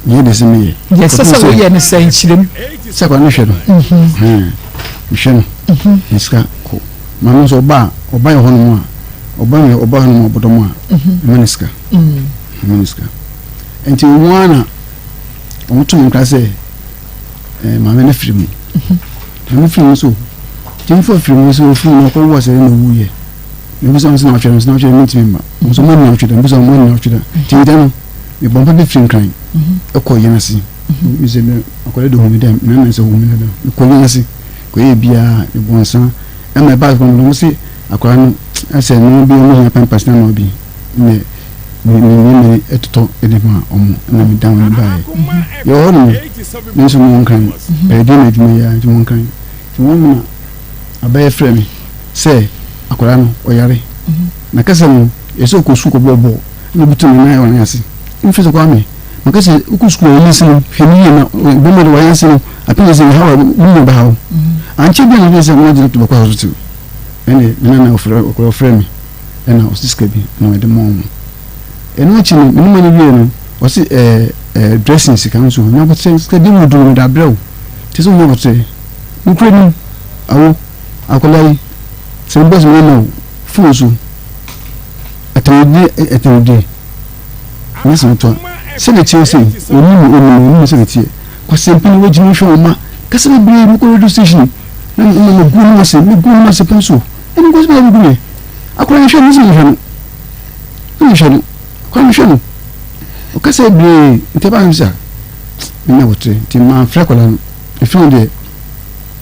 Meyɛ deɛ sɛ meyɛ. Deɛ ɛsɛ sɛ woyɛ ne sɛ nkyerɛm. Sɛ akwadaa no hwɛ no. Mehwɛ no. Ne sika kɔ. Maame nso ɔba a ɔba yɛ hɔnom a ɔba yɛ ɔba hɔnom a ɔbɔdɔm a mema ne sika. Mema ne sika. Nti wɔn ara na wɔn to me nkra sɛ maame no firi mu. Maame firi mu so. Gyimfo firi mu so ofiri mu ɔkɔ wɔ sɛ ɛna owu yɛ. Mebisa wɔn sɛ na ɔtwe dɛ, sɛ na ɔtwe dɛ mentumi mma. Wɔn nso wɔn na ɔtwe dɛ, mebisa wɔn wɔn na ɔtwe dɛ. Nti da no, mebɔ mpa bi firi Nkran kɔ yɛn ase. Mesɛ me akwadaa de hu me dɛ, me nana sɛ hu me dɛ. Mekɔ yɛn ase, kɔyɛ biara, mebɔ nsa. Ɛma ɛbaa sɛ wɔn se akwadaa no ɛsɛ nneɛma bi wɔn hia pampers na nneɛma bi. Ne me me me me ɛtotɔ ɛde ma wɔn na me dan wɔn baeɛ. Yɛwɔ hɔ nom, me nso mewɔ Nkran. Ɛyɛ den na adwuma yi ara nti mewɔ Nkran. Nti wɔn na abɛyɛ frɛ me sɛ akwadaa no ɔyare na kasa mu yɛ sɛ ɔkɔ sukuu kɔbɔɔ bɔɔl na obi tu ne nan wɔ n'ase mfiri sɛ Kwame maka sɛ wokɔ sukuu a wɔn ase no hwɛ ne yie na bɛma de wɔyɛ ase no apɛn sɛ ha wa ne nyɛ bɛha wo ankyɛ bi a na sɛ wɔn agyina to bɛkɔ hospital ɛne me nana ɔfrɛ ɔkɔrɔ ɔfrɛ me ɛna ɔsi sika bi na ɔde mɔɔ mo ɛno akyi no me ne ma no wie no ɔsi ɛɛ ɛɛ dressing sika nso nya bɔtɛ sika bi mu duro no da abrɛw te sɛ ɔnya bɔtɛ nokura nim awo Akwadaa yi, sɛ mebɔ sɛ mema wo fon so atɛmdie atɛmdie nyɛ sɛ ntoa sɛdeɛ ɛteɛ sɛ ɔnim ɔnim ɔnim sɛdeɛ ɛteɛ kwasɛmpi no wagyina hwɛ wɔn ma kasa bebree mekɔ radio station na na megu no ase megu no ase pɛn so ɛne nkɔsi bɛyɛ megu me akwadaa no hwɛ no sɛ mehwɛ no mehwɛ no akwadaa no hwɛ no ɔkasa bebree nti ɛbaa no sɛ menya wɔtere nti mamfrɛ akwadaa no ɛfiri deɛ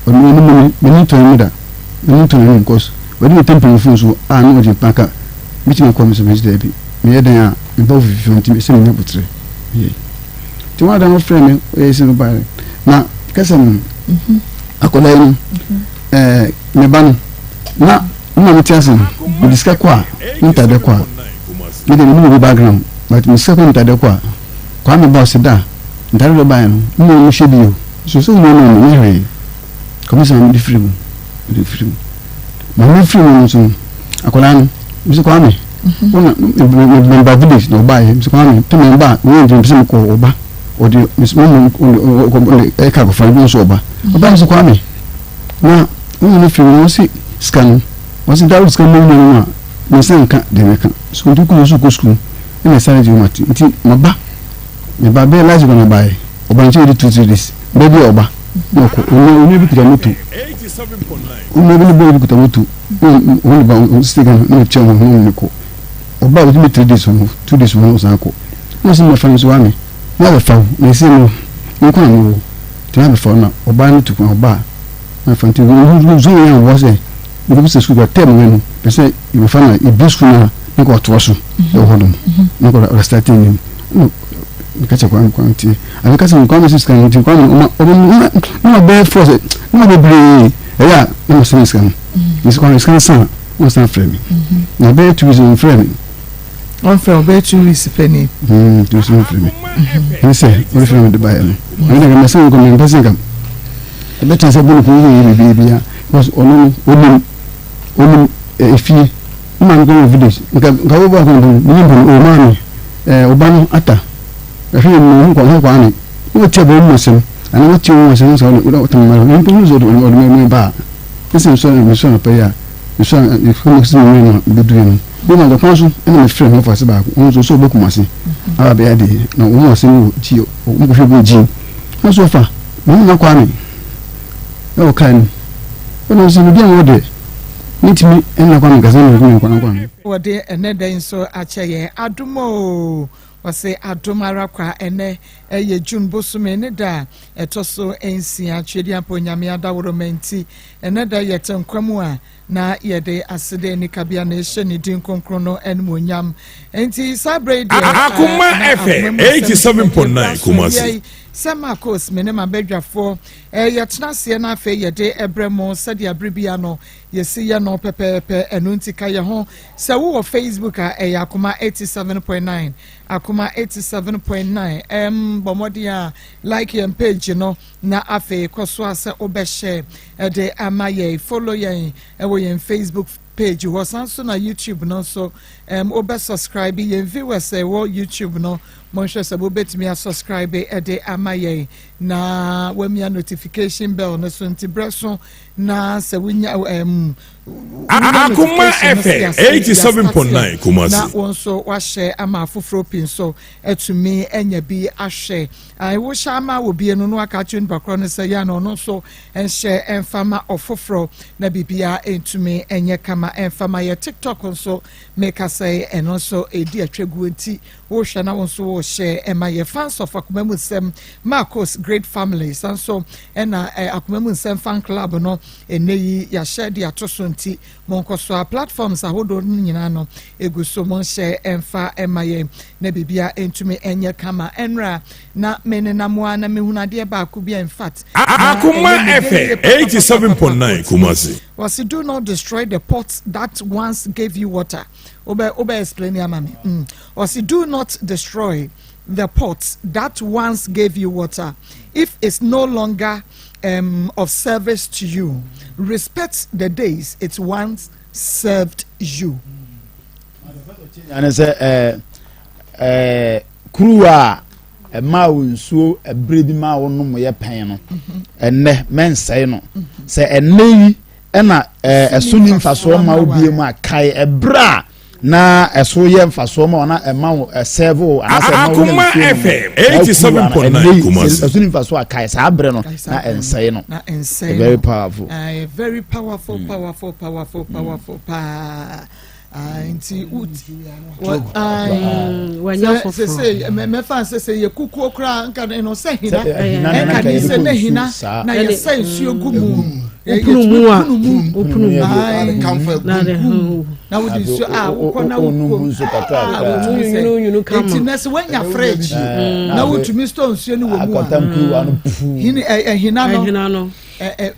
Ɔno ɔno mu no m'ani ntɔ ne mu da m'ani ntɔ n'anim cos wadi me pɛmpɛn wɔ phone so a na ɔde mpa ka mɛtumi akɔ me so mɛgye daabi meyɛ dɛn a me ba wɔ fifi nti ɛsɛ menya boterɛ meyɛ nti wɔn adan wɔfrɛ me ɔyɛ sɛ no baeɛ na kɛsɛ no akɔda yi no ɛɛ me ba no na na mete ase no mede sika kɔ a ne ntadeɛ kɔ a mede me ne obi background but me sika kɔ ne ntadeɛ kɔ a Kwame ba ɔse da ntade dɔ baeɛ no ne na ɔmo hyɛ bi o so sɛ ɔmo ama ɔmo nyɛ hwee kɔmi sɛ maame de firi mu de firi mu maame firi mu no nso no akwadaa no mese Kwame wona meba village na ɔbaeɛ mese Kwame te me ba wɔn nti mese mekɔ ɔba ɔde mese mo ɔde ɛka akɔfa bi nso ɔba ɔba mese Kwame na wɔn na firi mu no ɔse sika no ɔse dawuro sika mu nyɛ no a me nsa nka deɛ mɛka so nti kɔ so kɔ sukuu ɛna ɛsane gye wɔn ate nti maba meba bɛyɛ last week na ɔbaeɛ ɔba nkyɛn ɔdi 2, 3 days bɛɛ bi a ɔba na ɔkɔ onua onua bi kuta moto onua bi ne bɔyɛ bi kuta moto na wɔn ne ba wɔn sisi Ghana na ɔkyɛ wɔn na wɔn ne kɔ ɔba ɔdi mi 3 days wɔn 2 days wɔn ɔsan kɔ na ɔsɛ mɛfa no so wa mi na abɛfa wo na esi no nko na mo wɔ nti na abɛfa wo na ɔbaa no tu kwan ɔbaa na afa nti wɔn zɔn yɛn wɔ sɛ wɔn sɛ sukuu tɛm wɛ no pɛ sɛ yɛbɛfa na ebi sukuu na ne kɔ ɔtoa so ɛwɔ hɔ nom ne kɔ ɔda start anim ɛna meka kyɛ Kwame Kwame tie ame ka sɛ Kwame sɛ sika no nti Kwame ɔma ɔma na ɔbɛyɛ fɔ sɛ na ɔbebree ɛyɛ a na ma sɛne sika no nti Kwame sika no san na ɔsan frɛ me na ɔbɛyɛ 2 weeks ɔmfrɛ me. Ɔmfrɛ ɔbɛyɛ 2 weeks pɛ ni. 2 weeks ɔmfrɛ me ɛne sɛ ɔde frɛ me de baeɛ no ɛne dɛ mɛsɛ nkɔ mempɛ sɛ nka ɛbɛtena sɛ bɔne kɔn yɛ biribiara because ɔno no ɔnim ɔnim efie. Me maame kɔ wɔ village nka nka wo ba kɔ mpo me mpo no o maame ɛɛ ɔba no ata ɛhwɛ yɛ mu ɔho kɔ ɔho kɔ ane na wɔte abɔ mu asɛm ana wɔte wɔn asɛm sɛ ɔde ɔde ɔtɛm mma no mpo sɛ ɔde ɔde mma ba a ɛsɛ nsɔ mesɔ anɔpa yi a mesɔ a ɛkɔ sɛ me no bɛdu yɛ no bi ma kwan so ɛna mefrɛ ho fa se baako ɔno nso sɛ ɔbɛkum ase aba bɛyɛ adeɛ na wɔn asɛm wɔ gyi wɔn kɔhwɛ bi wɔ gyi na so ɔfa na wɔn na kɔ ame ɛwɔ kaa no ɔno nso biribi a wɔwɔ deɛ Mentumi nna Kwame nkasa na mentumi nkɔ na Kwame. Wɔde ɛnɛ da yi nso akyɛ yɛn adom oo, wɔse adom ara kwa. Ɛnɛ ɛyɛ June bosome ne da a ɛtɔ so 6, Tweediampa Onyame adaworoma nti ɛnɛ da yi yɛte nkwa mu a na yɛde aseda ani kabea na ɛhyɛ ne din kronkron no animuonyam. Enti saa berɛ yi deɛ Akoma na FM akoma mu asɛm 87.9 dwumadie Kumasi. yi sɛ Marcos me ne m'abadwafoɔ yɛtena aseɛ na afei yɛde brɛ mo sɛdeɛ bere bia no yɛsi yɛ no pɛpɛɛpɛ. Ɛno nti ka yɛ ho. Sɛ wowɔ Facebook a, ɛyɛ Akoma 87.9, Akoma 87.9. Bɔ mmɔden a like yɛn page no na afei kɔ so a sɛ wobɛhyɛ ɛde ama yɛn, follow yɛn ɛwɔ yɛn Facebook page hɔ. San so na YouTube no nso wobɛ subscribe yɛn. Viewers a ɛwɔ YouTube no, Monhwɛ sɛ mobɛtumi asubscribe de ama yɛn na wamia notification bell no so nti berɛ so na sɛ wonya Akoma FM 87.9 Kumasi. Na wɔn nso wahyɛ ama afoforɔ pii nso atumi anya bi ahwɛ. Wohyɛ ama wɔ bie no na waka akyerɛ nipa korɔ no sɛ yɛ na ɔno nso nhyɛ mfa ma ɔfoforɔ na biribiara ntumi nyɛ kama mfa ma yɛ. TikTok nso meka sɛ ɛno nso ɛdi atwaguo nti wohwɛ na wo nso wohyɛ ɛma yɛ. Fans of Akoma Mu Nsɛm, Marcos Great Family, san so ɛna Akoma Mu Nsɛm fan club no ɛnɛ yi yɛahyɛ de ato so nti monkɔ so a platforms ahodoɔ no nyinaa no egu so, monhyɛ ɛmfa ɛma yɛn na biribia ntumi ɛnyɛ kama. Ɛnra na menenam a na mehunu adeɛ baako bi a in fact Akoma FM 87.9 Kumasi. Wɔsi, "Do not destroy the pot that once gave you water." Wobɛ explain ama me. Wɔsi, "Do not destroy the pot that once gave you water if it's no longer of service to you. Respect the days it once served you." Ane sɛ ɛɛ ɛɛ kuruwa a ɛmaa wo nsuo ɛbere bi maa wo nom yɛ pɛn no, ɛnɛ mɛnsɛe no. Sɛ ɛnɛ yi ɛna ɛso ni mfasoɔ ma wo bie mu a, kae ɛberɛ a na ɛso yɛ mfasoɔ ma wo na ɛma wo ɛsɛɛvo wo anaasɛ ɛma wo nya Akoma nsuo nom. FM Saa kuruwa no, 87.9 ɛnɛ yi, Kumasi. sɛ ɛso ni mfasoɔ a, kae saa berɛ no Kae saa na berɛ no. ɛnsɛe no. Na ɛnsɛe Very no. powerful. Very powerful, powerful, powerful, powerful paa. Nti Wanya foforɔ. Sese mɛfa sɛ sɛ yɛ kukuo koraa nka no sɛ hina. Sɛ, hina no ɛnka na nka ne yɛde sɛ kɔ ne nsuo, hina saa. na yɛsɛ nsuo gu mu. Wopunu mu a, Yɛtumi punu mu. wopunu mu. Aye. Na de ho Na wode nsuo a wokɔ na Wonum wokɔ nso kakra Ah, kakra. wotumi sɛ- Nwunu, nwunu kama. Nti na sɛ woanya fridge Eh, na afei wotumi store nsuo no wɔ mu a, akɔtam kuruwa no puu. Hini ɛhina no ɛhina no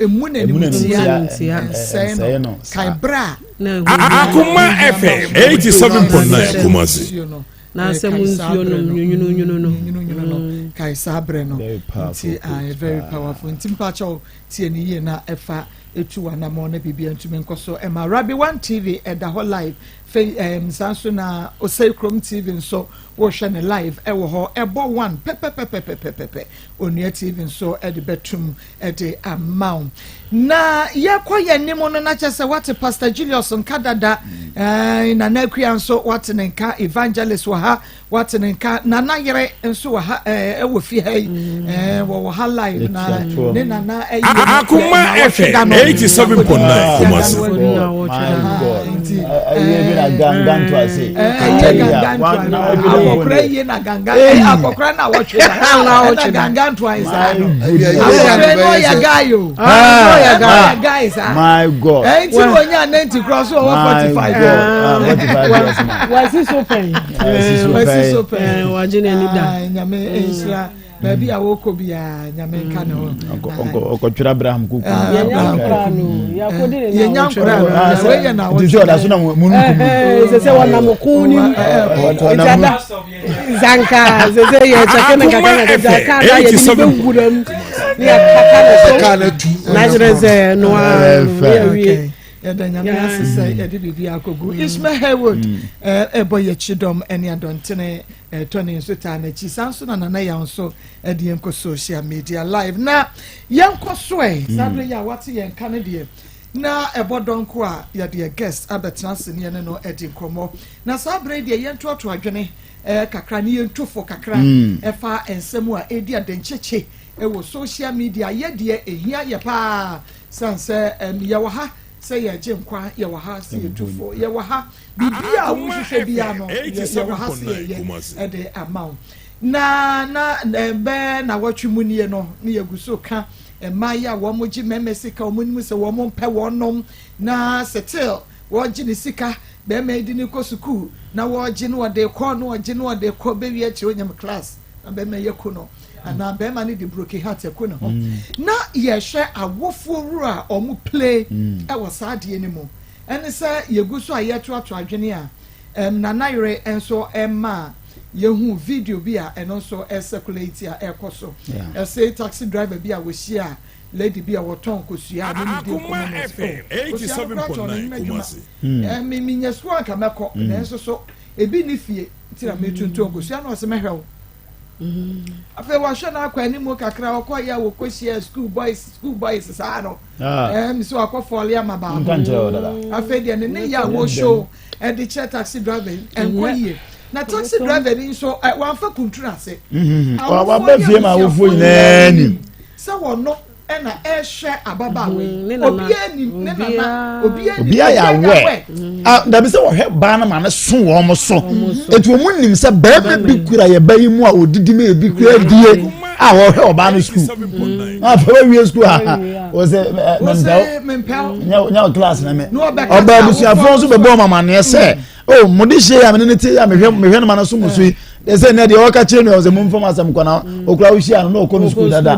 emu na Emu na animtia animtia. ɛnsɛe ɛnsɛe no. no, Kae saa. berɛ a na ɛho Akoma FM 87.9 Kumasi. nsuo no Na asɛm kae saa nsuo berɛ nom, no. nwunu, nwunu no. Nwunu, nwunu no, kae saa berɛ no. Very powerful Nti quote very paa. powerful. Nti mpakyɛw tie ne yie na ɛfa etu w'anammɔn na biribi ntumi nkɔ so ɛma. Rabi One TV ɛda hɔ live fei saa nso na Osei Kurom TV nso wɔrehwɛ ne live ɛwɔ hɔ, ɛbɔ one pɛpɛpɛpɛpɛpɛ. Onua TV nso ɛde bɛtum ɛde ama wo. Na yɛkɔ yɛn anim no, na kyerɛ sɛ wate Pastor Julius nka dada, Nana Akua nso wate ne nka, Evangelist wɔ ha wate ne nka, Nana yere nso wɔ ha, ɛwɔ fi ha yi, wɔwɔ ha live na Yɛtua ne nana ɛyɛ Akoma FM 87.9 Kumasi. My God. Nti, Ɛyɛ bi na gangan to ase. ɛyɛ gangan to akɔkora yie na gangan akɔkora na wɔtwe na ɛna gangan to ayi saa no. Akɔkora no ɔyɛ guy o, ɔyɛ guy saa. My God. Ɛn ti wo nya 90 kura so ɔwɔ My 45. God. Ah, 45 years man. Wasi so pɛn. Wasi so Wasi pɛn. so pɛn. Wagye n'ani da. Ah, Nyame nhyira baabi a wɔkɔ biara, Nyame nka ne ho. Ɔkɔtwerɛ Abraham kuku. Ah, yɛnya Abraham. nkora no yɛakɔdi ne Yɛnya nkora no. Ah, Wei yɛ na nti sɛ ɔda so na mu nkum. Sɛ sɛ wɔnam ko ni mu Ɔnam nti ada zanka sɛ sɛ yɛkyɛke ne Akoma kakra kakra FM kaa na yɛde ne 87. bɛwura mu ne yɛkata ne kaa so na tu na kyerɛ sɛ noa Ɛfɛ. yɛwie. Okay. Yɛda Nyame ase sɛ yɛde biribi akɔgu. Ismail Haywood ɛbɔ yɛkyi dɔm ɛne adɔntene Tony nso taa n'akyi saa nso na Nana Yaw nso ɛde yɛn kɔ social media live na yɛnkɔ so ɛ. Saa bere yi a wate yɛn ka no deɛ na ɛbɔ dɔnko a yɛde yɛ guest abɛtena ase ne yɛne no ɛdi nkɔmmɔ, na saa bere yi deɛ yɛntoatoa adwene kakra ne yɛntu fo kakra ɛfa nsɛm a ɛdi adenkyekye ɛwɔ social media. Yɛ deɛ ehia yɛ paa san sɛ yɛwɔ ha sɛ yɛgye nkwa, yɛwɔ ha sɛ yɛtu fo, yɛwɔ ha biribi a wohwehwɛ bia no, yɛwɔ ha sɛ yɛyɛ ɛde ama wo. Na bɛɛ na wɔtwe mu nie no ne yɛgu so ka mmaa yi a wɔn gye mmarima sika, wɔn nim sɛ wɔn mpɛ wɔn nom na still wɔgye ne sika. Bɛrima yi de ne kɔ sukuu na wɔgye no, wɔde kɔ na wɔgye no, wɔde kɔ bɛwie akyerɛ onyam class na bɛrima yɛ ku no anaa bɛrima no de broken heart ɛku ne ho. Na yɛhwɛ awofoɔ wura a wɔn play ɛwɔ saa adeɛ no mu, ɛne sɛ yɛgu so a yɛtoato adwene a Nana yere nso ɛma yɛhu video bi a ɛno nso ɛcirculate a ɛkɔ so. Ɛsɛ taxi driver bi a wɔhyia a lady bi a wɔtɔn kosua a ne ne di nkɔmɔ no FM sɛ, "Oh, kosua no koraa tɔn no 87.9 nnwuma adwuma." Kumasi. Mi mi nyɛ sukuu anka mɛkɔ, nanso so ebi ne fie nti na metuntun kosua na ɔsɛ mɛhwɛ wo. Afei wɔhwɛ no akɔ anim kakra, ɔkɔ yɛ wɔkɔ hyia school boys, school boys saa no. So akɔ fɔle ama baako. Afei deɛ ne yɛ a wɔshow ɛde kyerɛ taxi driver yi ɛnkɔ yie, na taxi driver yi nso wɔamfa kuntun ase. Waba fie ma awofoɔ nyinaa nim sɛ wɔno ɛna ɛhwɛ ababaawa yi, obiara nim ne nana, obiara nim. Obiara yɛ awɛ. Ah, dabi, sɛ wɔhwɛ baa no ma ne so wɔn so etu wɔn nim sɛ bɛrima bi kura yɛ ba yi mu a odidi ma ebi kura die a wɔhwɛ ɔbaa no sukuu na afɛ wɔawie sukuu a wɔsɛ ɛ mempɛw nyɛ class na mɛ ɔbaa abusuafoɔ nso bɛbɔ wɔn amaneɛ sɛ o mo de hyɛ yɛ a mene ne te yɛ a mehwɛ no ma no so mo so yi sɛ nɛ deɛ wɔka kyerɛ no sɛ momfa m asɛm kɔ na okura wohyia no na ɔkɔ no sukuu dada,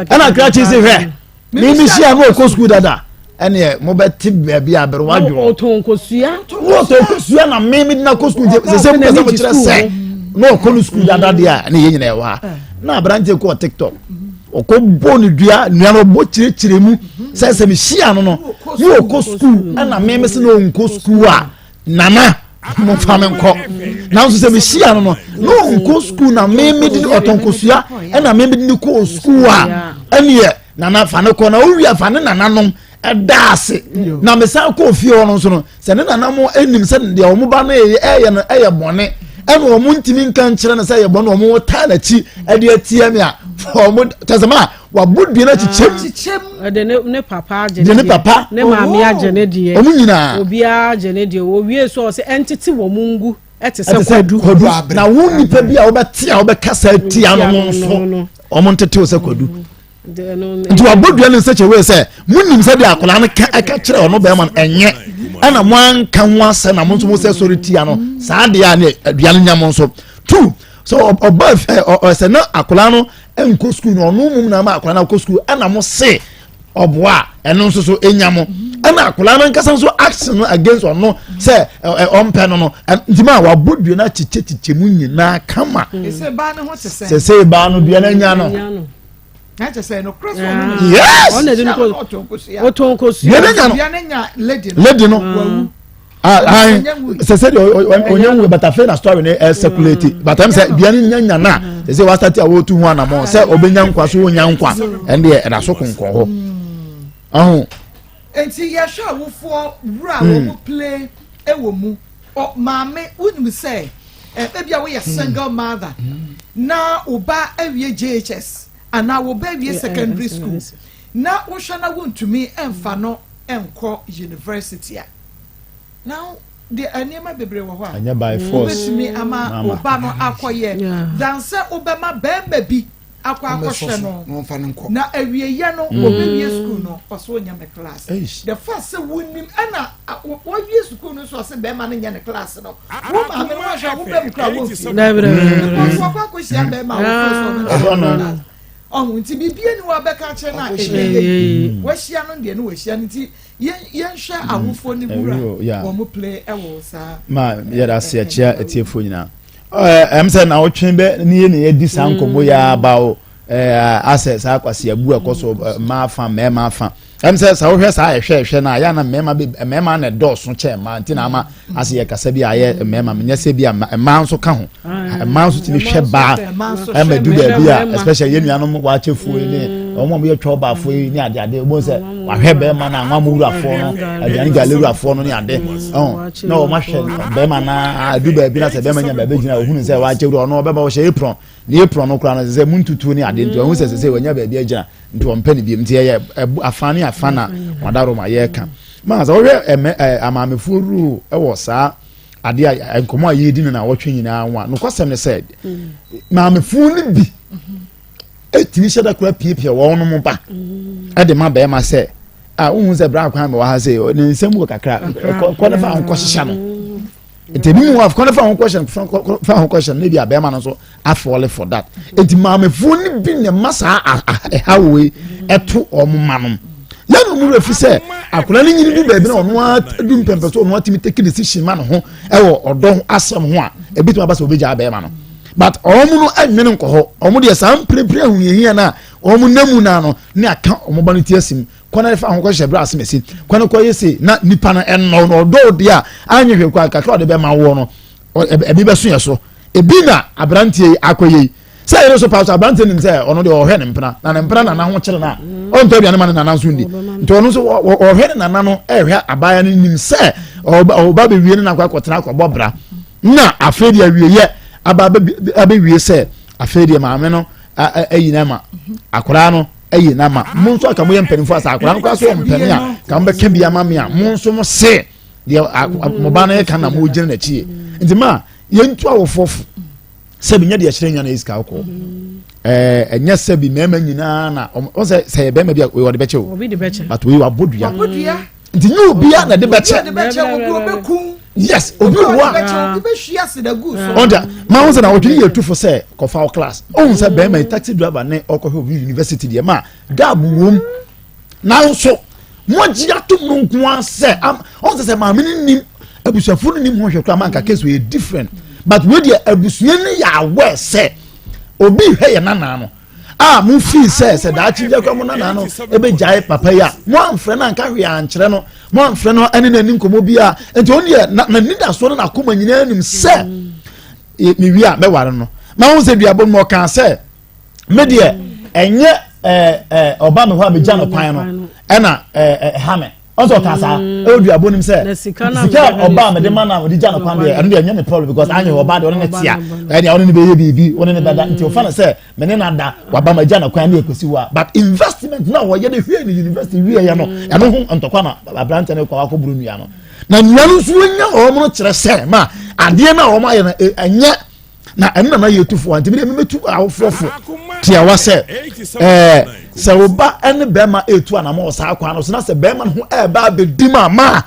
ɛna krakye sɛ hwɛ mimi hyia no ɔkɔ sukuu dada, ɛneɛ mobɛte baabi a aberewa dwoɔ. Ɔtɔn nkosua. Wɔtɔn nkosua na mimi de na kɔ sukuu, nti sɛ sɛ mopɛ sɛ mokyerɛ sɛ na ɔkɔ no sukuu dada deɛ a, ɛne yɛ nyina ɛwɔ ha. Na aberanteɛ kɔɔ TikTok, ɔkɔ bɔ ne dua nua no, ɔbɔ kyerɛkyerɛ mu sɛ mehyia no ne ɔkɔ sukuu, ɛna meme sɛ na ɔnkɔ sukuu a, nana momfa me nkɔ, nanso sɛ mehyia no na ɔnkɔ sukuu na meme de ɔtɔn kosua ɛna meme de ne kɔɔ sukuu a, ɛneɛ nana fa ne kɔ na owia fa ne nananom ɛda ase. Na mesan kɔɔ fie hɔ no nso no, sɛ ne nanam anim sɛ deɛ wɔn ba no ɛyɛ no ɛyɛ bɔne, ɛna wɔn ntumi nka nkyerɛ no sɛ ɛyɛ bɔne, wɔn taa n'akyi ɛde atia mi a, wɔn kyerɛ ma wabɔ dua no akyikyɛm. Ɛde ne papa agye ne deɛ, papa ne maame agye ne deɛ. Wɔn nyinaa. Obiara agye ne deɛ. Owie so ɔsɛ ɛntete wɔn ngu ɛte sɛ kwadu. Kwadu, na wo nipa bi a wobɛte a wobɛkasa atia no nso, wɔn ntete wo sɛ kwadu. Nti wabɔ dua no in such a way sɛ monim sɛ deɛ akwadaa no ka ɛka kyerɛ ɔno bɛrima no ɛnyɛ, ɛna mo anka ho asɛ na mo nso mo sɛ sɔre tia no saa deɛ a, ne dua no nya mo nso two. So ɔba ɛ ɔsɛ na akwadaa no nkɔ sukuu na ɔno mum na ama akwadaa no akɔ sukuu, ɛna mo se ɔboa, ɛno nso so enya mo, ɛna akwadaa no nkasa nso action no against ɔno sɛ ɛ ɔmpɛ no. Nti ma wabɔ dua no akyekyɛ kyekyɛ mu nyinaa kama sɛ baa no dua no anya no. Yes, ɔtɔn kosua. Dua no nya no, lady no sɛ sɛ deɛ ɔnyɛ nwu, but afei na story no ɛ circulate, but ɛm sɛ dua no nya nya na sɛ sɛ wasate a wɔretu ho anamɔ sɛ ɔbɛnya nkwa so ɔnya nkwa, ɛn deɛ ɛda so konkɔn hɔ ɔho. Nti yɛhwɛ awofoɔ wura a wɔn play wɔ mu. Ɔ maame, wonim sɛ ebi a woyɛ single mother na wo ba awie JHS anaa wo ba awie secondary school na wohwɛ na wontumi mfa no nkɔ university a, now deɛ nneɛma bebree wɔ hɔ a ɛnyɛ by force. Wobɛtumi ama wo ba no akɔyɛ dan sɛ wobɛma bɛrima bi akɔ akɔhwɛ no. Na ɔmfa no nkɔ. Na awieyɛ no, wɔbɛwie school no, ɔsɛ ɔnyɛ me class. The fact sɛ wonim ɛna wɔwie school no nso, ɔsɛ bɛrima no nyɛ ne class no, wo maame no wahwɛ a wobɛ mu kora wɔmfie because wɔkɔ akɔhyia bɛrima a wɔfo sɛ ɔno ne class ɔho, nti biribia ni wɔbɛka kyerɛ no a ɛbɛyɛ yi. Wahyia no deɛ no wahyia no, nti yɛnhwɛ awofoɔ no wura wɔn mo play ɛwɔ saa. Ma yɛda ase akyia atiefoɔ nyinaa. Ɛm sɛ na wotwe bɛ ne yɛ ne yɛdi saa nkɔmmɔ yi aba o asɛ saa kwasi abu ɛkɔ so mmaa fa mmarima fa. Ɛm sɛ wohwɛ saa ɛhwɛ ɛhwɛ no a, yɛ na mmarima bi mmarima na ɛdɔɔso kyɛn mmaa, nti na ama asɛ yɛ kasa bi a ayɛ mmarima. Menyɛ sɛ bi a mmaa nso ka ho, mmaa nso tumi hwɛ baa ɛma du baabi a, especially yɛn nuanom wakyɛfoɔ yi ne wɔn a wɔyɛ twɔbaafoɔ yi ne ade ade, wɔn sɛ wahwɛ bɛrima no anwa mo wurafoɔ no aduane gale wurafoɔ no ne ade ɔn na wɔn ahwɛ bɛrima na adu baabi na sɛ bɛrima nya baabi gyina, ohunu sɛ wakyɛ wura ɔno ɔbɛba ɔhyɛ apron ne apron no koraa no sɛ mu ntutuo ne ade, nti ɔho sɛ wɔnya baabi agyina nti wɔmpɛ ne biem, nti ɛyɛ ɛbu afa ne afa na wadaro ma yɛreka maa sɛ wɔhwɛ ɛmɛ ɛ amaamefoɔ rule ɛwɔ saa adeɛ a nkɔmɔ a yɛredi no na wɔtwe nyinaa ho a, nokwasɛm ne sɛ maamefoɔ no bi etumi hyɛ da kora piapia wɔn mo ba ɛde ma bɛrima sɛ a wohu sɛ bra kwan ma wɔ ha sɛ ne nsɛm wɔ kakra kɔ ne fa ho kɔhyehyɛ no, nti ebi mu wɔ kɔ ne fa ho kɔhyɛ no, fa ho kɔhyɛ no, ne bi a bɛrima no nso afall for that. Nti maamefoɔ no bi na ɛma saa ɛha wei ɛto wɔn ma nom yɛn na wɔn werɛ fi sɛ akwadaa no nyini du baabi na ɔno ara du mpɛmpɛ so, ɔno atumi take decision ma ne ho ɛwɔ ɔdɔ asɛm ho a, ebi tumi aba sɛ obɛgya bɛrima no, but wɔn no ɛnwene nkɔ hɔ. Wɔn deɛ saa mprempren ahohiahia no a wɔn nam mu naa no ne aka wɔn ba no ti asim kwan fa ho kɔhyɛ brɛ asem esi kwan kɔ yɛ se na nipa no ɛnɔ na ɔdɔ deɛ a anyɛ hwɛ kwan kakra ɔde bɛma woɔ no, ɛbi bɛso yɛ so, ebi na aberanteɛ yi akɔyɛ yi. Sɛ yɛrɛ so pastor aberante nim sɛ ɔno deɛ ɔhwɛ ne mpena na ne mpena nana ho kyerɛ no a ɔntɔ aduane ma ne nana nso ndi nti ɔno nso ɔhwɛ ne nana no ɛhwɛ abaayewa no nim sɛ ɔba bɛwie ne nakɔ akɔtena akɔbɔ bra na afei deɛ awieyɛ aba abɛwie sɛ afei deɛ maame no ayi no ama akwaraa no ayi no ama mo nso aka mo yɛ mpanimfoɔ asa akwaraa no koraa so wɔ mpani a ka mo bɛka bi ama me a mo nso mo se deɛ mo ba no yɛ ka na mo gyina n'akyi nti ma yɛntu awofoɔ fo sɛbi nyɛ deɛ ɛhyerɛ nya na esika kɔ ɛɛ ɛnyɛ sɛbi mmarima nyinaa na ɔmo sɛ sɛ yɛ bɛrima bi a ɔde bɛkyɛ o but oyi wabɔ dua nti nye obi a na de bɛkyɛ yes obi wɔ a ɔnta maa ho sɛ na ɔtwe yɛ tufo sɛ kɔfa o class ɔhun sɛ bɛrima yi taxi driver ne ɔkɔhwɛ obi university deɛ ma gaabu wɔm. Nanso moagye atom no nko ara sɛ ɔn sɛ sɛ maame no nim abusuafo no nim ho hwɛ koraa ma nka case yɛ different but wei deɛ abusua no yɛ aware sɛ obi hwɛ yɛ nana no a mo fii sɛ sɛ daakye bi akora mo nana no ebegyae papa yi a mo amfrɛ no anka hwee ankyerɛ no mo amfrɛ no ɛne n'ani nkɔmɔ bi a nti ɔno deɛ n'anidasoɔ no n'akoma nyinaa nim sɛ mewie a mɛware no ma ho sɛ duabɔ no ɔkaa sɛ me deɛ ɛnyɛ ɛɛ ɔba mi hɔ a megya no kwan no ɛna ɛɛ ɛha me ɔsɛ ɔka saa ɛwɔ dua bɔ nim sɛ sika ɔba a mede ma na ɔde gya no kwan deɛ ɛno deɛ ɛnyɛ me problem because anyɛ ɔba deɛ ɔne ne tea ɛdeɛ ɔne ne bɛyɛ biribi ɔne ne bɛda nti ɔfa no sɛ me ne na da waba ma gya no kwan ne ɛkɔsi hɔ a but investment na wɔyɛ de hwie ne university wie yɛ no ɛno ho ntɔkwa na aberante no kɔ akɔboro nua no na nua no nso anya wɔn no kyerɛ sɛ ma adeɛ no a wɔn ayɛ no ɛnyɛ na ɛno na na yɛ tu fo nti mi de mi bɛ tu awofoɔ fo tiawa sɛ ɛɛ sɛ wo ba ɛne bɛrima etu anamɔ wɔ saa kwan no so na sɛ bɛrima no ho ɛɛba abɛdi mu ama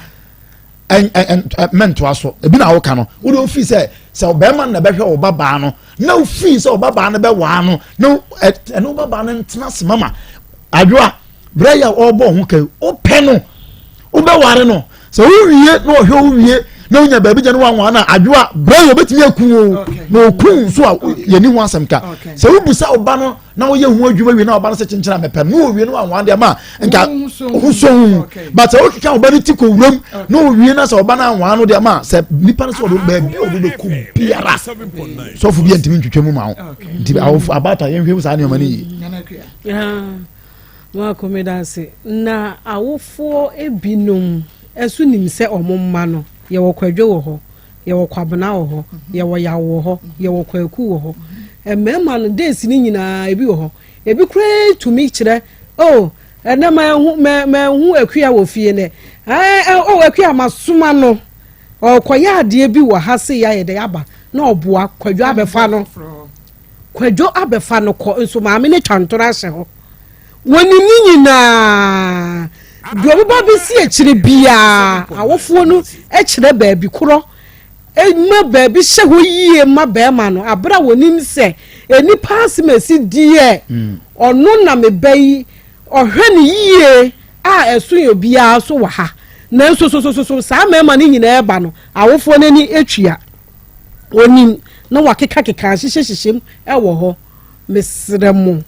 ɛn ɛn mɛntoa so ebi na awoka no wo de ofi sɛ sɛ bɛrima no na bɛhwɛ wo ba baa no na ofi sɛ wo ba baa no bɛwaa no na ɛne wo ba baa no ntena se mama adwoa. berɛ yɛ a ɔrebɔ ho ka yi wopɛ no wobɛware no sɛ wowie na ɔhwɛ wo wie na wonya baabi gya no wanwa no a adwoa berɛ yɛ obɛtumi aku o na ɔku nso a yɛni ho asɛm ka sɛ wobusa wo ba no na woyɛ ho adwuma wie na ɔba no sɛ kyenkyena mɛpɛ no na ɔwie no wanwa deɛ ma nka ho so ho but sɛ wotwitwa wo ba no ti kɔ wuram na ɔwie na sɛ ɔba no anwa no deɛ ma sɛ nipa no sɛ ɔde baabi a ɔde bɛkɔ biara sɔfo bi antumi ntwitwa mu ma wo nti awofo abaata yɛnhwɛ saa nneɛma no yie. Marco, meda ase. Na awofoɔ binom nso nim sɛ wɔn mma no, yɛwɔ Kwadwo wɔ hɔ, yɛwɔ Kwabena wɔ hɔ, yɛwɔ Yaw wɔ hɔ, yɛwɔ Kwaku wɔ hɔ. Mmarima no, days no nyinaa ebi wɔ hɔ. Ebi koraa tumi kyerɛ, oh, ɛnɛ manhu, manhu Akua wɔ fie nɛ. Ɛɛ, oh, Akua, masoma no. Ɔrekɔyɛ adeɛ bi wɔ ha sei ayɛ dɛ aba na ɔboa Kwadwo abɛfa no. Kwadwo abɛfa no kɔ nso maame no atwa ntoro ahyɛ hɔ. Wɔnim ne nyinaa. Deɛ ɔbɛba bɛsi akyire biara, awofoɔ no kyerɛ baabi korɔ ma baabi hyɛ hɔ yie ma bɛrima no abere a wɔnim sɛ nnipa asɛm asi deɛ mm. ɔno na me ba yi ɔhwɛ no yie a ɛso yɛ obiara so wɔ ha nanso sosososo saa mmarima no nyinaa ba no awofoɔ no ani atwia Onim na wakekakeka ahyehyɛhyehyɛ mu wɔ hɔ. Mesrɛ mo,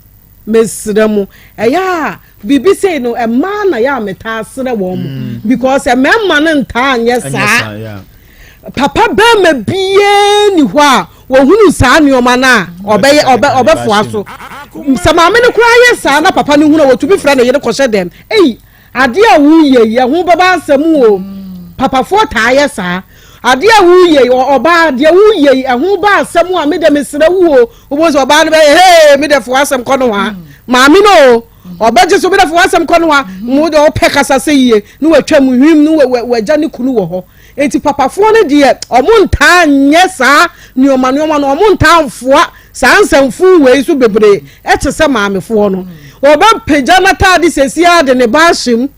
mesrɛ mo. Ɛyɛ a biribi sei no mmaa na yɛ a metaa srɛ wɔn mo mm. because mmarima no ntaa nyɛ saa. Papa bɛrima biara ni hɔ a wɔhunu saa nneɛma no a ɔbɛyɛ ɔbɛ ɔbɛfoa so. Sɛ maame no koraa yɛ saa na papa no hunu a wɔtumi frɛ ne yere kɔhyɛ dɛm. Ei, Adeɛ a woreyɛ yi, ɛho bɛba asɛm o. Papafoɔ taa yɛ saa. Adeɛ a woreyɛ yi, ɔbaa, deɛ woreyɛ yi, ɛho ba asɛm a, me deɛ mesrɛ wo o. Wobɛhu sɛ ɔbaa no bɛyɛ, hee, me deɛ fa w'asɛm kɔ nohoa. Maame no o, ɔbɛgye so, me deɛ fa w'asɛm kɔ nohoa. Mo deɛ ɔpɛ kasa sɛ yie, na watwa mu hwim, na wagya ne kunu wɔ hɔ. Enti papafoɔ no deɛ, wɔn ntaa nyɛ saa nneɛma nneɛma no, wɔn ntaa mfoa saa nsɛmfuu wei so bebree te sɛ maamefoɔ no. Wɔbɛpagya n'ataade sɛsi ara de ne ba ahyɛ mu,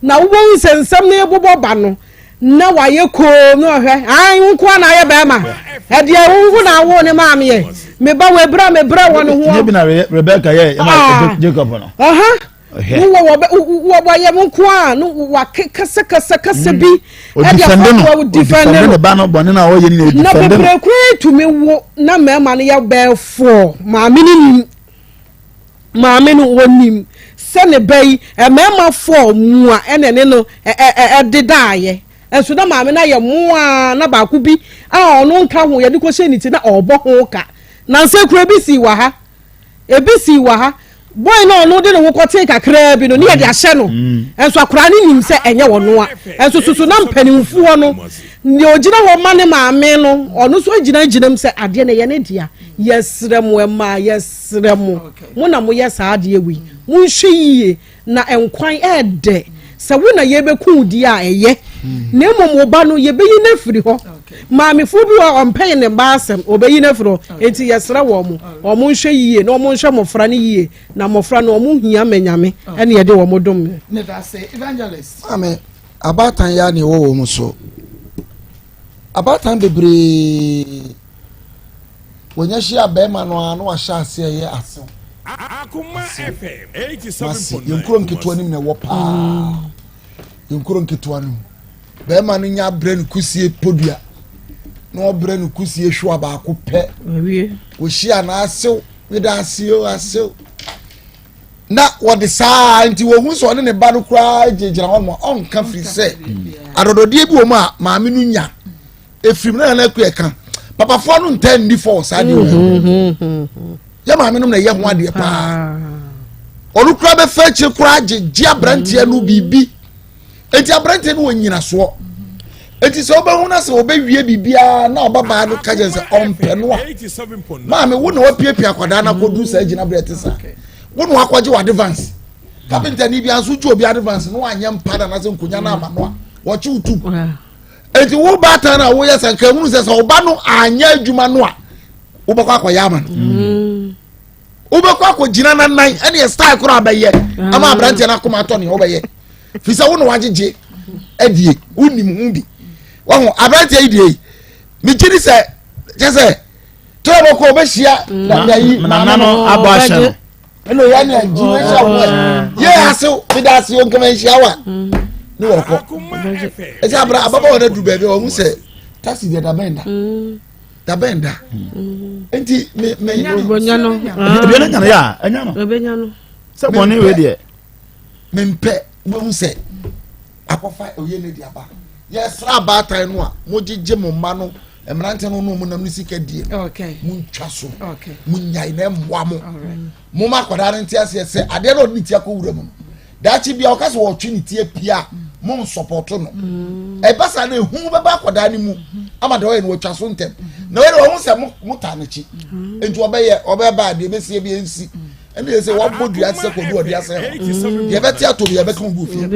na wobɛhu sɛ nsɛm no rebobɔ ba no, na wayɛ koom na ɔhwɛ, ae, wo nko ara na ayɛ bɛrima, ɛdeɛ wo wo na awo ne maame yɛ, me ba wɔ ebira me brɛ wɔ ne ho. Nyɛ bi na Rebecca yɛ ɛma Jacob no. Wowɔ wɔbɛ wɔ wɔyɛ mo nko a no wake kasa kasa kasa bi. Ɛde afɔ wɔ defende no. ba no bɔne na ɔyɛ ne na bebree koraa tumi wo na mmarima no yɛ bɛɛ fɔɔ maame no nim maame no wɔnim sɛ ne ba yi mmarima fɔɔ mua ɛna ɛne no ɛdedaayɛ nso na maame no ayɛ moa na baako bi a ɔno nka ho yɛde kɔhyɛ ne ti na ɔrebɔ ho ka. Nansa kura bi sii wɔ ha. Ebi sii wɔ ha. Boy no a ɔno de ne ho kɔtee kakraa bi no, ne yɛde ahyɛ no. Nso akwadaa no nim sɛ ɛnyɛ ɔno a. Nso soso na mpanimfoɔ no, nea ɔgyina hɔ ma ne maame no, ɔno nso agyinagyina mu sɛ adeɛ no ɛyɛ ne dea. Yɛsrɛ mo mmaa, yɛsrɛ mo, mo na moyɛ saa adeɛ wei. Monhwɛ yie Na nkwan ɛɛdɛ. Sɛ wo na yɛbɛku wo deɛ a, ɛyɛ. Na mmom wo ba no, yɛbɛyi no afiri hɔ. Maamefoɔ bi wɔ hɔ a, wɔmpɛ ne mma asɛm, wɔbɛyi no afiri hɔ. Enti yɛsrɛ wɔn, wɔnhwɛ yie na wɔnhwɛ mmɔfra no yie. Na mmɔfra no, wɔhia ma Nyame ɛne yɛde wɔn dom no. Medase Evangelist. Maame, abaatan yi ara na ɛwɔ wɔn so. Abaatan bebree Wɔnya hyia bɛrima no ara na wahyɛ aseɛ yɛ asew. Asew. Masi. Yɛn kuro nketewa no mu na ɛwɔ paa. Yɛn kuro nketewa no mu. Bɛrima no nya brɛ no kusie podua. Na ɔbrɛ no kusie hwewa baako pɛ. Wɔhyia na asew. Meda ase o asew. Na wɔde saa nti wɔhu sɛ ɔne ne ba no koraa gyinagyina hɔ nom a ɔnka firi sɛ adɔdɔdeɛ bi wɔ mu a maame no nya. Efirim na nana akua ɛka papafoɔ no ntaa nni fɔ saa deɛ wɔ mm-hmm. yɛ maame nom na ɛyɛ ho adeɛ paa ɔno kura bɛfɛ akyire koraa gyegye aberanteɛ no biribi eti aberanteɛ no wɔ nyinasoɔ eti sɛ ɔbɛhu na sɛ ɔbɛwie biribiara na ɔbabaa no ka kyerɛ sɛ ɔmpɛ no a maame wo na wapiapia akwadaa no akɔduru saa gyina berɛ te saa wo na wakɔgye wɔ advance kapenta ni bi nso gye obi advance na wanyɛ mpa na anasɛ nkonya no ama no a wɔkye wo tum Enti wo baatan a woyɛ sɛ nka ehunu sɛ sɛ ɔba no anyɛ adwuma no a wobɛkɔ akɔyɛ ama no mm. wobɛkɔ akɔgyina nanan ɛne yɛ style koraa bɛyɛ ah. ama aberanteɛ no akoma atɔ nea wobɛyɛ firi sɛ wo na wagyegye adie wonim ho bi wahu aberanteɛ yi deɛ yi megye di sɛ kyɛ sɛ tɔrɔ bɔkɔ wobɛhyia mm. na yi maame no abɔ ahyɛ no ɛna oyɛ ne agyi wo nhyia wo ɛ yɛ ase meda ase o nkama nhyia wa ne wɔkɔ ɛsɛ abra ababaawa no aduru baabi a wɔn sɛ taxi deɛ dabɛn da dabɛn da nti me me. Obenya no. Ebi ne nyane yɛ a ɛnya no. Obenya no. Sɛ bɔnne wei deɛ. Mempɛ wɔn sɛ akɔfa oyɛ ne de aba yɛsra abaatan no a mogyegye mo mma no mmerante no no mo nam ne sika die no montwa so monyae na ɛmmoa mo moma akwadaa no nte aseɛ sɛ adeɛ no ɔde ne ti akɔ wura mu no daakye bia ɔka sɛ wɔtwe ne ti apia a mo nsɔpɔto no mm. ɛba saa na ehu bɛba akwadaa no mu ama deɛ ɔyɛ no wɔatwa so ntɛm na ɔyɛ no ɔho sɛ mo taa n'akyi mm. nti ɔbɛyɛ ɔbɛba adeɛ bɛsie bi nsi ɛna yɛ sɛ wabɔ dua sɛ kɔdu ɔde asɛ hɔ deɛ ɛbɛte atɔ bi ɛbɛka obi ofie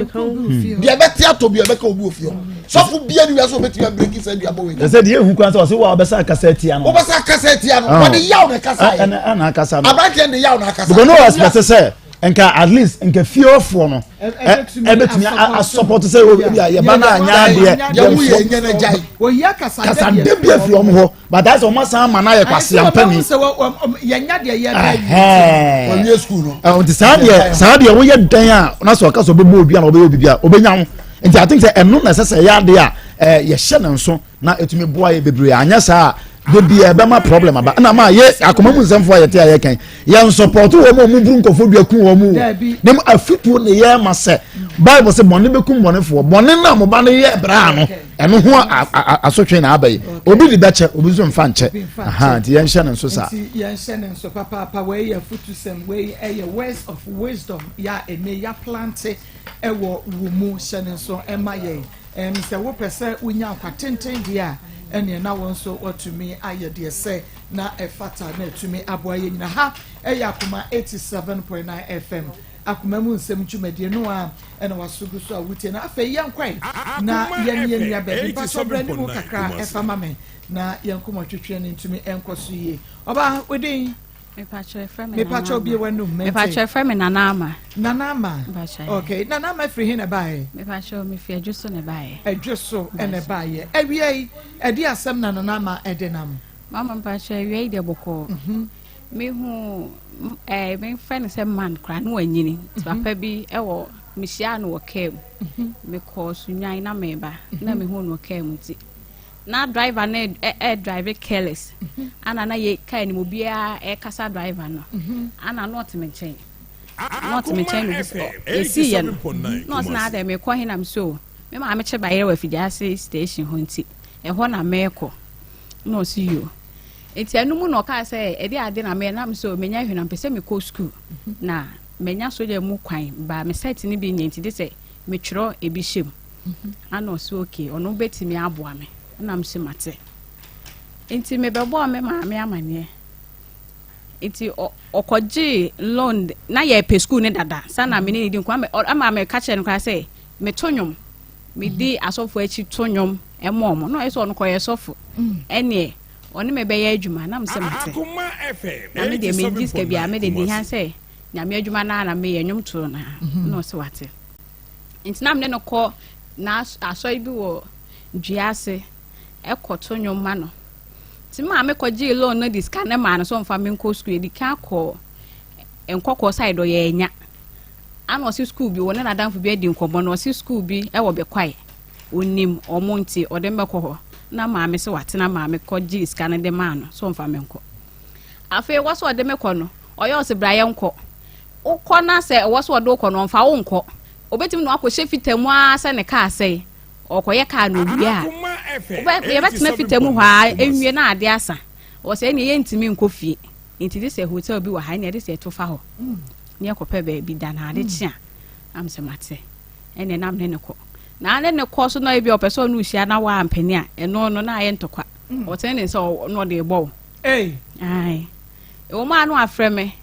deɛ ɛbɛte atɔ bi ɛbɛka obi ofie sɔfo bia ni wiase obetumi abiriki sɛ dua bɔ wei. ɛsɛ deɛ ehu kwan sɛ ɔsɛ wa ɔbɛsa akasa atia no. ɔbɛsa akasa atia no ɔde ah. yaw na ɛkasa yɛ ɛna akasa no aberanteɛ de yaw na akasa. because no expect sɛ nka at least nka fiefoɔ no ɛbɛtumi asɔpɔtɔ sɛ ebi a yɛba na anya adeɛ yɛn kasade bi afiri wɔn hɔ. But ayɛ sɛ wɔn asan ama no ayɛ kwaseampani. Nti saa deɛ saa deɛ woyɛ dɛn a na sɛ ɔka sɛ ɔbɛbɔ obi a na ɔbɛyɛ obi bi a ɔbɛnya ho nti I think sɛ ɛno na ɛsɛ sɛ ɛyɛ adeɛ a ɛɛ yɛhyɛ ne nso na ɛtumi boa yɛ bebree anyɛ saa a bebree ɛbɛma problem aba ɛna maa yɛ akoma mu nsɛmfo a yɛte a yɛkɛn yɛn nsɔpɔto wɔn a wɔn buru nkɔfo dua kun wɔn mu ne mu afutuo ne yɛ ma sɛ bible sɛ bɔne bɛkum bɔnefoɔ bɔne na mo ba no yɛ braa no ɛno ho asotwe na aba yi obi de bɛkyɛ obi nso nfa nkyɛ nti yɛnhyɛ ne nso saa. nti yɛnhyɛ ne nso papaapa wei yɛ afutusɛm wei ɛyɛ words of wisdom yɛ a ɛnɛ yɛaplante ɛwɔ wo mu hyɛ ne nso ɛma yɛn ɛm sɛ wopɛ sɛ wonya nkwa tenten deɛ a ɛneɛ na wɔn nso watumi ayɛ deɛ sɛ na ɛfata na ɛtumi aboa yɛn nyina ha ɛyɛ akoma 87.9 fm Akoma mu nsɛm dwumadie no a ɛna waso gu so a wotie no. Afei yɛnkɔe na yɛne yɛn nua baabi. Mpakyɛw brɛ ne mu kakra ɛfa ma me na yɛn nkɔmmɔ twetwe no ntumi nkɔ so yie. Ɔbaa, wo din? Mepakyɛw bie w'anum mente. Mepakyɛw frɛ me Nana Ama. Nana Ama. Okay, Nana Ama firi he na ɛbaeɛ? Mepakyɛw mefi Adwo so na ɛbaeɛ. Adwo so na ɛbaeɛ. Awia yi, ɛde asɛm na Nana Ama ɛde nam? Mama mpakyɛw awia yi deɛ bɔkɔɔ. Mhm. Mehu ɛɛ eh, mefrɛ no sɛ man koraa na wanyini nti mhm. papa bi ɛwɔ mehyiaa no wɔ kaa mu mhm. mekɔɔ sunwan na meba na mhm. mehu no wɔ kaa mu nti na driver no ɛ ɛ drive careless ana na yɛ kaa no mu obiara ɛkasa driver no ana na ɔte me nkyɛn na ɔte me nkyɛn na obi sɛ yɛsi yɛ no na ɔsɛ na adɛ mekɔ he nam so me maame kye bayerɛ wɔ afidie ase station hɔ nti ɛhɔ na mɛkɔ na ɔsi yo. Nti ɛno mu na ɔkaa sɛ ɛde ade na meyɛ nam sɛ menya hwee na mepɛ sɛ mekɔ sukuu na manya sogya mu kwan ba me set no bi nyɛ nti de sɛ metwerɛ ebi hyɛ mu. Ana ɔsɛ okay, ɔno bɛtumi aboa me. Ɛna mese mate. Nti mebɛbɔɔ me maame amaneɛ. Nti ɔkɔgyee loan na yɛpɛ sukuu no dada sa na me ne ne di nkɔmmɔ ama meka kyerɛ no koraa sɛ meto nnwom, medi asɔfo akyi to nnwom ɛma ɔmo na ɔyɛ sɛ ɔno kɔyɛ sɔfo ɛneɛ ɔne me bɛyɛ adwuma na mesɛ mate na me deɛ mengye sika biara, me deɛ hia sɛ Nyame adwuma no ara na meyɛ nnwom to no na ɔsɛ wate. Nti na mene no kɔ na asɔre bi wɔ dua ase ɛkɔ to nnwom ma no. Nti maame kɔgyee loan no de sika no maa no sɛ ɔmfa me nkɔ sukuu. Yɛdi kan kɔ nkɔkɔɔ side ɔyɛ anya. Ana ɔse sukuu bi, wɔne n'adamfo bi adi nkɔmmɔ no, ɔse sukuu bi wɔ Bɛkwae. Onim ɔmo nti ɔde me bɛkɔ hɔ. Na maame sɛ watena maame kɔgyee sika no de maa no sɛ ɔmfa me nkɔ. Afei wɔ sɛ ɔde me kɔ no, ɔyɛ ɔse bra yɛnkɔ. Wokɔ na sɛ ɛwɔ sɛ ɔde wokɔ no, ɔmfa wo nkɔ. Obetumi na wakɔhyɛ fita mu ara sɛ ne kaa sɛe. Ɔkɔyɛ kaa no owie a, yɛbɛtena fita mu hɔ ara nwie na ade asa. Wɔ sɛ ɛnneɛ yɛntumi nkɔ fie. Nti de sɛ hotel bi wɔ ha, ɛnneɛ de sɛ yɛto fa hɔ. Ne yɛkɔpɛ baabi da na ade kye a, na mesɛ mate. Ɛnneɛ na mene ne kɔ. Na ne ne kɔ so na ebi ɔpɛ sɛ ɔne ohyia na wampene a, ɛno no na ayɛ ntɔkwa. Ɔtene ne nsa na ɔde rebɔ wo. Ae. Ɛwɔ mu a na wafrɛ me.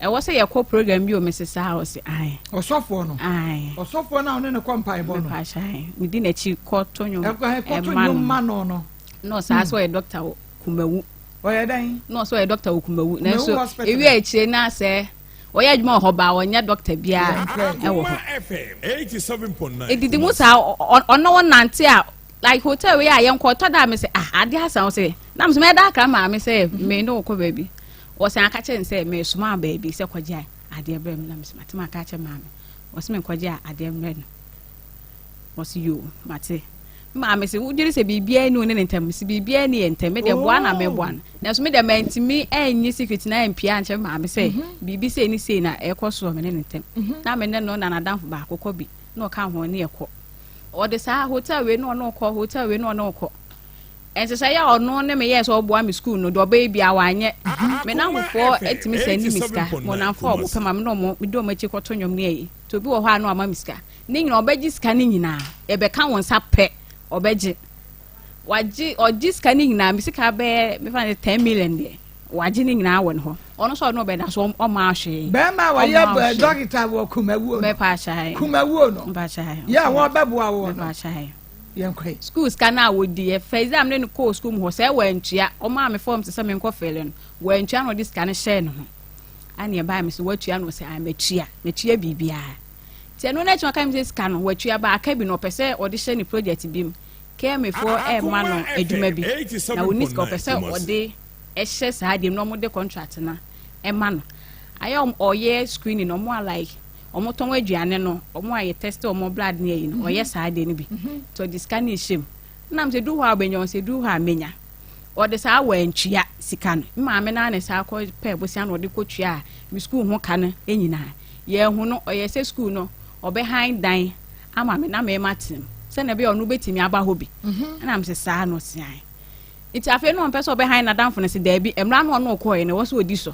Ɛwɔ sɛ yɛkɔ program bi o, mese saa, ɔse ae. Ɔsɔfoɔ no? Ae. Ɔsɔfoɔ no a ɔne no kɔ mpaebɔ no? Mepa ahyɛ ae. Medi n'akyi kɔ to nnwom ɛkɔto nnwom ma no no. Na ɔsaa sɛ ɔyɛ dɔkta wɔ Kumawu. Ɔyɛ dɛn? Na ɔsɛ ɔyɛ dɔkta wɔ Kumawu. Nanso ewi akyire na sɛ ɔyɛ adwuma wɔ hɔ baa ɔnyɛ dɔkta biara ɛwɔ hɔ. Edidi mu saa ɔno ɔnante a like hotel wei a yɛnkɔ tɔ da me sɛ ah ade asa wo sɛ na me sɛ mɛda akra maame sɛ me ne wo kɔ baabi. Ɔsan aka kyerɛ no sɛ meresoma wo baabi sɛ kɔgye adeɛ brɛ me na mese mate maka akyerɛ maame. Ɔse menkɔgye adeɛ mbrɛ no. Ɔse yoo mate. Me maame se wogye di sɛ biribiara ni wo ne ne ntam? Mese biribiara ni yɛ ntam. Me deɛ boa na meboa no. Nanso me deɛ mantumi anyi secret na ampia ankyerɛ me maame sɛ mhm. biribi sei ne sei na ɛkɔ soɔ me ne ne ntam. Mhm. Na me ne no na n'adamfo baako kɔ bi na ɔka ho ne yɛkɔ. Ɔde saa hotel wei na ɔne ɔkɔ hotel wei na ɔne ɔkɔ. Nhyehyɛeɛ a ɔno ne me yɛɛ sɛ ɔboa me sukuu no, deɛ ɔbɛyɛ biara wanyɛ. Me nnamfofoɔ tumi sɛnde me sika, mewɔ nnamfoɔ a wɔpɛ ma me ne wɔn, medi wɔn akyi kɔto nnwom ne ayi. Nti obi wɔ hɔ a na wama me sika. Ne nyinaa ɔbɛgye sika no nyinaa, ɛbɛka wo nsa pɛ, ɔbɛgye. Wagye, ɔgye sika no nyinaa, me sika bɛyɛ, mefa no 10 million deɛ, wagye ne nyinaa wɔ ne hɔ. Ɔno nso ɔno ɔbɛda so ɔma ahwee. Bɛrima a wɔyɛ dɔkita wɔ Kumawuo no. Mɛpa akyɛ. Kumawuo no. Mpa akyɛ. Yɛ a wɔbɛboa wɔ no. Mɛpa akyɛ. Yɛnkɔ yi. Sukuu sika no a wɔdi yɛ first day a mene no kɔɔ sukuu mu hɔ sɛ wantua, ɔmaa me form sɛ menkɔ fɛle no, wantua na ɔde sika no hyɛɛ ne ho. Ɛne ɛbaa me sɛ watua no sɛ ah matua, matua biribiara. Nti ɛno no akyi ɔka mi sɛ sika no watua ba aka bi no ɔpɛ sɛ ɔde hyɛ ne project bi mu. KMA foɔ ɛrema no adwuma bi na ɔni sika ɔpɛ sɛ ɔde ɛhyɛ saa deɛ mu na wɔde contract no ɛma no. Ayɛ ɔyɛ screening ɔmo a like Ɔmo tɔn aduane no, ɔmo a yɛ tɛste ɔmo blood ne ayi no, ɔyɛ saa adeɛ no bi. Nti ɔde sika no rehyɛ mu. Ɛna mesɛ duru hɔ a wobɛnya, ɔsɛ duru hɔ a menya. Ɔde saa wantua sika no. Me maame no ara na ɛsan kɔ pɛɛ bosea na ɔde kɔ tuaa me sukuu ho ka no nyinaa. Yɛanhu no, ɔyɛɛ sɛ sukuu no ɔbɛhan dan ama me na me matena mu sɛnea ɛbɛyɛ a ɔno bɛtumi aba hɔ bi. Ɛna mesɛ saa na ɔse ae. Nti afei na ɔmpɛ sɛ ɔbɛhan n'adamfo no se daabi, mmara no ɔno ɔkɔɔɛ no ɛwɔ sɛ ɔdi so.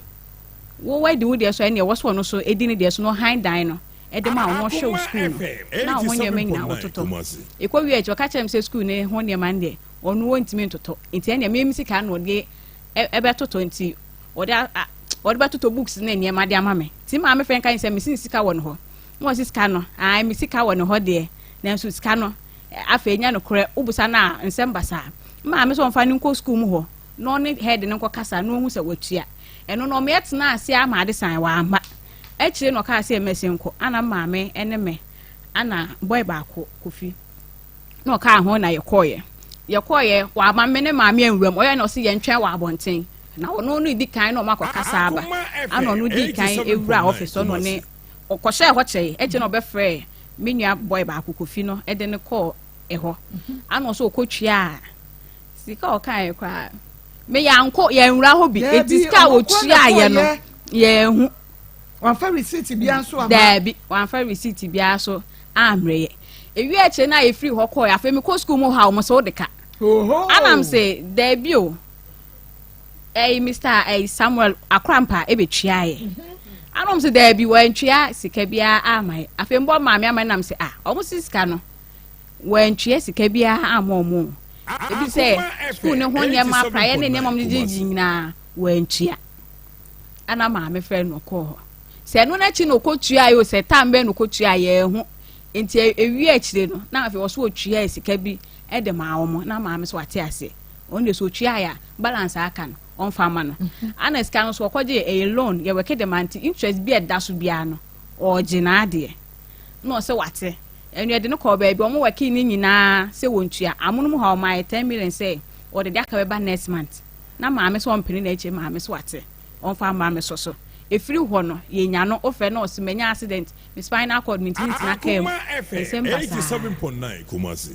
Wo wadi wo deɛ so a ɛnneɛ ɛwɔ sɛ ɔno nso di ne deɛ so na ɔhan dan no de ma wo na ɔhwɛ wo sukuu no na wo ho nneɛma nyinaa wototɔ. Ɛkɔ wie akyi ɔka kyerɛ me sɛ sukuu no ho nneɛma no deɛ ɔno ɔntumi ntotɔ nti ɛnneɛ me me sika na ɔde ɛbɛtotɔ nti ɔde ɔde bɛtotɔ books ne nneɛma de ama me. Nti maame fɛ nka sɛ mesi ne sika wɔ ne hɔ. Na ɔsi sika no ae me sika wɔ ne hɔ deɛ nanso sika no afei nyɛ nokorɛ wobusa no a nsɛm basaa. Maame sɛ ɔmfa no nkɔ sukuu mu hɔ na ɔne head no nkɔkasa na ɔhu sɛ watua. Ɛno no ɔmeɛ tenaa ase ara ma ade sae, wamma. Akyire na ɔkaa sɛ mɛsi nkɔ, ana maame ne me, ana boy baako, Kofi, na ɔkaa ho na yɛkɔɔeɛ. Yɛkɔɔeɛ, wamma me ne maame anwura mu, ɔyɛ na ɔse yɛntwɛn wɔ abɔnten. Na ɔno no di kan na ɔmo akɔkasa aba. Ana ɔno di kan ewura office hɔ na ɔne ɔkɔhyɛɛ hɔ kyɛe. Akyire na ɔbɛfrɛɛ me nua boy baako, Kofi no, de no kɔɔ ɛhɔ. Ana ɔsɛ ɔkɔtuaa Sika a ɔkaeɛ koraa me yɛankɔ yɛnwura hɔ bi eti sika a wɔtuaeɛ no yɛnhu. Wamfa receipt biara nso ama. Daabi wamfa receipt biara so ammrɛ yɛ. Ewie akyire no a yɛfiri hɔ kɔɛ afei mekɔ sukuu mu hɔ a wɔn sɛ wode ka. Anam sɛ daabi o. Ɛyi Mr. Ɛyi Samuel Akorampa ɛbɛtuaeɛ. Ana wɔn sɛ daabi wɔantua sika biara ama yɛ. Afei mbɔ maame ama nam sɛ ah wɔn si sika no wɔantua sika biara ama wɔn. Ebi sɛ sukuu ne ho nneɛma praeɛ ne nneɛma wɔn gyegye nyinaa wɔantua. Ana maame frɛ no ɔkɔɔ hɔ. Sɛ ɛno n'akyi na ɔkɔtua yɛ o sɛ tam bɛn na ɔkɔtua yɛ ɛho. Nti ewie akyire no na afei wɔso wɔtua sika bi de maa wɔn na maame so wate aseɛ. Ɔno deɛ sɛ ɔtua yɛ a balance a aka no ɔmfa mma no. Ana sika no nso ɔkɔgye ɛyɛ loan yɛwɛke de ma nti interest bi a ɛda so biara no ɔregye n'adeɛ. Na ɔsɛ wate. Ɛno yɛde no kɔɔ baabi ɔmo wɛke ne nyinaa sɛ wɔntua. Amono mu ha ɔmaa yɛ 10 million sɛ ɔde de aka bɛba next month. Na maame sɛ ɔmpene n'akyire maame sɛ wate ɔmfa mma me so so. Ɛfiri hɔ no yɛnya no wofrɛ no ɔse manya accident Me spinal cord mentumi ntena kaa mu. Akoma FM Nsɛm basaa. 87.9 Kumasi.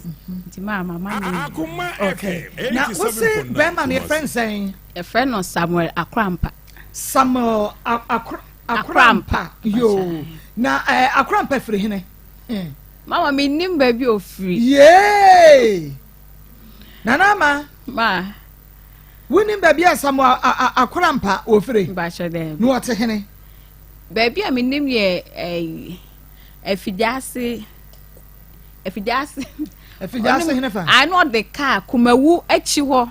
Nti maa mama ne nyinaa. Akoma Okay. FM Na wose 87.9 bɛrima no yɛfrɛ Kumasi. no sɛn? Yɛfrɛ no Samuel Akorampa. Samuel Akorampa. Yoo. Na eh, Akorampa firi hene? Hmm. Mama mennim baabi a ofiri. Yee! Nana Ama. Ma. Wonim baabi a Samuel Akorampa ofiri? Mpakyɛ dɛ. Na ɔte hene? Baabi a menim yɛ ɛyi Afigyase Afigyase. Afigyase hene fa. Ayi na ɔde kaa Kumawu akyi hɔ.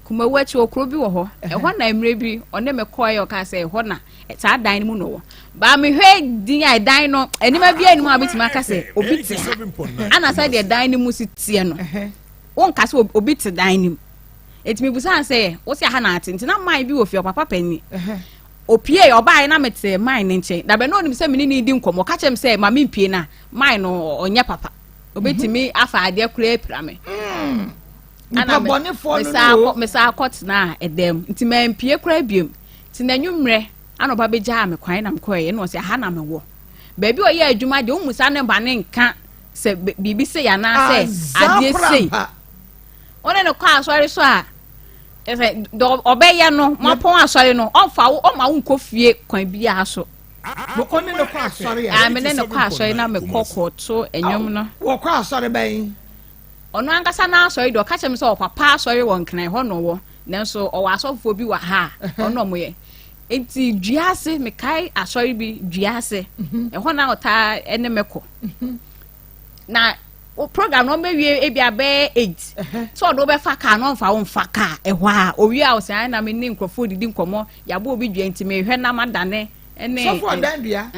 Kumawu akyi hɔ kuro bi wɔ hɔ. Ɛhɔ na mmerɛ bi ɔne me kɔɛ ɔkaa sɛ ɛhɔ na saa dan no mu na ɔwɔ. Baa mehwɛ din a ɛdan no nneɛma bi anim a wobɛtumi aka sɛ obi te ha. Ana sɛ deɛ dan no mu si teɛ no wonka sɛ obi te dan no mu. Eti mebusaa sɛ wo sɛ aha na ate nti na man bi wɔ fie ɔpapa panyin. Opiee, ɔbaeɛ na mete mine no nkyɛn. Dabɛ na ɔnim sɛ me ne no redi nkɔmmɔ. Ɔka kyerɛɛ me sɛ ma mempue no a, mine no ɔnyɛ papa. Ɔbɛtumi afa adeɛ koraa apira me. Mm. Ana Nipa bɔnefoɔ no no o. mesaa kɔtenaa ɛdan mu. Nti mampue koraa biom. Nti n'anwummerɛ ana ɔba bɛgyaa me kwan na mekɔeɛ na ɔsɛ aha na mewɔ. Baabi a ɔyɛ adwuma deɛ ɔmmu saa ne ba ne nka sɛ biribi sei anaasɛ adeɛ sei. Wo ne no kɔ asɔre so a, sɛ dɛ ɔbɛyɛ no, moapɔn asɔre no, ɔmfa wo, ɔma wo nkɔ fie kwan biara so. Wo ne no kɔ asɔre a? Ah, me ne no kɔ asɔre na mekɔ kɔto nnwom no. Wɔkɔ asɔre bɛn? Ɔno ankasa n'asɔre deɛ, ɔka kyerɛ me sɛ ɔpapa asɔre wɔ Nkran hɔ na ɔwɔ, nanso ɔwɔ asɔfoɔ bi wɔ ha a ɔno ɔmo yɛ. Nti dua ase, mekae asɔre bi dua ase, mhm. ɛhɔ na ɔtaa ne me kɔ. Mhm. Na wo program no ɔmbɛwie ebi abɛyɛ eight sɛ ɔde wobɛfa kaa na ɔmfa wo mfa kaa ɛhɔ a owie a ɔsɛ na me ne nkurɔfoɔ didi nkɔmmɔ yɛabɔ obi dua nti mehwɛ na madane ne sɔfo ɔdan dua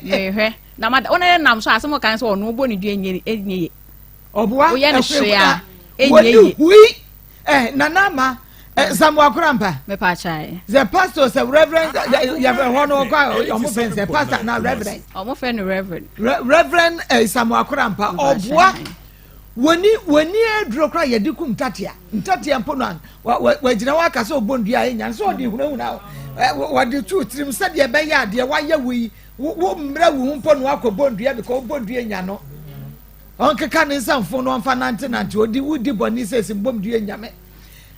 mehwɛ na mada wo ne nam so asɛm ɔkan sɛ ɔno wobɔ ne dua nyɛ ye ɔboa woyɛ no hwee a ɛnyɛ ye Eh, Nana Ama, eh, Samuel Akorampa. Mepa kyɛ. The pastor sɛ reverend yɛfrɛ hɔ no ɔkɔ a ɔmo fɛn sɛ pastor na reverend. Ɔmo fɛn no reverend. Re reverend eh, Samuel Akorampa ɔboa wɔni wɔni aduro kora yɛde kum ntatea ntatea mpo no a wɔgyina hɔ aka sɛ ɔbɔ ndua a ɛnya sɛ ɔde hunahuna wɔde tu tirim sɛdeɛ ɛbɛyɛ adeɛ wayɛ wo yi wo mmerɛ wo ho mpo no akɔ bɔ ndua because wobɔ ndua nya no. Ɔnkeka ne nsa mfon no ɔmfa nantenante odi wodi bɔne sɛsi mbom due nyame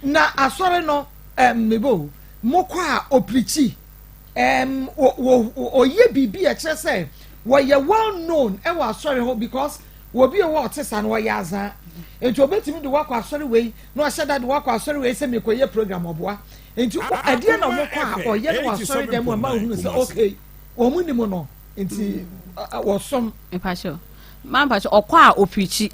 na asɔre no ɛm mebo mokɔ a ɔpirikyi ɛm wɔ ɔyɛ biribi a ɛkyerɛ sɛ wɔyɛ well known ɛwɔ asɔre hɔ because wɔbi wɔ ɔte saa no wɔyɛ azaa nti obetumi de wakɔ asɔre wei na ɔhyɛ da de wakɔ asɔre wei sɛ mekɔyɛ program ɔboa nti ɛdeɛ na wɔkɔ a ɔyɛ no wɔ asɔre dɛm mu ɛma ohunu sɛ okay wɔn nim no nti wɔsom. Mpakyɛw. Ma mpakyɛ ɔkɔ a ɔpirikyi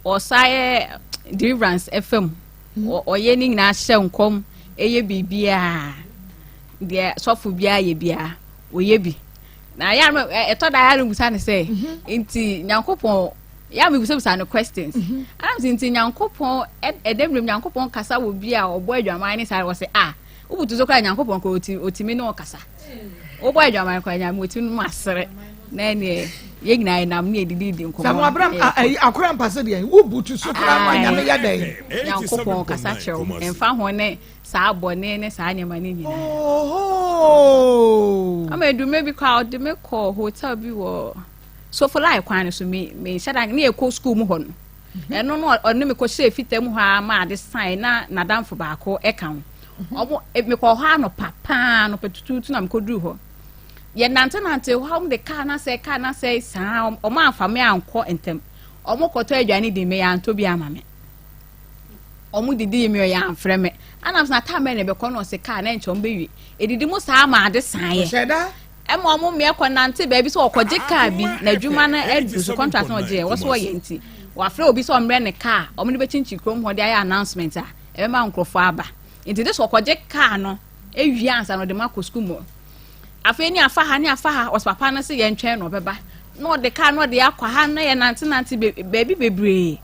ɔsa yɛ deliverance ɛfa mu ɔyɛ ne nyinaa hyɛ nkɔm ɛyɛ biribiara deɛ sɔfo biara yɛ biara ɔyɛ bi na yɛ ano ɛtɔ da yɛ ano busa ne sɛ mhm. nti nyankopɔn yɛ ano busa no questions mhm. anam sɛ nti nyankopɔn ɛdɛ mmerɛ nyankopɔn kasa wɔ bi a ɔbɔ adwaman ne saa wɔ sɛ ah Wobutu so koraa Nyankopɔn koraa otumi ne wo kasa. Wobɔ adwaman koraa Nyame otumi no asere. Na ɛneɛ yɛn nyinaa yɛnam ne yɛdidi di nkɔmmɔ. Sɛ mo abram ayi akora mpa so deɛ wobutu so koraa ma Nyame yɛ dɛn. Nyankopɔn kasa kyerɛ wo ɛmfa ho ne saa bɔne ne saa nneɛma no nyinaa. Ama edumɛ bi koraa ɔde me kɔ hotel bi wɔ Sofolai kwan no so me me hyɛ da ne yɛkɔ school mu hɔ no. Ɛno no ɔne me kɔhyɛɛ fitaa mu hɔ ara ma ade sae na n'adamfo baako ka ho. Ɔmo e, mekɔɔ hɔ anɔpa paa anɔpa tutuutu na mekɔduru hɔ. Yɛnantenante hɔ a wɔde kaa no asɛe kaa no asɛe saa ɔmo amfa me ankɔ ntɛm. Ɔmo kɔtɔ aduane di me yɛantɔ bi ama me. Ɔmo didi mi ɔyɛ amfrɛ me. Ana sɛ na time bɛn na ɛbɛkɔ na ɔse kaa na ɛnkyɛ ɔmo bɛwie. Edidi mu saa ma ade san yɛ. Ɔhyɛ da. Ɛma ɔmo mmea kɔ nante baabi sɛ ɔkɔgye kaa bi na adwuma no adu so contract na ɔgye ɛwɔ so ɔyɛ nti wafrɛ obi sɛ ɔmmrɛ ne kaa ɔmo de bɛkyinkyin kurom hɔ de ayɛ announcement a ɛbɛma nkurɔfoɔ aba nti de sɛ ɔkɔgye kaa no ewie ansa na ɔde ma kɔ sukuu mu. Afei ne afa ha ne afa ha ɔsɛ papa no sɛ yɛntwɛn na ɔbɛba na ɔde kaa na ɔde akɔ ha na yɛ nante nante baabi bebree.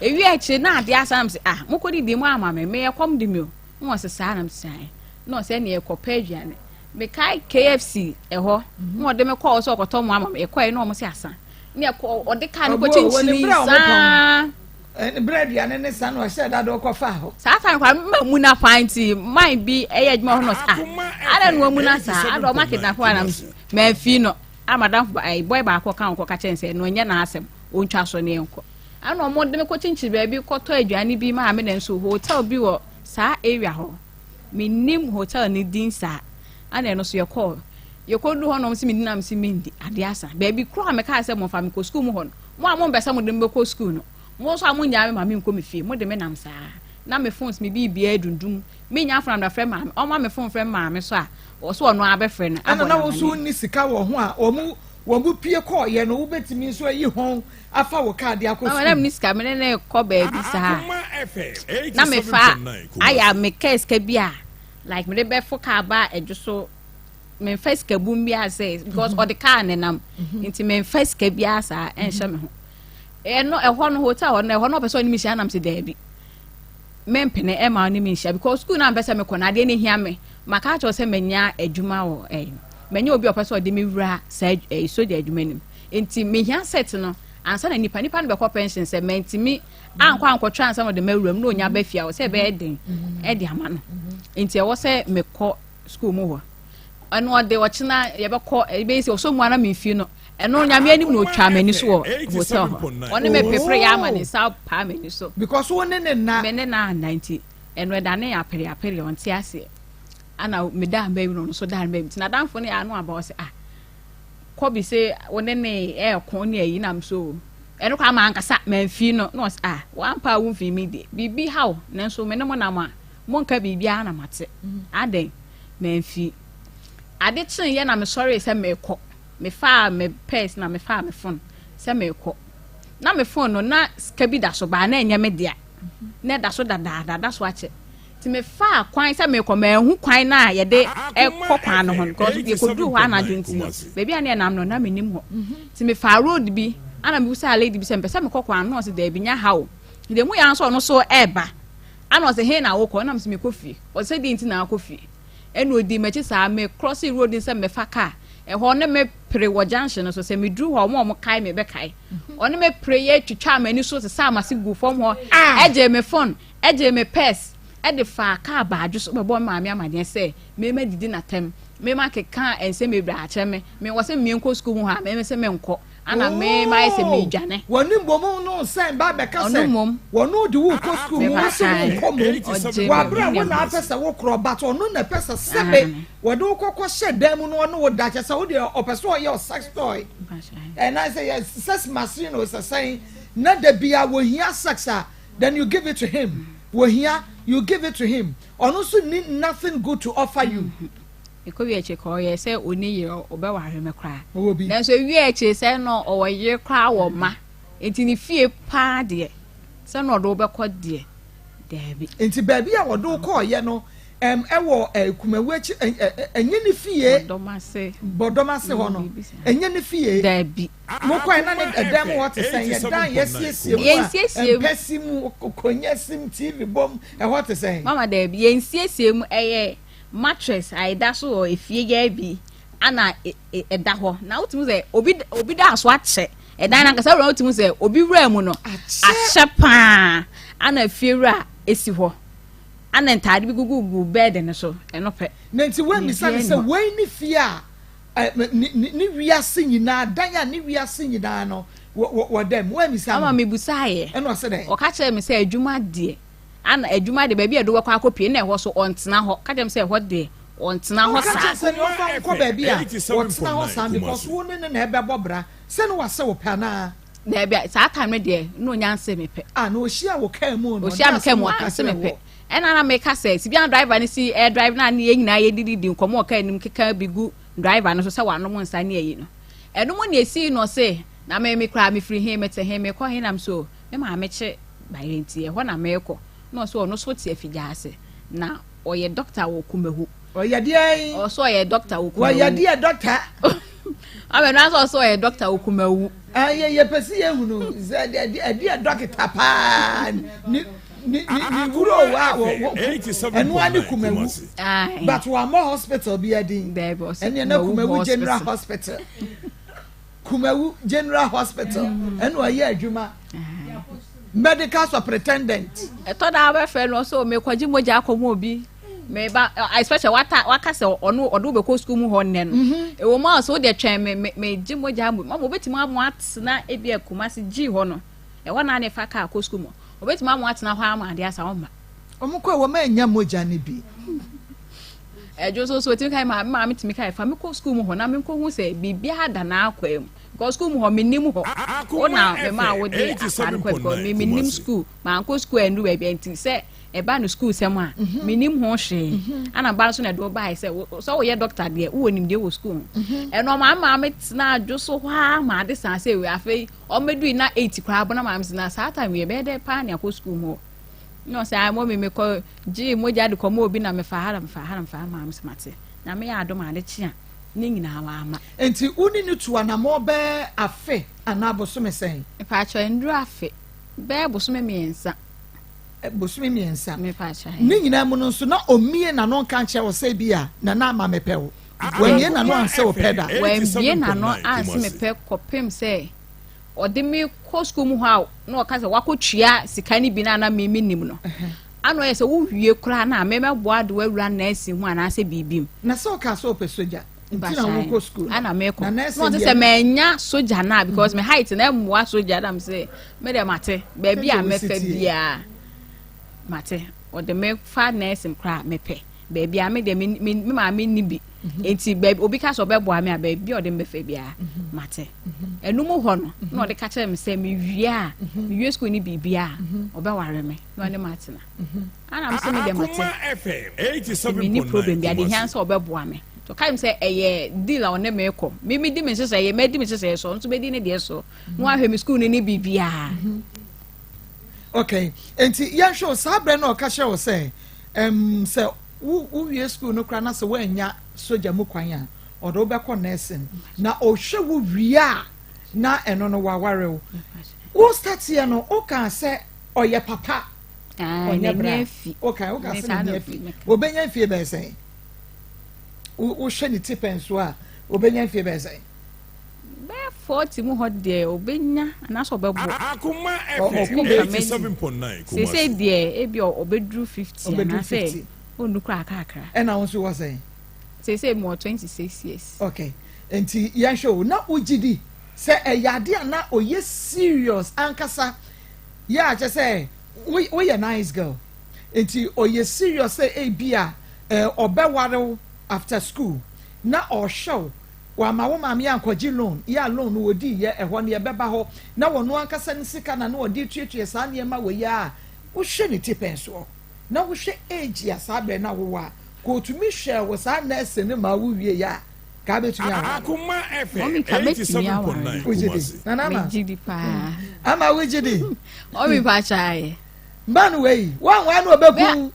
Ewie akyire na adeɛ asa na sɛ ah mokɔ didi mu ama me meyɛ kɔm de mi o na ɔsɛ saa na sɛ na ɔsɛ ne yɛkɔ pɛ aduane. Mekae KFC ɛhɔ na ɔde me kɔɔ sɛ ɔkɔtɔ mo ama me yɛkɔɛ na ɔmo sɛ asa ne ɛkɔ ɔde kaa no kɔ kyinkyini saa. Berɛ aduane ne sa na ɔhyɛ dada ɔkɔfa hɔ. Saa time kwa mma mu na paa nti man bi ɛyɛ adwuma hɔ no sɛ ah ada no amu na saa ada ɔma kidnap hɔ anam mamfi no a madam ɛɛ boy baako ka ho kɔ ka kyɛn sɛ no ɛnyɛ n'asɛm ɔntwa so ne ɛnkɔ ɛna ɔmo de me kɔ kyinkyini baabi kɔtɔ aduane bi maa me na nso hotel bi wɔ saa area hɔ. Mennim hotel no din saa. Ɛna ɛno nso yɛkɔɔ. Yɛkɔduru hɔ na wɔn se menni na mese mendi. Adeɛ asa. Baabi korɔ a mekaa sɛ momfa me kɔ sukuu mu hɔ no, mo a mompɛ sɛ mode me bɛkɔ sukuu no, mo nso a monnyaa me ma menkɔ me fie, mode me nam saa. Na me phones, me biribiara dundum. Mennya phone a mede afrɛ maame. Ɔma me phone frɛ maame so a, ɔse ɔno ara bɛfrɛ no abɔ Ɛna no na wo nso amaneɛ. wonni sika wɔ ho a wɔn wɔn pue kɔɔeɛ no, wobɛtumi nso ayi ho afa wo kaa de akɔ Mama na sukuu. menni sika, me ne no rekɔ baabi saa na mefa ayɛ a meka sika bi a like mede bɛfo kaa ba adwo so memfa sika bum bi a sɛ because ɔde mhm. kaa ne nam mhm. nti memfa sika bi a saa ɛnhyɛ me ho ɛno ɛhɔ no hotel hɔ no ɛhɔ no ɔpɛ sɛ ɔne me hyia nam sɛ daabi mempene ɛma ɔne me nhyia because school na mpɛ sɛ mekɔ no adeɛ no hia me maka akyerɛ sɛ manya adwuma wɔ ɛyi manya obi a ɔpɛ sɛ ɔde me wura saa ɛyi sogya adwuma no mu Nti mehia set no ansa na nipa nipa no bɛkɔ pension sɛ mantumi ankɔ ankɔtwa ansa na ɔde ma wuram na onya ba fie a sɛ ɛbɛyɛ den ɛde ama no nti ɛwɔ sɛ mekɔ sukuu mu hɔ ɛno ɔde ɔkyena yɛbɛkɔ ɛbɛyɛ sɛ ɔsɔ mu ara memfie no ɛno nyame anim na ɔtwa m'ani so wɔ hotel hɔ ɔne me pepere yɛ ama ne nsa paa m'ani so because wo ne ne nna me ne na nna nti ɛno ɛdane apere apere ɔnte aseɛ ana meda mbɛ no nso da mbɛ nti n'adamfo no yɛ ano aba ɔsɛ ah Kobe se wo ne ne ɛɛko ne ayi nam so ɛno koraa mankasa mamfii no na ɔse ah wampa a womfii me deɛ biribi ha wo nanso me ne mo nam a monka biribiara na mate adɛn mamfii ade kyeeɛ na mesɔree sɛ merekɔ mefaa me purse na mefaa me phone sɛ merekɔ na me phone no na sika bi da so baa na ɛnyɛ me dea na ɛda so dadaada da so akyɛ Nti mefaa kwan sɛ merekɔ, manhu kwan no a yɛde kɔ kwan no ho no, because yɛkɔduru hɔ anadwo nti no, baabi a na yɛnam no, na mennim hɔ. Nti mefaa road bi, ana mebisaa lady bi sɛ mepɛ sɛ mekɔ kwan no, na ɔse daabi, nyɛ ha o. Nti emu yɛ ara nso ɔno nso ɛreba, ana ɔse he na wokɔ? Ɛna mese mekɔ fie. Ɔse sɛ deɛ nti na akɔ fie? Ɛna ɔdii m'akyi saa, me crossing road no sɛ mɛfa car, ɛhɔ ne me pere wɔ junction no so, sɛ meduru hɔ a wɔn a wɔkae me bɛkae. Ɔne me pere yɛ twitwaa m'ani so sesaa m'ase guu fam hɔ, ɛgyee me phone, gyee me purse de faa kaa baadwo so bɛbɔɔ me maame amaneɛ sɛ me madidi no atɛm, me makeka nsɛm bebree akyerɛ me, me wɔ sɛ menkɔ sukuu mu hɔ a, me sɛ menkɔ, ana me mayɛ sɛ meredwane. Wɔne mmom no sɛn ba bɛka Ɔno sɛ mmom. wɔne de wo kɔ sukuu mu, wo se wonkɔ mmom, Ɔgye wɔ abere a me wo na apɛ sɛ wokorɔ but ɔno na ɛpɛ sɛ sɛbe wɔde wo kɔkɔ hyɛ dan mu na ɔne wo da kyɛ sɛ wo deɛ ɔpɛ sɛ ɔyɛ wo sex toy ɛna sɛ yɛ sex machine o sɛ sɛn na da bia wɔhia sex a then you give it to him wɔhia you give it to him ɔno nso nni nothing good to offer you. Ɛkɔ wie akyire kɔ ɔyɛ sɛ ɔni yere ɔbɛware me koraa Ɔwɔ bi. nanso ewie akyire sɛ no ɔwɔ yere koraa wɔ mma nti ne fie paa deɛ sɛ no ɔde wo bɛkɔ deɛ daabi. Nti baabi a wɔde wo kɔɔyɛ no ɛm ɛwɔ ɛ Kumawu akyi ɛ ɛ ɛnyɛ ne fie Bɔdɔm ase. Bɔdɔm ase hɔ no Mm, biribi saa. ɛnyɛ ne fie. Daabi. Mokɔe na ne dan mu hɔ te sɛn? Yɛ dan yɛasiesie mu a mpɛ si mu, konwa si mu, TV bom, ɛhɔ te sɛn? Mama daabi, yɛnsiesie mu, ɛyɛ mattress a ɛda so wɔ efie yɛ bi ana ɛda hɔ. Na wotumi sɛ obi obi da so akyɛ ɛdan no ankasa wura wotumi sɛ obi wura mu no akyɛ paa ana efie wura esi hɔ ana ntaade bi gugugu bɛɛde no so ɛno pɛ. Na nti woammisa no sɛ wei ne fie a ne ne wiase nyinaa dan a ne wiase nyinaa no wɔ wɔ wɔ dɛm woammisa no Ama mebusaeɛ. ɛna ɔse dɛn Ɔka kyerɛɛ me sɛ adwuma deɛ, ana adwuma deɛ baabi a ɛde wobɛkɔ akɔpie na ɛhɔ so ɔntena hɔ. Ɔka kyerɛɛ me sɛ ɛhɔ deɛ ɔntena hɔ Ɔka saa. kyerɛ sɛ nea ɔmfa wo nkɔ baabi a ɔtena hɔ saa because wo ne no na ɛbɛbɔ bra sɛ ne wase wo pɛ anaa. Daabi, saa time no deɛ na onya nse me pɛ. Ah, na ohyia wo kaa mu no. Ohyia me kaa mu ɔka se me pɛ. Ɛna na meka sɛ sibi a driver no si ɛɛ drive na ne yɛn nyinaa yɛdididi nkɔmɔ wɔ kaa anim keka bi gu driver no so sɛ wanom nsa ne ayi no. Ɛno mu na esii no ɔse na me me koraa mefiri he mete he mekɔ he nam so me maame kye bayerɛ nti ɛhɔ na meekɔ. Na ɔse ɔno so te afigya ase na ɔyɛ doctor wɔ Kumawu. Ɔyɛ deɛn? Ɔse ɔyɛ doctor wɔ Kumawu. Ɔyɛ deɛ doctor? Ɔbɛ no asɛ ɔsɛ ɔyɛ dɔkta wɔ Kumawu. Yɛ yɛ pɛ si yɛ hunu sɛ ɛdeɛ dɔkta paa ne ne ne ne wuro wa wɔ wɔ ɛnoa ne Kumawu but wɔamɔ hospital bi adin ɛneɛ na Kumawu general hospital Kumawu general hospital ɛna ɔyɛ adwuma. Medical superintendent. Ɛtɔ da a wobɛfrɛ no ɔsɛ mekɔgye mogya akɔma obi meba especially wata waka sɛ ɔno ɔde wobɛkɔ sukuu mu hɔ nnɛ no mhm. ɛwɔ mu a sɛ wodeɛ twɛn me me megye mogya mu mama wobɛtumi amo atena ebi a Kumasi gyi hɔ no ɛhɔ naa ne fa kaa kɔ sukuu mu wobɛtumi amo atena hɔ ama adeɛ asa ɔma wɔn kɔ a wɔn anya mogya no bi ɛdwo so so otumi kae maame maame tumi kae fa me kɔ sukuu mu hɔ na menkɔ hu sɛ biribiara da n'akwan mu Because school mu hɔ mennim hɔ. Wo na me maa wo de akwadaa no kɔ because me mennim school. Mankɔ school andu baabi nti sɛ ɛba no school sɛm a mhm. mennim ho hwee. Mhm. Ana ba nso na ɛde wo baeɛ sɛ sɛ woyɛ doctor deɛ wowɔ nimdeɛ wɔ school ho. Mhm. Ɛno ɔma maa me tena adwo so hɔ ara ma ade san sɛ wei afei ɔmmɛdui na 8 koraa bɔ na maame sɛ na saa time yɛ bɛyɛ dɛ paa ne akɔ school mu hɔ. Na ɔsɛ ayɛ mɔ me mekɔ gyee mogya de kɔma obi na mefa ha na mefa ha na mefa ha maame sɛ mate. Na meyɛ adom ade kye a ne nyinaa wamma. Enti wo ne no tu anammɔn bɛyɛ afe anaa bosome sɛn? Mepaakyɛw, ɛnnuru afe. Bɛyɛ bosome mmiɛnsa. Bosome mmiɛnsa. Mepaakyɛw. Ne nyinaa mu no nso, na ommie n'ano nka nkyerɛ wo sɛ ebia Nana ama mepɛ wo. Wammie n'ano anse wo pɛ da. Wammie n'ano anse me pɛ kɔpem sɛ ɔde me kɔ sukuu mu hɔ a na ɔka sɛ wakɔtua sika no bi no a na me mennim no. Ana ɔyɛ sɛ wowie koraa no a mɛmɛboa de wawura nursing ho anaasɛ biribi mu. Na sɛ ɔka sɛ ɔpɛ sogya nti na wokɔ sukuu no. Ana mekɔ. Na ɔte sɛ manya sogya no a because me height na ɛmmoa sogya na mesɛ me deɛ mate baabi a mɛfa biara mate ɔde me fa nursing koraa mepɛ baabi a me deɛ me me maame nni bi mhm. nti baabi obi ka sɛ ɔbɛboa me a baabi a ɔde me bɛfa biara mhm. mate mhm. ɛno mu hɔ no na ɔde ka kyerɛ me sɛ mewie a mewie sukuu ne biribi a ɔbɛware me na ɔne matena ana me sɛ me deɛ mate menni problem bi ade hia sɛ ɔbɛboa me so ka m sɛ ɛyɛ deal a ɔne me kɔ me me di me nhyehyɛ yɛ mɛdi me nhyehyɛ so nso bɛdi ne deɛ so na wahwɛ me sukuu no ne biribiara okay nti yɛnhwɛ o saa berɛ na ɔka kyerɛ wo sɛ um, sɛ wowie sukuu no koraa na sɛ woannya sogya mu kwan a ɔde wobɛkɔ nursing na ɔhwɛ wo wie a na ɛno no waware wo wo starteɛ no wokaa sɛ ɔyɛ papa ɔnyɛ bra woka woka sɛ n'ani afi obɛnya mfie bɛyɛ sɛn wohwɛ ne ti pɛn so a obɛnya mfie bɛyɛ sɛn bɛyɛ 40 mu hɔ deɛ obɛnya anaasɛ ɔbɛbɔ Akoma FM 87.9 Kumasi. Seesei deɛ ebi ɔbɛduru 50 anaasɛ ɔnnu koraa kakra. Ɛna wo nso wɔ sɛn? Seesei mewɔ 26 years. Okay, nti yɛnhwɛ o, na wogye di sɛ ɛyɛ ade a na ɔyɛ serious ankasa yɛ a kyɛ sɛ woyɛ nice girl nti ɔyɛ serious sɛ ebi a ɔbɛware wo after school na ɔhwɛ wo wama wo maame ankɔgye loan yɛ a loan no wɔdii yɛ ɛhɔ no yɛbɛba hɔ na wɔno ankasa ne sika na na ɔde tuatua saa nneɛma wɔ yi a wohwɛ ne ti pɛn soɔ na wohwɛ age a saa berɛ na wowɔ a kɔtumi hwɛ wo saa nurse no ma wo wie yɛ a ka bɛtumi aware Akoma FM Mɔmi ka mɛtumi aware no. 87.9 wogye di Kumasi. nana ama Megye di paa. ama wogye di Mɔmi pa kyaeɛ. mba no wei woanwaa no ɔbɛku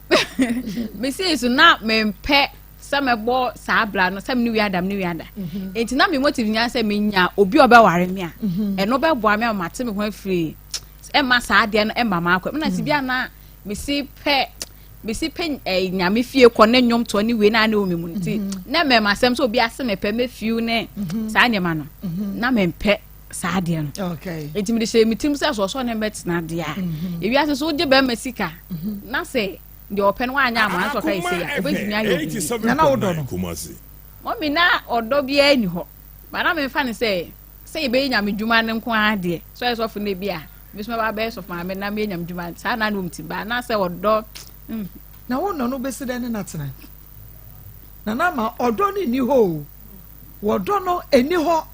Mesii so na mempɛ sɛ mɛbɔ saa bra no sɛ me ne wiada me ne wiada. Mhm. Enti na me motive nyinaa sɛ menya obi a ɔbɛware me a Mhm. ɛno bɛboa me ama mate me ho afiri ɛma saa adeɛ no ɛma m'akɔ. Ɛna si bi a na mesi pɛ mesi pɛ ɛɛ nyame fie kɔ ne nnwom toɔ ne wei na ne wɔ me mu nti mhm. na mɛma asɛm sɛ obi ase mepɛ mɛfiw ne mhm. saa nneɛma no mhm. na mempɛ saa adeɛ no nti mede hyɛ me tirim sɛ sɔsɔ ne mɛtena deɛ a ewiase so wogye bɛrima sika na sɛ deɛ ɔpɛ no wanyɛ ama nso ɔka ɛsɛ a obɛtumi ayɛ obi nana wodɔ no mɔmi na ɔdɔ biara ni hɔ ba na memfa ne sɛ sɛ yɛbɛyɛ nyame dwuma no nko ara deɛ sɛ ɔyɛ sɔfo no bi a mesoma ba bɛyɛ sɔfo maame na meyɛ nyame dwuma saa na ne wɔm ti ba anaasɛ ɔdɔ mm. Na wo nɔ no bɛsi dɛn ne no atena? Nana ama ɔdɔ no nni hɔ o, wɔdɔ no ɛni hɔ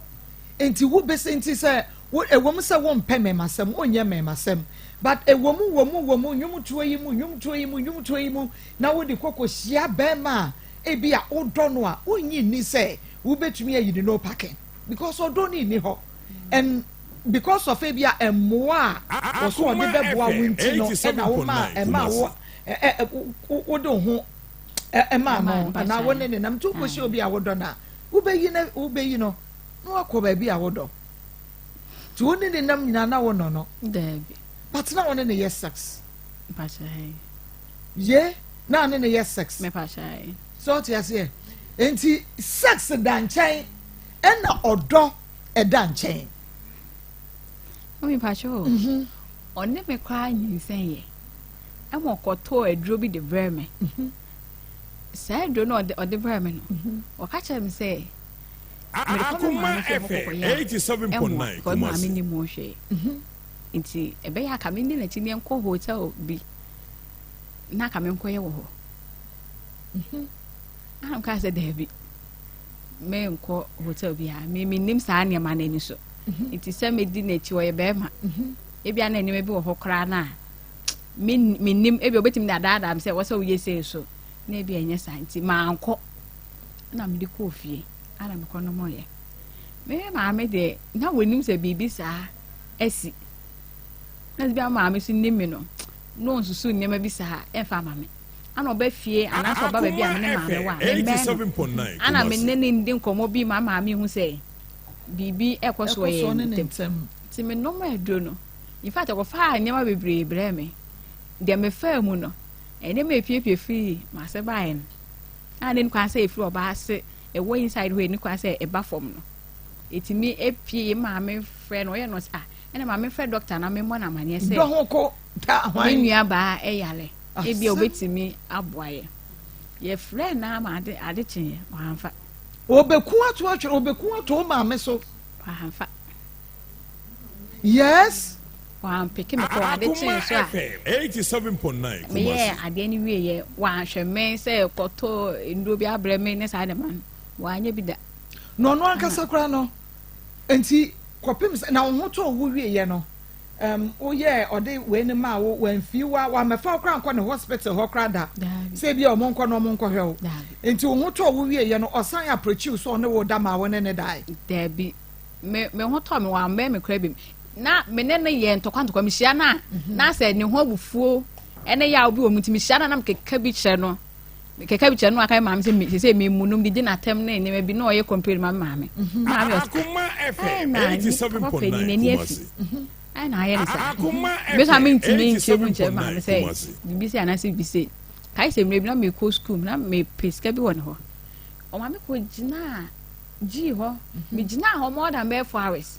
nti wo bɛsi nti sɛ Wo ɛwɔ mu sɛ wompɛ mmɛmasɛm, wonyɛ mmɛmasɛm, but ɛwɔ mu wɔ mu wɔ mu nnwomtoɔ yi mu, nnwomtoɔ yi mu, nnwomtoɔ yi mu, na wode kɔ kɔhyia bɛrima a ebi a wodɔ no a, wonnye nni sɛ wobɛtumi ayi ne no parking because ɔdɔ no nni hɔ and because of ebi a mmoa a wɔso ɔde bɛboa wo nti no ɛna woma ɛma wo ɛ ɛ wode wo ho ɛma no anaa wo ne ne nam nti wokɔhyia obi a wodɔ no a wobɛyi no wobɛyi no na wakɔ baabi a wodɔ nti wo ne ne nam nyinaa na wonɔ no but na wo ne ne yɛ sex ye na ne ne yɛ sex sɛ ɔte aseɛ nti sex da nkyɛn ɛna ɔdɔ ɛda nkyɛn. Mami mpakyɛ o mhm. ɔne me koraa nyinsɛn yɛ ɛma ɔkɔtɔɔ aduro bi de brɛ me mhm. saa aduro no ɔde brɛ me no mhm. ɔka kyerɛ me sɛ mede kɔ me maame fie hɔ kɔkɔyɛ a ɛmmoa because maame nim ho hwee nti ɛbɛyɛ aka me ndi n'akyi ne nkɔ hotel bi na aka me nkɔyɛ wɔ hɔ ana mkaa sɛ daabi menkɔ hotel biara me mennim saa nneɛma no ani so nti sɛ medi n'akyi ɔyɛ bɛrima ebia na nneɛma bi wɔ hɔ koraa no a mennim ebia obɛtumi de adaadaa me sɛ wɔ sɛ woyɛ sei so na ebia ɛnyɛ saa nti mankɔ na mede kɔɔ fie ana mekɔ nomɔyɛ me maame deɛ na wɔnim sɛ biribi saa asi na bi a maame so nim me no na ɔnsusu nneɛma bi saa ɛmfa ama me ana ɔba fie anaasɛ ɔba baabi a me ne maame wɔ a memmɛn no ana me ne ne ndi nkɔmmɔ bi ma maame hu sɛ biribi ɛkɔ so wɔ yɛn ntam nti me nom aduro no in fact ɔkɔfaa nneɛma bebree brɛɛ me deɛ mefaa mu no nneɛma epiepie firi m'ase baeɛ no a ne kwan sɛ efiri ɔbaa ase ɛwɔ inside hɔ ɛni kwan sɛ ɛba fam no etumi epie maame frɛ no ɔyɛ no ah ɛna maame frɛ dɔkta na memmɔ no amaneɛ sɛ me nua baa ɛyare ebia obetumi aboa yɛ yɛfrɛ no ama ade ade kyeeɛ wamfa. Obeku ato atwere obeku ato wo maame so. Wamfa. Yes. Wampeke me kɔ ade kyee so a. Meyɛɛ adeɛ no wieɛ wanhwɛ me sɛ kɔtɔ nnuro bi abrɛ me ne saa nneɛma no wanyɛ bi da. Na ɔno ankasa koraa no nti kɔpem sɛ na wo ho tɔɔ wo wieɛ no um, woyɛɛ ɔde wei no maa wo wamfii wo a wammɛfa wo koraa nkɔ ne hospital hɔ koraa da sɛ ebia ɔmo nkɔ na ɔmo nkɔhwɛ wo nti wo ho tɔɔ wo wieɛ no ɔsan approach wo sɛ ɔne wo da maa wo ne ne dae. Daabi me me ho tɔɔ me wammɛn me koraa bi na me ne no yɛ ntɔkwa ntɔkwa mehyia no a mhm. na sɛ ne ho abufuo ɛne yaw bi wɔ mu nti mehyia no a na mekeka bi kyerɛ no kɛkɛ bi kyerɛ no aka maame sɛ sɛ sɛ memu nom didi n'atɛm ne nneɛma bi na ɔyɛ complain ma maame mhm. maame ɔsɛ ɛɛ na ni papa panyin n'ani afi mhm. ɛɛ na ayɛ ne saa mi nso a mi ntumi nkyerɛ mu nkyerɛ maame sɛ bibi sɛ anaasɛ bibi sɛ kae sɛ mmerɛ bi na mekɔ sukuu na mepɛ sika bi wɔ ne hɔ ɔmaame kɔ gyinaa gyii hɔ mhm. megyinaa hɔ more than bɛyɛ 4 hours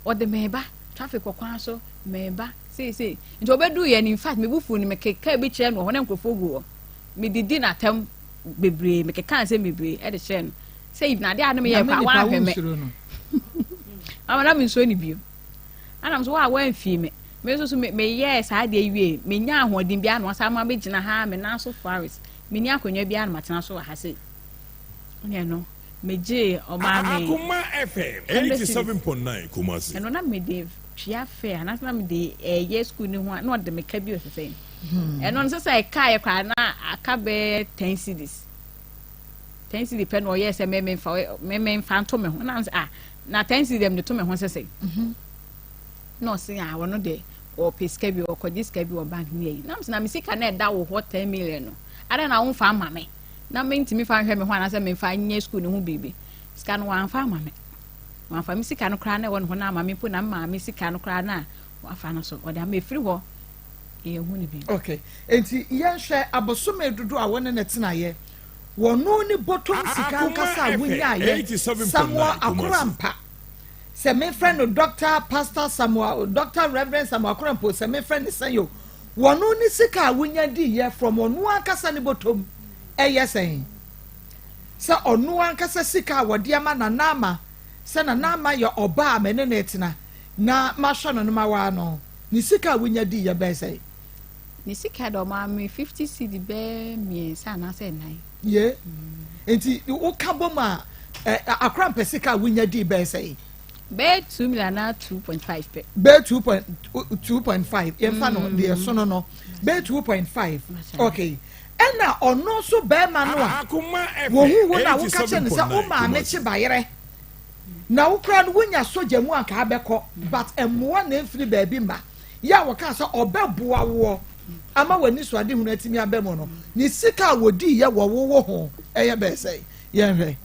ɔde mɛba traffic wɔ kwan so mɛba seesei nti ɔbɛduu yɛ no in fact me bo fuu no mekeka bi kyerɛ no wɔ hɔ na nkurɔfoɔ gu hɔ medidi n'atam bebree mekeka nsɛm bebree ɛde kyerɛ no sɛ even adeɛ a no meyɛ kora wanhwɛ me ama na mensuro ne bio ana so wa wamfii me me nso so meyɛɛ saa adeɛ wie menya ahoɔden bi ano asa ma bɛgyina ha me nan so 4 hours menni akonnwa bi ano matena so wɔ ha sei ne no megyee ɔmaa me Akoma FM 87.9 Kumasi. Ɛno na mede tua fɛ anaasɛ na mede ɛyɛ sukuu ne ho a na ɔde me ka bi ɔsɛ sɛ ɛno no sɛ sɛ ɛka yɛ koraa na aka bɛyɛ 10 cedis, 10 cedis pɛ na ɔyɛ sɛ mɛmɛnfa nto me ho na sɛ ah na 10 cedis dɛm de to me ho sɛ sɛ na ɔse ah ɔno de ɔpɛ sika bi ɔkɔgye sika bi wɔ bank ne ayi na sɛ na me sika na ɛda wo hɔ 10 million no ada na womfa ama me na mentumi fa nhwɛ me ho anaasɛ memfa nyɛ sukuu ne ho biribi. Sika no wamfa ama me, wamfa me sika no koraa na ɛwɔ ne hɔ no ama me mpo na maame sika no koraa na wafa no so ɔde ama efiri hɔ yɛhu ne bi. Okay, nti yɛnhwɛ abosome dodo a wɔne ne tenaeɛ wɔno ne bɔtɔm sika ankasa a wonyaayɛ Samuel Akorampa sɛ mefrɛ no Doctor Pastor Samuel, Doctor Reverend Samuel Akorampo sɛ mefrɛ ne sɛn o wɔno ne sika a wonya diiɛ from ɔno ankasa ne bɔtɔm ɛyɛ sɛn sɛ ɔno ankasa sika a wɔde ama Nana Ama sɛ Nana Ama yɛ ɔbaa a mene ne tena na mahwɛ no no ma waa no ne sika a wonya diiɛ bɛyɛ sɛn? Ne sika de ɔmaa me 50 cedi bɛɛ mmiɛnsa anaasɛ nnan. Ye nti woka bɔ mu a ɛ Akorampɛ sika a wonya dii bɛyɛ sɛn? Bɛyɛ 2 million anaa 2.5 pɛ. Bɛyɛ 2.2.5, yɛmfa no deɛ ɛsono no bɛyɛ 2.5. Okay, ɛna ɔno nso bɛrima no a wɔhu wo na woka kyerɛ no sɛ wo maame kye bayerɛ na wokora no wonya sogya mu anka abɛkɔ, but mmoa na mfiri baabi ma yɛ a wɔka sɛ ɔbɛboa woɔ ama w'ani so ade hunu atumi aba mu no, ne sika a wɔdii yɛ wɔ wowo ho ɛyɛ bɛɛ sɛ yɛnhwɛ.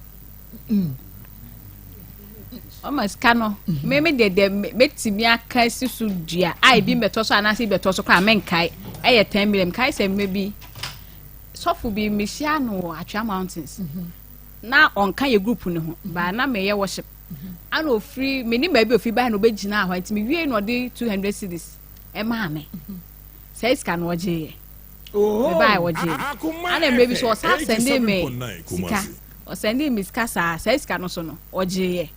Ɔma sika no, me deɛ mɛtumi aka si so dua a ebi mbɛtɔ so anaasɛ ebi bɛtɔ so koraa menkae, ɛyɛ 10 million. Mekae sɛ mmerɛ bi sɔfo bi mehyia no wɔ Atwea Mountains na ɔnka yɛ group no ho baa na meyɛ worship ana ofiri menim baabi ofiri baa na obɛgyina hɔ, nti mewie na ɔde 200 cedis ɛmaa me. Saa sika no ɔgyeeɛ, mebaa wɔgye. Ana mmerɛ bi so ɔsan send me sika, ɔsend me sika saa, saa sika no so no ɔgyeeɛ,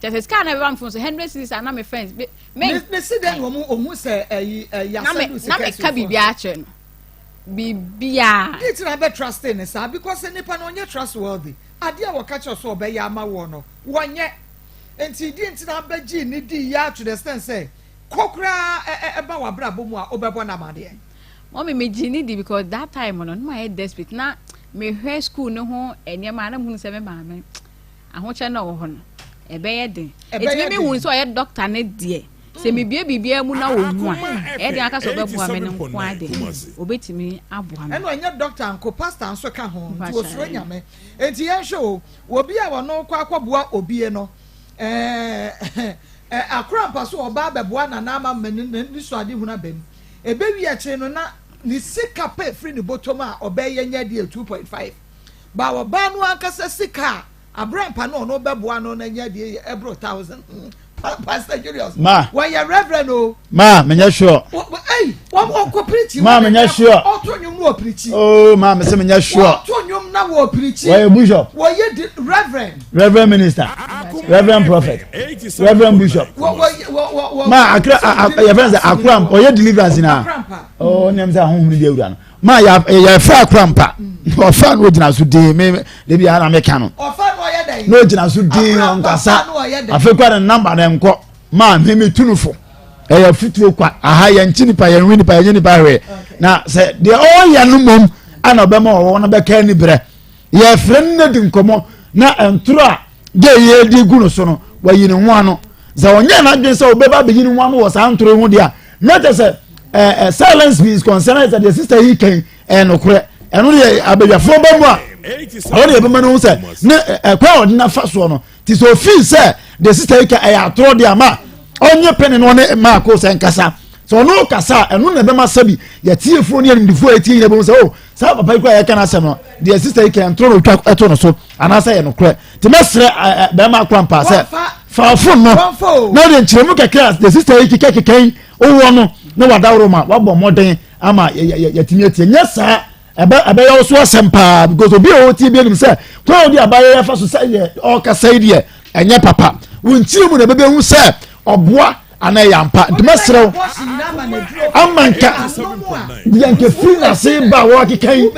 kyɛ sɛ sika na ɛbɛba me phone so 100 cedis ana me friends me me ne si dɛ na wɔn ohun sɛ ɛyi ɛyi na me asɛndu na sika meka biribiara kyerɛ no, biribiara. Di ti na bɛ trust ne saa because nipa no ɔnyɛ trustworthy. Adeɛ a wɔka kyerɛ so ɔbɛyɛ ama wɔ no wɔnyɛ, nti di nti na abɛgye ne di yɛ to the extent sɛ kɔ koraa ɛ ɛ ɛba wɔ abrabɔ mu a ɔbɛbɔ nam adeɛ. Mɔmi, me gye ne di because that time no ma yɛ desperate na mehwɛ school ne ho nneɛma a na muhunu sɛ me maame ahokyɛ na ɔwɔ hɔ no ɛbɛyɛ den. Ɛbɛyɛ Etimi mi den. hu sɛ ɔyɛ doctor ne deɛ sɛ mebie biribiara mu na wɔhu a ɛyɛ den aka sɛ ɔbɛboa me no nko ade obɛtumi aboa me. Ɛna ɔnyɛ doctor nko, pastor nso ka ho, nti Mpakyɛ. osuro Nyame. Nti yɛnhwɛ o, obi a wɔno kɔ akɔboa obie no, ɛɛ akora mpa so ɔbaa bɛboa nana ama ma ne so ade hunu aba mu, ebewi akyire no na ne sika pɛ firi ne bɔtɔm a ɔbɛyɛ nyɛ deɛ 2.5 ba ɔbaa no ankasa sika a abrampa no ɔno bɛboa no na nyɛ deɛ yɛ ɛboro 1,000. Pastor Julius, Ma. wɔyɛ reverend o. Ma menyɛ sure. Ɛyi wɔn ɔkɔ preach. Ma, menyɛ sure. Ɔto nnwom na wɔ preach. Oh, ma me sɛ menyɛ sure. Wɔto nnwom na wɔ preach. Wɔyɛ bishop. Wɔyɛ di reverend. Reverend minister, reverend prophet, reverend bishop. Wɔ wɔ wɔ wɔ wɔ. Ma akra a yɛfrɛ sɛ akora ɔyɛ deliverance na Akrampa. ɔ nneɛm sɛ ahohom no bi awura no ma yɛ yɛfrɛ akora mpa ɔfa no ogyina so din me de bi ara meka no. Ɔfa no ɔyɛ dɛ. Na ogyina so din. Akora mpa ɔnkasa. fa no ɔyɛ dɛ. Afei kora ne number ne nkɔ maa me me tu no fo, ɛyɛ futuo kwa aha yɛn nkyi nipa, yɛn nwi nipa, yɛn nye nipa hwee na sɛ deɛ ɔyɛ no mom ana ɔbɛma ɔwɔ no bɛka ani brɛ yɛfrɛ no na di nkɔmɔ na ntoro a deɛ yɛdi gu no so no wayi ne ho ano. Sɛ ɔnyɛ n'adwene sɛ ɔbɛba abɛyi ne ho ano wɔ saa ntoro yi ho deɛ a, na kyɛ sɛ ɛɛ ɛ silence means consent, sɛ deɛ sister yi kɛn ɛyɛ nokorɛ. Ɛno deɛ abadwafoɔ ba mu a ɔno deɛ ɛbɛma no ho sɛ ne ɛkwan a ɔde nafa soɔ no ti sɛ ofii sɛ deɛ sister yi ka ɛyɛ atorɔ deɛ ama ɔnyɛ pɛne no ɔne maako sɛ nkasa sɛ ɔno kasa a, ɛno na ɛbɛma sɛbi yɛtiefoɔ ne animdifoɔ a yɛtie nyina bɛhu sɛ o saa papa yi kora yɛka no asɛm no deɛ sister yi ka ntoro na ɔtwa ɛto no so anaasɛ yɛ nokorɛ. Nti mɛsrɛ bɛrima akora mpa sɛ fa phone no na ɔde nkyerɛmu kɛkɛ a deɛ sister yi keka keka yi wowɔ no na wadaworo ma wabɔ mmɔden ama yɛtumi atie. Nyɛ saa ɛbɛ ɛbɛyɛ wo so asɛm paa because obi a ɔtie bi anim sɛ kwan a ɔde abayɛ yɛfa so sɛ yɛ ɔkasa yi deɛ ɛnyɛ papa. Wo nkyerɛ mu na ɛbɛbɛhu sɛ ɔboa anaa ɛyɛ ampa. Nti mɛsrɛ wo ama nka deɛ nka firi n'ase ba a wɔakeka yi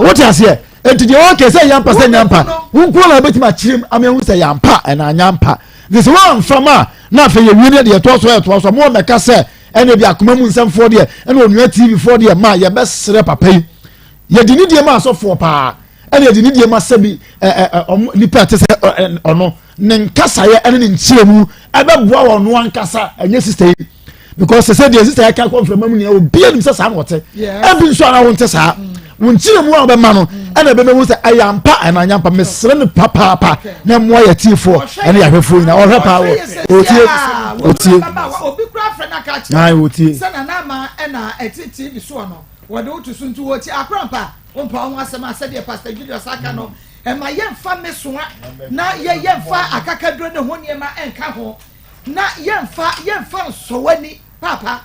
wote aseɛ. Nti deɛ wɔka sɛ ɛyɛ ampa sɛ ɛnyɛ ampa, wo nko na wobɛtumi akyerɛ mu ama ɛhu sɛ ɛyɛ ampa ɛna anyɛ ampa. Nti sɛ woamfa ma a na afei yɛwie ne deɛ ɛtoa so ɛtoa so a mo mɛka sɛ ɛna bi akoma mu nsɛmfoɔ deɛ ɛna Onua TV foɔ deɛ ma yɛbɛsrɛ papa yi yɛde ne deɛ ma asɔfoɔ paa ɛna yɛde ne deɛ ma sɛbi ɛ ɛ ɔmo nipa ɛte sɛ ɛ ɔno ne nkasaeɛ ɛne ne nkyerɛmu ɛbɛboa wɔn no ankasa, ɛnyɛ sister yi, because sɛ deɛ sister yɛ ka kɔ nframa mu nyinaa obi anim sɛ saa na ɔte, ɛbi nso ana wɔn te saa wɔn nkyerɛmu a wɔbɛma no ɛna ɛbɛma mu sɛ ɛyɛ ampa ɛna anyɛ ampa. Mesrɛ no papaapa na mmoa yɛ tiefoɔ ɛne yɛahwɛfoɔ nyinaa. Ɔhwɛ paa wɔ otie otie. Obi kura afrɛ na ka kyerɛ ayi otie sɛ nana ama ɛna ɛte TV soɔ no wɔde woto so, nti wɔtie akora mpa wompa wo ho asɛm a sɛdeɛ Pastor Julius aka no ɛma yɛmfa mesoa na yɛmfa akakaduro ne ho nneɛma ɛnka ho na yɛmfa nsɔwani papa,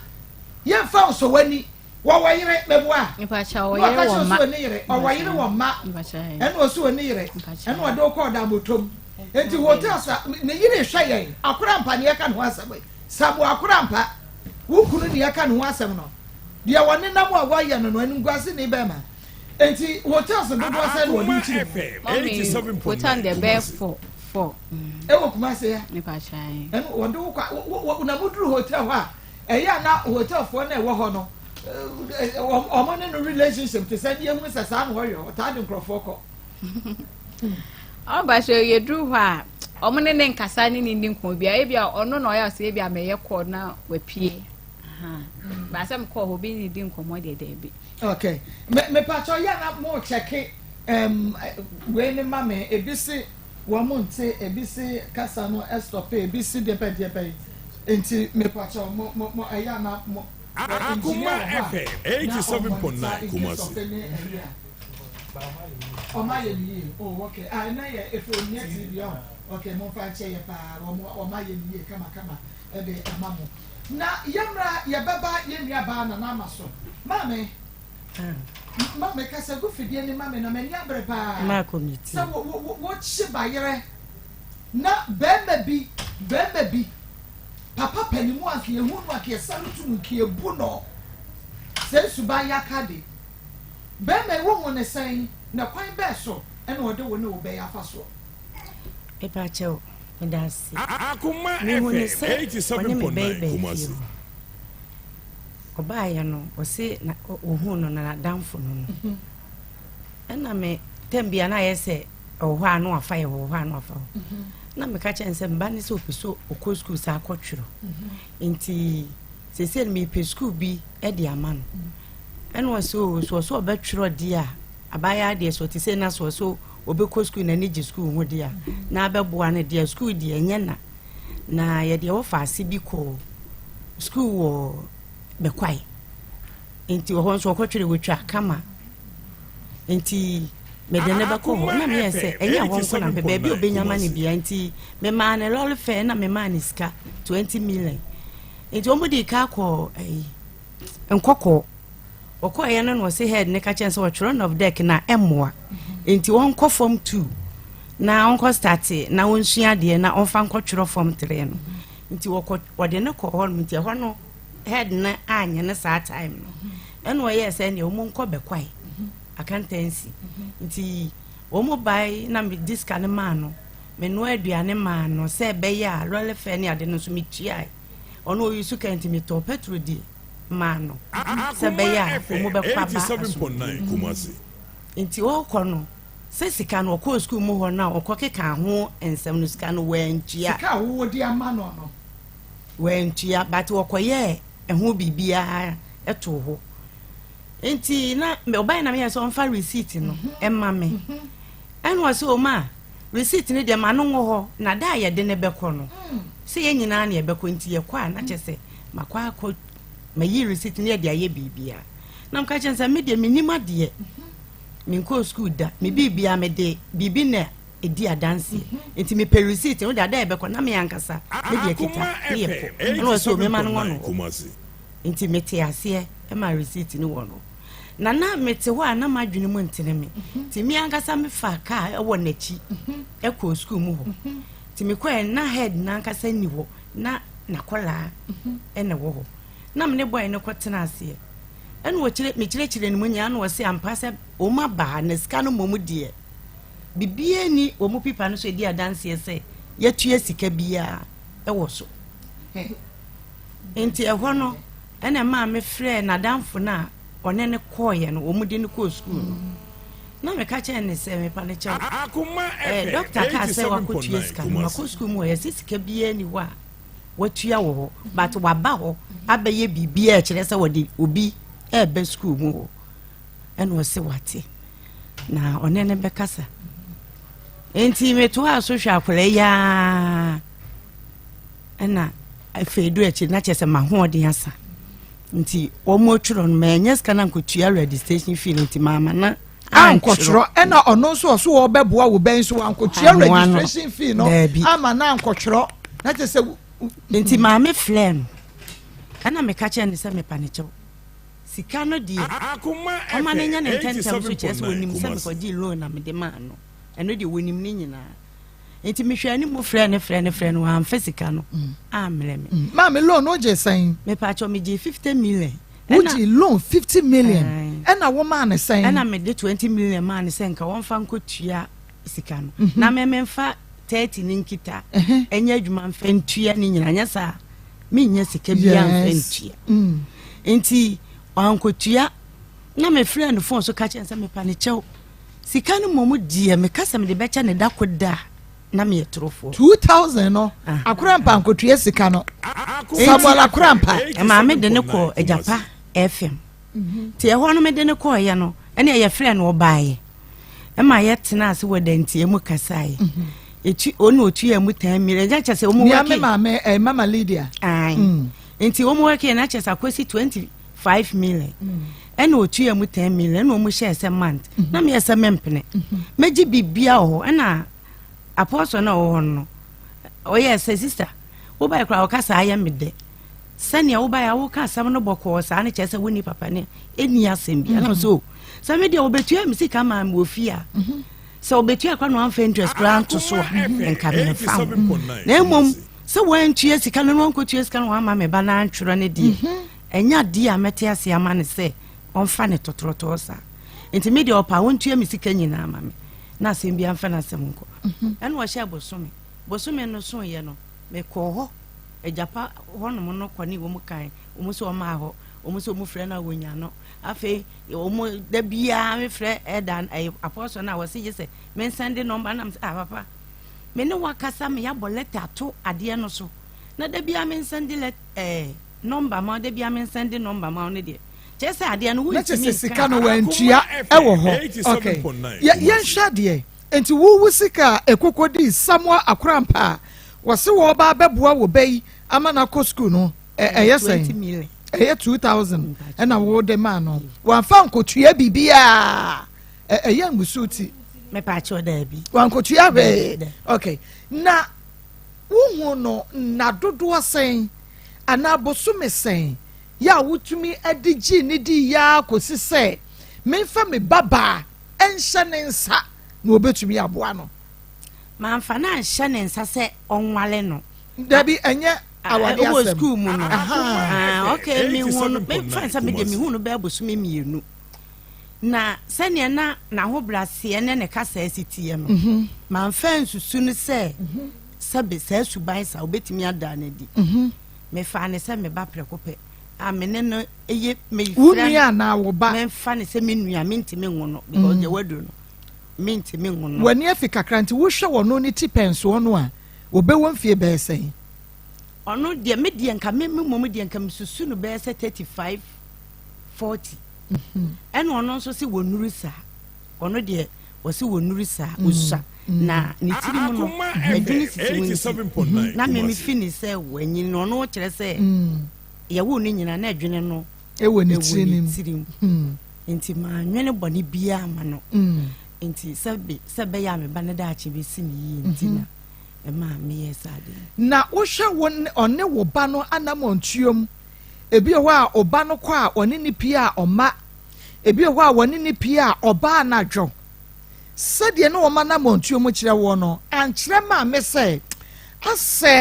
yɛmfa nsɔwani. Wɔwɔ yere mɛboa na ɔka kyerɛ so ɔne yere, ɔwɔ yere wɔ mma, ɛna ɔso ɔne yere ɛna ɔde wokɔ ɔda motom. Nti hotel sa ne yere hwɛ yɛn akora mpa ne yɛka ne ho asɛm yi Samu akora mpa wo kunu ne yɛka ne ho asɛm no deɛ wɔne nam a wɔayɛ no animguase ne bɛrima. Nti hotels dodoɔ sɛ na wɔde wokyiri mu? Mɔmi, hotel deɛ bɛyɛ four. 4. Ɛwɔ Kumase ya? Mepa kyɛw. Ɛno wɔde wo kɔ wo na mo duru hotel hɔ a ɛyɛ a na hotelfoɔ na ɛwɔ hɔ no wɔn ne no relationship te sɛ deɛ ehunu sɛ saa na wɔyɛ ɔtaa de nkurɔfoɔ kɔ. Ɔba so yɛduru hɔ a wɔn ne ne nkasa ne ne ni nkɔmɔ bia ebi a ɔno na ɔyɛ ɔsɛ ebi a mɛyɛ kɔ na wapue. Baasa mi kɔɔ hɔ obi ne di nkɔmɔ deɛ dɛbi. Okay me mepakyɛw yɛ na mo kyɛke um, wei ne ma me ebi se wɔn mo nte ebi se kasa no ɛstɔpe ebi se deɛ bɛ deɛ bɛ nti mepakyɛw mo mo mo ɛyɛ na mo Akoma FM 87.9 Kumasi. Ɔmo ayɛ ne yie oh okay ah ɛnɛ yɛ efe onua TV ɔn okay mo nfa nkyɛ yɛ paa wɔn wɔn ayɛ ne yie kama kama ɛde ama mo. Na yɛmmra yɛbɛba yɛn nua baa Nana Ama so. Maame, maame kasa gu fidie no ma me na m'ani abere paa sɛ wo wo wo wokye bayerɛ na bɛɛma bi bɛɛma bi papa panimu anka yɛhu no anka yɛsalutu no nka yɛbu no sɛ nsuban yaka de. Bɛɛma yi wohu no sɛn na kwan bɛɛ so ɛna ɔde wo ne wo bɛyɛ afa soɔ? Mepakyɛw, meda ase. Akoma Mehu no FM sɛ ɔne me 87.9 bɛyɛ bɛɛ fie Kumasi. hɔ. Ɔbaeɛ no, ɔse na ɔhuu no na n'adamfo no no. Ɛna me tɛm bia na ayɛ sɛ ɛwɔ hɔ a na wafa yɛ wɔ hɔ a na wafa hɔ. Na meka kyerɛ no sɛ meba ne sɛ ɔpɛ sɛ ɔkɔ sukuu saa akɔtwerɛ. Nti seesei no mepɛ sukuu bi de ama no. Ɛna ɔse o, so ɔsɛ ɔbɛtwerɛ deɛ a, abaayewa deɛ sɛ ɔte sei na sɛ ɔsɛ ɔbɛkɔ sukuu n'ani gye sukuu ho deɛ a, na abɛboa no deɛ sukuu deɛ ɛnyɛ na. Na yɛde ɛwɔ faase bi kɔ sukuu wɔ Bɛkwae. Nti wɔ hɔ nso ɔkɔtwerɛ wɔtwa kama. Nti mede ne bɛkɔ hɔ na meyɛ sɛ ɛnyɛ hɔ nko na mpɛ baabi a ɔbɛnya ma no bia nti memaa ne lɔre fɛ na memaa ne sika 20 million. Nti wɔn de ka kɔ ɛyi nkɔkɔɔ. Ɔkɔeɛ no na ɔse head no ka kyerɛ no sɛ ɔtwerɛ Novdec no a ɛmmoa nti ɔnkɔ form 2 na ɔnkɔ starte na ɔnsua adeɛ na ɔmfa nkɔtwerɛ form 3 no nti ɔkɔ ɔde no kɔɔ hɔ nom nti ɛhɔ no head no anyɛ no saa time no ɛna ɔyɛɛ sɛ ɛneɛ wɔn nkɔ bɛkwae akantansi nti wɔn bae na mede sika no maa no menoa aduane maa no sɛ ɛbɛyɛ a lɔre fɛ ne ade no nso metuae ɔno ɔyi so ka nti metɔɔ petro die maa no sɛ ɛbɛyɛ a wɔn bɛkɔ aba asomdwoe mu. Nti ɔrekɔ no, sɛ sika no ɔkɔɔ sukuu mu hɔ no a ɔkɔ keka ho nsɛm no sika no wantua. Sika a wowɔ de ama no no. Wantua but ɔkɔyɛɛ ɛho biribiara too hɔ. Nti na ɔbaeɛ na meyɛ sɛ ɔmfa receipt no mma me. Ɛna ɔsɛ o ma receipt no deɛ ma no nwɔ hɔ na da a yɛde no bɛkɔ no sɛ yɛn nyinaa na yɛbɛkɔ nti yɛkɔ a na kyɛ sɛ makɔ akɔ mayi receipt no yɛde ayɛ biribiara na meka kyerɛ sɛ me deɛ menim adeɛ menkɔɔ sukuu da me biribiara mede biribi na ɛdi adanseɛ nti mepɛ receipt no de ada yɛbɛkɔ na me ankasa me deɛ kita ne yɛkɔ ɛna ɔsɛ o mema no nwɔ no hɔ nti mete aseɛ ma receipt no wɔ no na na mete hɔ a na m'adwene mu ntene me nti me ankasa mefa kaa ɛwɔ n'akyi ɛkɔɔ sukuu mu hɔ nti mekɔɛ na head n'ankasa nni hɔ na n'akwadaa ɛna ɛwɔ hɔ na me ne boy no kɔ tena aseɛ ɛna ɔkyerɛ mekyerɛkyerɛ ne mu nyinaa na ɔse ampa sɛ wɔn aba ha na sika no mmom deɛ biribiara ni wɔn pipa no so ɛdi adanseɛ sɛ yɛtua sika biara ɛwɔ so nti ɛhɔ no ɛna ɛmaa me frɛɛ n'adamfo no a ɔne no kɔɔeɛ no wɔn de no kɔɔ sukuu no na meka kyerɛ ne sɛ mepa no kyɛw ɛɛ dɔkta kaa sɛ wakɔtua sika no makɔ sukuu mu hɔ yɛsɛ sika biara ni hɔ a watua wɔ hɔ but waba hɔ abɛyɛ biribi a ɛkyerɛ sɛ wɔde obi ɛɛbɛ sukuu mu hɔ ɛna ɔse wate na ɔne no bɛkasa nti metoa so hwɛ akwadaa yi aa ɛna afei du akyiri na kyerɛ sɛ m'ahoɔden asa nti wɔn atwerɛ no mɛnyɛ sika na nkotua registration fee no nti maama na ankɔtwerɛ ɛna ɔno nso ɔso ɔbɛboa wo bɛn so ankɔtua registration fee no ama na ankɔtwerɛ na kyerɛ sɛ nti maame frɛ no ɛna meka kyerɛ no sɛ mepa ne kyɛw sika no deɛ ɔma no nya ne ntɛntɛm so kyerɛ sɛ wɔnim sɛ mekɔgye loan na mede maa no ɛno deɛ wɔnim ne nyinaa Nti mehwɛɛ ne mu frɛɛ no frɛɛ no frɛɛ no wamfa sika no ammrɛ me. Maame loan no wogyee sɛn? Mepaakyɛw megyee 50 million. Wogyee loan 50 million ɛna womaa no sɛn? Ɛna mede 20 million maa no sɛ nka wɔmfa nkɔtua sika no na me memfa. 30 no nkita ɛnyɛ adwuma mfa ntua ne nyina nyɛ saa mennya sika biara mfa ntua mm. Nti ɔankɔtua na mefrɛ no fon so ka kyerɛ sɛ mepa ne kyɛw sika no mmom deɛ meka sɛ mede bɛkyɛ ne da ko da na meyɛ torofoɔ. 2000 no Akorampa ankotua sika no Samuel Akorampa. Maame de ne kɔɔ Agyapa FM nti ɛhɔ no mede ne kɔɔyɛ no ɛne ɛyɛ frɛ no ɔbaeɛ ɛma yɛtena ase wɔ dantia mu kasaeɛ ɛtu ɔne ɔtua mu tan mmienu ɛgya kyɛ sɛ ɔmu wɛke me maame eh, mama Lydia ae mm. nti ɔmu wɛke na kyɛ sɛ akɔsi 25 million mm. ɛna ɔtua mu 10 million ɛna ɔmu hyɛɛ sɛ month mm-hmm. na meyɛ sɛ mempene mm-hmm. mɛgye biribia wɔ hɔ ɛna apɔsɔ no a ɔwɔ hɔ no ɔyɛ sɛ sister wobae koraa ɔka saa yɛ me dɛ sɛnea wobae a woka asɛm no bɔkɔɔ saa no kyerɛ sɛ wonni papa ne ɛnni asɛm bi anam so sɛ me deɛ wɔbɛtua me sika maa me wɔ fie a mhm. sɛ wɔbɛtua kora na wɔamfa interest koraa nto so a nka memfa ho na mmom sɛ wɔantua sika no na wɔnkɔtua sika no wɔama me ba no antwerɛ no deɛ mhm. ɛnyɛ adeɛ a mɛte ase ama no sɛ ɔmfa ne tɔtorɔtɔɔ saa nti me deɛ ɔpa wɔntua me sika nyinaa ma me na asɛm bi amfa no asɛm nkɔ mhm. ɛna ɔhyɛ bosome bosome no soeɛ no mekɔɔ hɔ agyapa hɔnom no kɔ ne wɔn kan wɔn sɛ wɔn ahɔ wɔn sɛ wɔn frɛ no a wɔnya no afei wɔn da biara mefrɛ ɛda ɛyɛ apɔsɔ no a wɔsi gye sɛ mensɛn de nɔmba nam sɛ ah papa me ne wakasa me yabɔ lɛta ato adeɛ no so na da biara mensɛn de lɛta ɛɛ nɔmba ma da biara mensɛn de nɔmba ma no deɛ kyerɛ sɛ adeɛ no wontumi nka sika no wantua ɛwɔ hɔ okay yɛnhwɛ adeɛ Enti wo wo sika a ɛkɔkɔ dii Samoa Akorampa a wɔse wɔreba abɛboa wo ba yi ama no akɔ sukuu no, ɛyɛ sɛn? Ɛyɛ 2000 ɛna wo de maa no. Wamfa ankɔtua biribiara. Ɛyɛ ngusu ti. Mepaakyɛw daabi. Wankɔtua hwee. Okay. Na wohu no nna dodoɔ sɛn anaa bosome sɛn yɛ a wotumi de gyee ne dii yɛ ara kɔsi sɛ memfa me babaa nhyɛ ne nsa na obetumi aboa no. Mamfa no anhyɛ ne nsa sɛ ɔnwale no. Dabi, ɛnyɛ awade asɛm. Wɔ sukuu mu no. Ah, okay, mehu no, mefa sɛ me deɛ mehu no bɛyɛ bosome mmienu. Na sɛnea na n'ahobrɛaseɛ ne ne kasa si teɛ no, mhm. mamfa nsusu no sɛ mhm. sɛbe saa suban saa wobɛtumi adaa no adi. Mhm. Mefaa ne sɛ me ba prɛko pɛ a me ne no eye me Wo nua anaa wo ba? Memfa no sɛ me nua mentumi nwo no because deɛ waduru no mentumi nwo no. W'ani afi kakra nti wohwɛ ɔno ne ti pɛnsoɔ no a ɔbɛwɔ mfie bɛyɛ sɛn? Ɔno deɛ me deɛ nka me me mmom deɛ nka mesusu no bɛyɛ sɛ 35 40 ɛna ɔno nso se wɔnuru saa ɔno deɛ wɔse wɔnuru saa ɔsua na ne tiri mu no adwene sisi mu nti na me mefi ne sɛ wanyini na ɔno kyerɛ sɛ Yɛwoo no nyinaa na adwene no wɔ ne tirim. Hmm. Nti mannwene bɔne biara ma no. Hmm. Nti sɛ sɛ bɛyɛ a me ba no daakye bɛsi me yie nti na hmm. ɛma meyɛ saa de. Na wohwɛ wo ɔne wo ba no anammɔntuo mu. Ebi wɔ hɔ a ɔba no kɔ a ɔne ne pie a ɔma. Ebi wɔ hɔ a wɔne ne pie a ɔba anadwo. Sɛdeɛ na wɔn anammɔntuo mu kyerɛ woɔ no, ankyerɛ maame sɛ asɛ.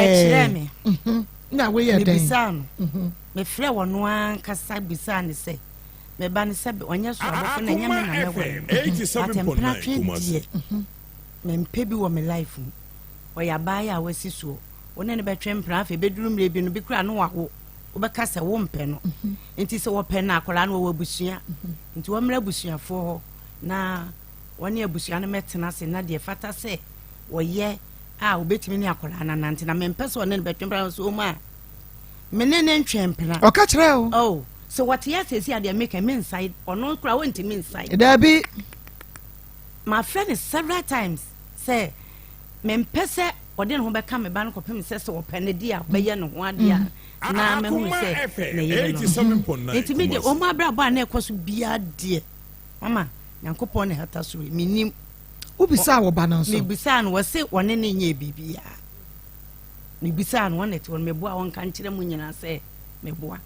Ɛkyerɛɛ me. Mhm. Na woyɛ dɛn? Mebisaa no. Mhm. Mefrɛɛ ɔno ankasa bisaa no sɛ, me ba no sɛ ɔnyɛ so abɔfo na ɛnyɛ me na mɛware no. But mpratwe deɛ, mhm. mempɛ bi wɔ me life mu. Ɔyɛ abaayewa a wasi soɔ. Wo ne no bɛtwe mpena afei bɛduru mmerɛ bi no bi koraa no wawo. Wobɛka sɛ wompɛ no. Mhm. Nti sɛ wɔpɛ no akwadaa no wɔwɔ abusua. Nti wɔmmrɛ abusuafoɔ hɔ na wɔne abusua no mɛtena ase na deɛ fata sɛ wɔyɛ a obetumi ne akwadaa no anante na mempɛ sɛ ɔne no bɛtwe mpena so ɔmu a me ne ne ntwe mpena. Ɔka kyerɛ o. Oh, sɛ wɔte asɛsi adeɛ meka me nsae ɔno koraa wɔntumi nsae. Daabi. Mafrɛ no several times sɛ mempɛ sɛ ɔde ne ho bɛka me ba no kɔpem sɛ sɛ ɔpɛ no deɛ a ɔbɛyɛ ne ho adeɛ a mm. na mahu sɛ ne yere no nti me deɛ ɔmu abrabɔ a na ɛkɔ so biara deɛ mama nyankopɔn ne hata soro menim Wobisaa wo ba no nso? Mebisaa no, wɔse wɔne no nyɛɛ biribiara. Mebisaa no, wɔn na ɛte hɔ no, meboa wɔnka nkyerɛ mo nyinaa sɛ meboa.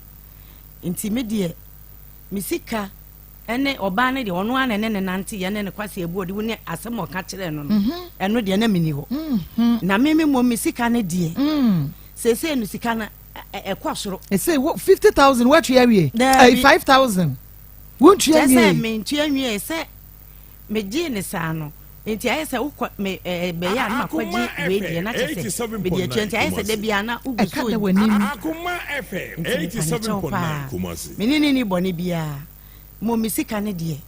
Nti me deɛ, me sika ɛne ɔbaa no deɛ ɔno ara na ɛne ne nante yɛ ne ne kwasi abu ɔde wo ne asɛm a ɔka kyerɛɛ no no mhm. ɛno deɛ na menni hɔ mhm. na me me mmom me sika no deɛ mm. seesei no sika no ɛkɔ soro. ɛsɛ wo 50,000 woatua awie ɛyi 5,000 wontua nwie. Kyɛ sɛ mentua nwie sɛ Megyee no saa no, Nti ayɛ sɛ wokɔ me ɛɛ bɛyɛ a na makɔgye wei deɛ na kyɛ sɛ mede atua nti ayɛ sɛ da biara na wogu so Ɛka da w'anim. Nti mepa ne kyɛw paa. Me ne ne ni bɔne biara. Mmom me sika no deɛ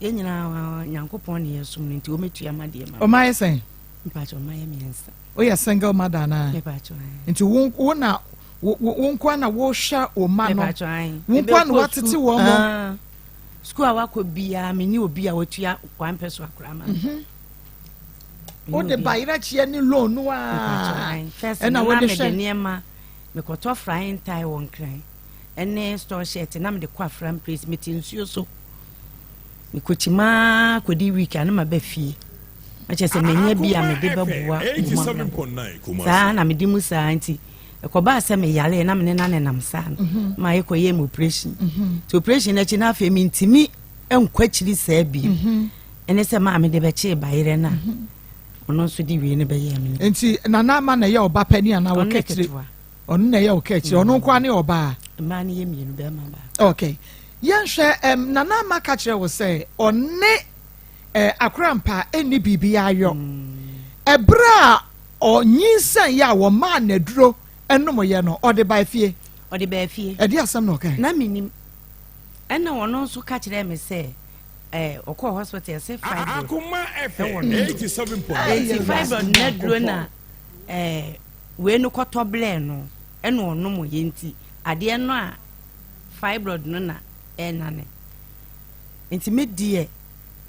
yɛn nyinaa Nyankopɔn ne yɛsom no nti ɔmɛtua ma deɛ ma. Ɔma ayɛ sɛn? Mpakyɛ ɔma yɛ mmiɛnsa. Woyɛ single mother anaa? Mepakyɛ. Nti wo wo na wo wo nkoa na wohwɛ wo mma no? Mepakyɛ ae. Wo nkoa na watete wɔn mo? Sukuu a wakɔ biara me ne obi a watua kwan pɛ so akora ma no. Mhm. Wode bayerɛkyeɛ ne loan no a ɛna wode hwɛ. Nneɛma mekɔtɔ frying tie wɔ Nkran ɛne store shirt na mede kɔ Afram place mete nsuo so mekɔkyimaa kɔdi week a na maba fie na kyerɛ sɛ manya bi a mede bɛboa mu saa na mede mu saa nti Ɛkɔbaa sɛ meyaree na me ne no anenam saa no mhm. ma yɛkɔyɛɛ me operation mhm. nti operation no akyi no afei mentumi nkɔ akyiri saa bio mhm. ɛne sɛ maa mede bɛkyee bayerɛ no a ɔno nso de wie no bɛyɛɛ me nti nana ama na ɛyɛ ɔba pani anaa wɔka akyire ɔno na ɛyɛ ɔka akyire ɔno nkoa ne ɔbaa mmaa no yɛ mmienu bɛrima baa okay yɛnhwɛ um, nana ama ka kyerɛ wo sɛ ɔne eh, akorampa ɛnni biribi ayɔ ɛberɛ a Ɔnyinsɛn yɛ a wɔmaa no aduro nomyɛ no, ɔde baa fie. Ɔde baa fie. Ɛdeɛ asɛm na ɔkae? Na mennim. Ɛna ɔno nso ka kyerɛɛ me sɛ ɛɛ ɔkɔɔ hospital yɛsɛ fibroid ɛwɔ no. Eti fibroid no aduro na ɛɛ wei no kɔtɔ blɛɛ no ɛna ɔnom yɛ nti adeɛ no a fibroid no na ɛnane. Nti me deɛ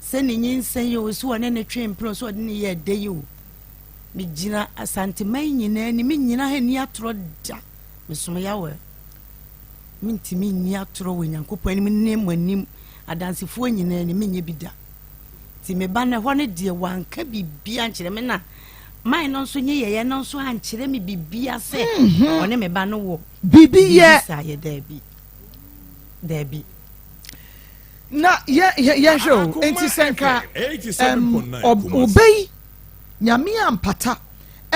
sɛ ne nyinsɛn yi o sɛ ɔne ne twe mpena o sɛ ɔde ne yɛ ɛdɛ yi o. Megyina Asanteman nyinaa anim, mennyina ha nni atorɔ da. Mesom Yahweh. Mentumi nni atorɔ wɔ Nyankopɔn anim ne mo anim, adansefoɔ nyinaa anim, menyɛ bi da. Nti me ba no ɛhɔ no deɛ wanka biribiara nkyerɛ me na man no nso nye yɛyɛ no nso ankyerɛ me biribiara sɛ mhm. ɔne me ba no wɔ biribi yɛ saa yɛ daabi daabi. Na yɛ yɛ yɛhwɛ o nti sɛ nka ɛm ɔbɛ yi. Nyame ampata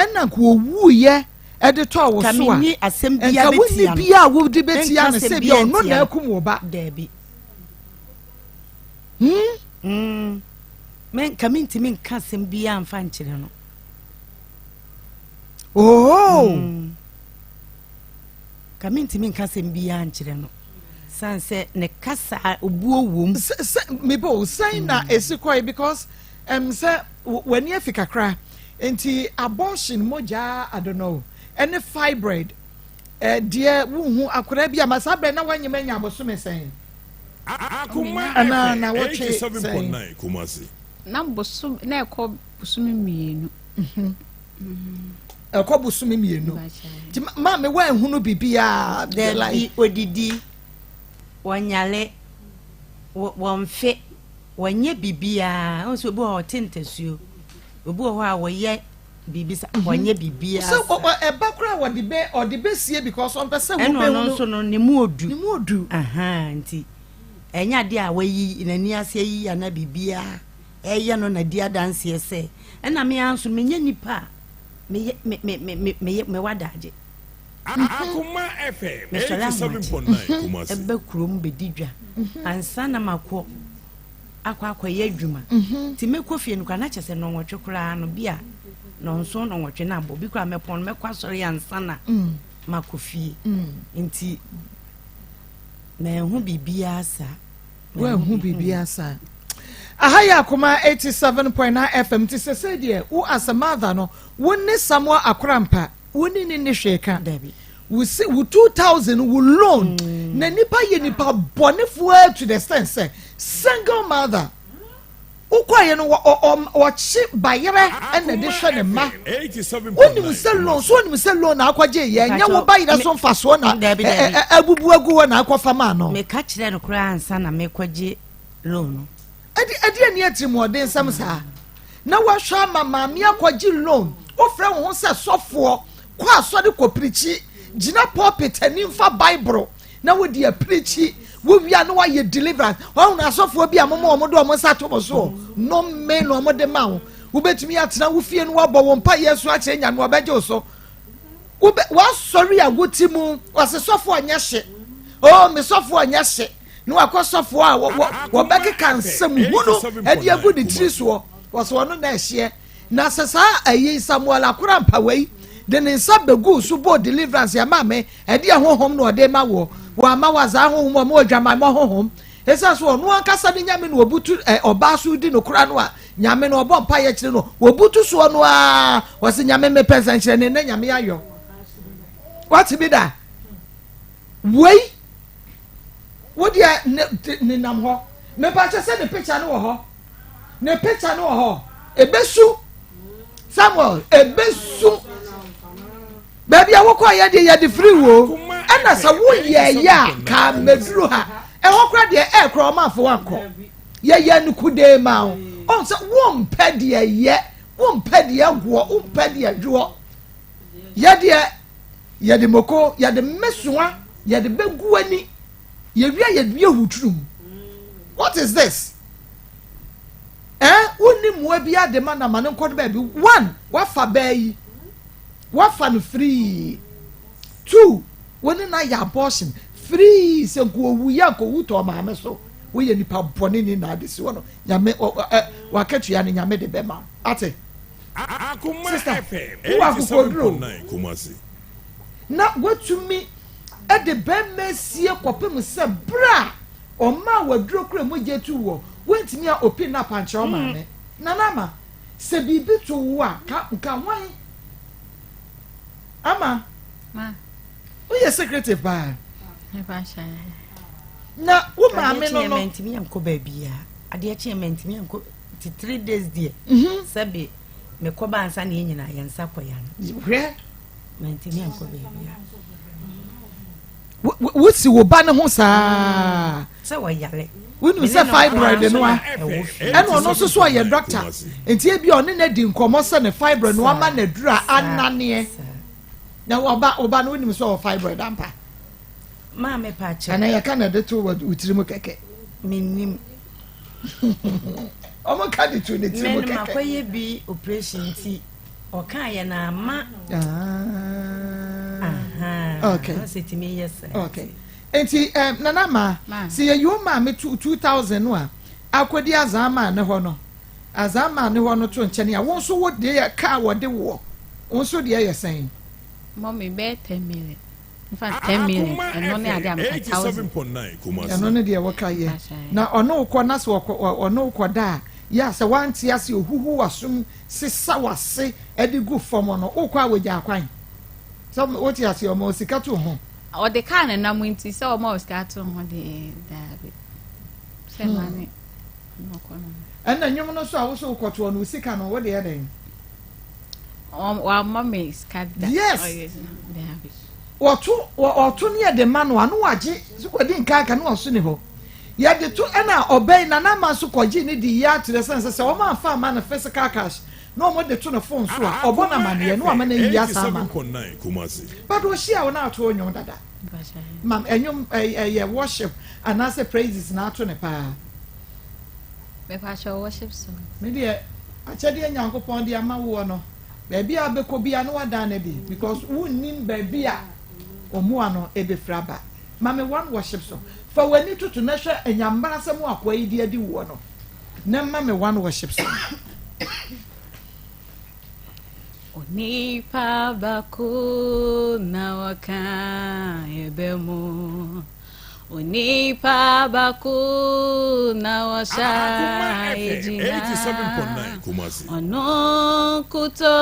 ɛna nka owuiɛ ɛde tɔɔ wo so a, nka wonni bia a wode bɛtia no sɛ bia ɔno na akum wo ba. Daabi. Hmm? Mm. Me nka mentumi nka asɛm biara mfa nkyerɛ no. Oh. Mm. Ka mentumi nka asɛm biara nkyerɛ no. San sɛ ne kasa obuo wom. Sɛ sɛ mebo sɛn na mm. esi kɔe because Ɛm sɛ w'ani afi kakra nti abortion mogyaa I don't know ɛne fibroid deɛ wonhu akwadaa bi ama saa berɛ na wanyem anya abosome sɛn anaa na wɔtwe sɛn. Na bosom na ɛkɔ bosome mmienu. Mhm. Ɛkɔ bosome mmienu. Nti maame woanhunu biribiara. Dabi odidi wɔnyale wɔmfe. Wɔnyɛ biribiara. Wohu sɛ obi wɔ hɔ a ɔte ntasuo. Obi wɔ hɔ a wɔyɛ biribi sa mhm. wɔnyɛ biribiara sa. Sɛ ɛba koraa wɔde bɛ ɔde bɛsie because ɔmpɛ sɛ wobɛhu no. Ɛna ɔno nso no ne mu odu. Ne mu odu. Nti ɛnyɛ adeɛ a wayi n'ani ase ayi anaa biribiara ɛyɛ no na di adanseɛ sɛ ɛna me ara nso menyɛ nipa a meyɛ me me me me meyɛ mewɔ adagye. Akoma FM Mesɔre ahomakye 87.9 Kumasi. ba kurom bɛdi dwa ansa na makɔ akɔ akɔyɛ adwuma. Nti mɛkɔ fie no koraa na kyerɛ sɛ nnɔnwɔtwe koraa no bi a nnɔnson nnɔnwɔtwe no abɔ bi koraa mɛpɔn no mɛkɔ asɔre ansa na makɔ fie. Nti manhu biribiara saa. Woanhu biribiara saa. Aha yɛ Akoma 87.9 FM nti sɛsɛi deɛ wo as a mother no wo ne Samuel Akorampa Wo ne no nni hwee ka. Dabi. Wo si wo 2000 wo loan. Mm. Na nipa yɛ nipa bɔnefoɔ ara to the extent sɛ single mother wokɔeɛ no ɔkye bayerɛ ɛna de hwɛ ne mma. Wonim sɛ loan so wonim sɛ loan na akɔgye yɛ ɛnyɛ wo bayerɛ so mfasoɔ na abubu agu hɔ na akɔfa maa no. Meka kyerɛ no koraa ansa na mekɔgye loan no. Ɛde ɛdeɛn ne atirimuɔdensɛm saa? Na wahwɛ ama maame akɔgye loan, wofrɛ wo ho sɛ sɔfoɔ, kɔ asɔre kɔpirikyi, gyina pulpit anim fa Bible na wode apirikyi, wowie a na woayɛ deliverance. Wahunu asɔfoɔ bi a moma wɔn de wɔn nsa to mo soɔ, nnome na wɔn de ma wo. Wobɛtumi atena wo fie no woabɔ wo mpaeɛ so akyerɛ Nyame ɔbɛgye wo so. Wobɛ wasɔre a wote mu, wɔse sɔfoɔ nyɛ hye. Oh, me sɔfoɔ nyɛ hye. na wakɔ sɔfoɔ a wɔbɛkeka nsɛm hunu de agu ne tiri soɔ. Wɔsɛ ɔno na ɛhyeɛ. Na sɛ saa ayi Samuel Akora Mpawa yi de ne nsa bɛguu so bɔɔ deliverance ɛma me, ɛdeɛ honhom na ɔde ma woɔ? Wamma wo azaa honhom, ɔma wo adwamammɔ honhom. Ɛsiane sɛ ɔno ankasa ne Nyame na ɔbutu ɛ, ɔbaa so di no kora no a, Nyame no ɔbɔ mpaeɛ kyerɛ no, ɔbutu soɔ no ara, ɔse Nyame mepɛ nsɛnkyerɛnne na Nyame ayɔ. Wate bi da? Wei, wo deɛ ne, nenam hɔ. Mepa kyɛ sɛ ne picture no wɔ hɔ. Ne picture no wɔ hɔ. Ebesu. Samuel, ebesu. Baabi a wokɔ yɛ deɛ yɛde firi wo. Ɛna sɛ woyɛ yɛ a kaa mmɛduru ha. Ɛhɔ kora deɛ ɛɛ kora ɔma afo wankɔ. Yɛyɛ no kudee ma wo. Ɔn sɛ wompɛ deɛ yɛ, wompɛ deɛ goɔ, wompɛ deɛ dwoɔ. Yɛ deɛ yɛde moko, yɛde mmesoa, yɛde bɛgu ani. Yɛwie a yɛde yɛ huturum. What is this? Eh, wonni mmoa bi ade ma na ma no nkɔdo baabi. One, wafa baa yi. Wafa no free. Two, wo ne no ayɛ abortion free sɛ nka owu yɛ nka owu tɔɔ maame so. Woyɛ nipa bɔne ni na ade si hɔ no. Nyame wakatua no Nyame de bɛma wo. Ate? Sister, wowɔ akokoduro. Na watumi de bɛrima asie kɔpem sɛ berɛ a ɔmaa waduro kura mogya tu wɔ wontumi a opi na apankyerɛ wo maame. Nana ama sɛ biribi to wo a ka nka hwan ama woyɛ secretive paa na wo maame no no. Adeɛ kyeɛ mɛntumi ankɔ baabi a adeɛ kyeɛ mɛntumi ankɔ ti 3 days deɛ sɛbi mekɔ ba ansa na yɛn nyinaa yɛn nsa kɔ yan. Hwɛ. Mɛntumi ankɔ baabi a. Wosi wo ba ne ho saa. Sɛ wɔyare. Wonim sɛ fibroid no a ɛna ɔno nso so ɔyɛ doctor nti ebi ɔne no adi nkɔmmɔ sɛ ne fibroid no ama no aduru a ananeɛ na ɔba ɔba no wonim sɛ ɔwɔ fibroid ampa. Maame pa kyɛw. Ana yɛka na ɛde to wɔ tiri mu kɛkɛ. Menim. Ɔmo ka de to ne tiri mu kɛkɛ. Mɛnum akɔyɛ bi operation nti ɔka yɛ na ama. Okay. Ɔsɛ tumi yɛ sɛ. Okay. Nti nana ma sɛ yɛyi wo maame 2000 no a akɔdi azaa maa ne hɔ no azaa maa ne hɔ no to nkyɛn a wo nso wo deɛ kaa wɔde woɔ wo nso deɛ yɛ sɛn. Mɔmi bɛyɛ 10 million. In fact 10 million ɛno ne adeɛ a meka thousand. Ɛno ne deɛ wɔka yɛ na ɔno wokɔ na sɛ ɔno wokɔ da a yɛ a sɛ wante ase ohuhu wasom sesa wase de gu fam no wokɔ a wɔgya akwan sɛ wote ase ɔma osika to ho. Ɔde kaa ne nam nti sɛ ɔma osika to ho deɛ daabi sɛ ma ne ɔkɔ no. Ɛna nnwom no so a wosɛ wokɔtoɔ no osika no wode yɛ dɛn? Wamma me sika da. Yes. Wɔto wɔto ne yɛde ma no ano wagye so kɔdi nkaaka ne ɔso ne hɔ yɛde to ɛna ɔbɛn na n'ama nso kɔgye ne di yɛ akyerɛ sɛn sɛ sɛ wɔn afa ama no physical cash na wɔn de to ne phone so a ɔbɔ no amaneɛ na wɔama no ayi asa ama no but ɔhyia wɔn ato nnwom dada ma ɛnwom ɛyɛ worship anaasɛ praises na ato ne paa. Mepakyɛw worship song. Me deɛ akyɛdeɛ Nyankopɔn de ama woɔ no baabi a wobɛkɔ bia no wadan no adi because wonnim baabi a ɔmoa no ɛbɛfiri aba. Ma me one worship song. Fa w'ani toto na hwɛ anyambra asɛm akoa yi de adi woɔ no na ma me one worship song. Onipa baako na wɔka ebe mu. Onipa baako na wɔhyɛ egyina. Ɔno nkuto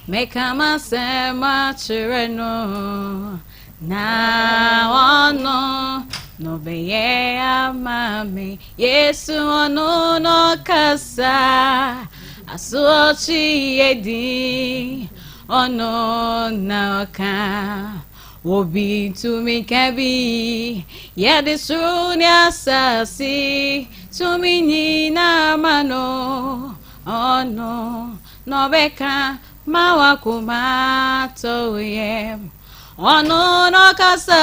meka m'asɛm akyerɛ no. Na ɔno no bɛyɛ ama me. Yesu ɔno no kasa. Asoɔkye yɛ din. Ɔno na ɔka. Obi tumi ka bi. Yɛde soro ne asase. Tumi nyinaa ma no. Ɔno na ɔbɛka ma wakoma tɔ yam. Ɔno na ɔkasa.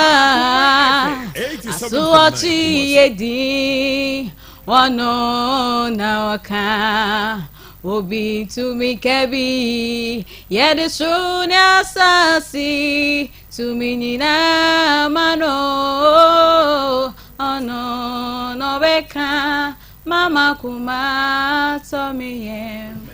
Asoɔkye yɛ din. Ɔno na ɔka. Obi tumi ka bi. Yɛde soro ne asase. Tumi nyinaa ma no. Ɔno na ɔbɛka Mama kuma atɔ me yam.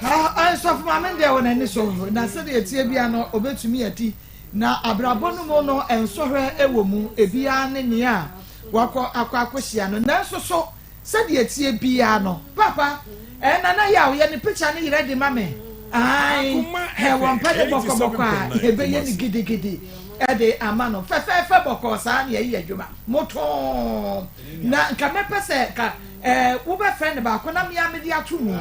Ha Sɔfo Maame deɛ wɔ n'ani so na sɛdeɛ ɛteɛ biara no ɔbɛtumi adi na abrabɔ no mu no nsɔhwɛ wɔ mu ebiara ne nea wakɔ akɔ akɔhyia no nanso so Sɛdeɛ ɛteɛ biara no papa eh Nana Yaw yɛ ne picture no yerɛ de ma me ae hɛ wɔmpɛ ne bɔkɔbɔkɔ a yɛbɛyɛ no gidigidi de ama no fɛfɛɛfɛ bɔkɔɔ saa na yɛyɛ adwuma motoo na nka mɛpɛ sɛ nka eh wobɛfrɛ no baako na mea mede ato mu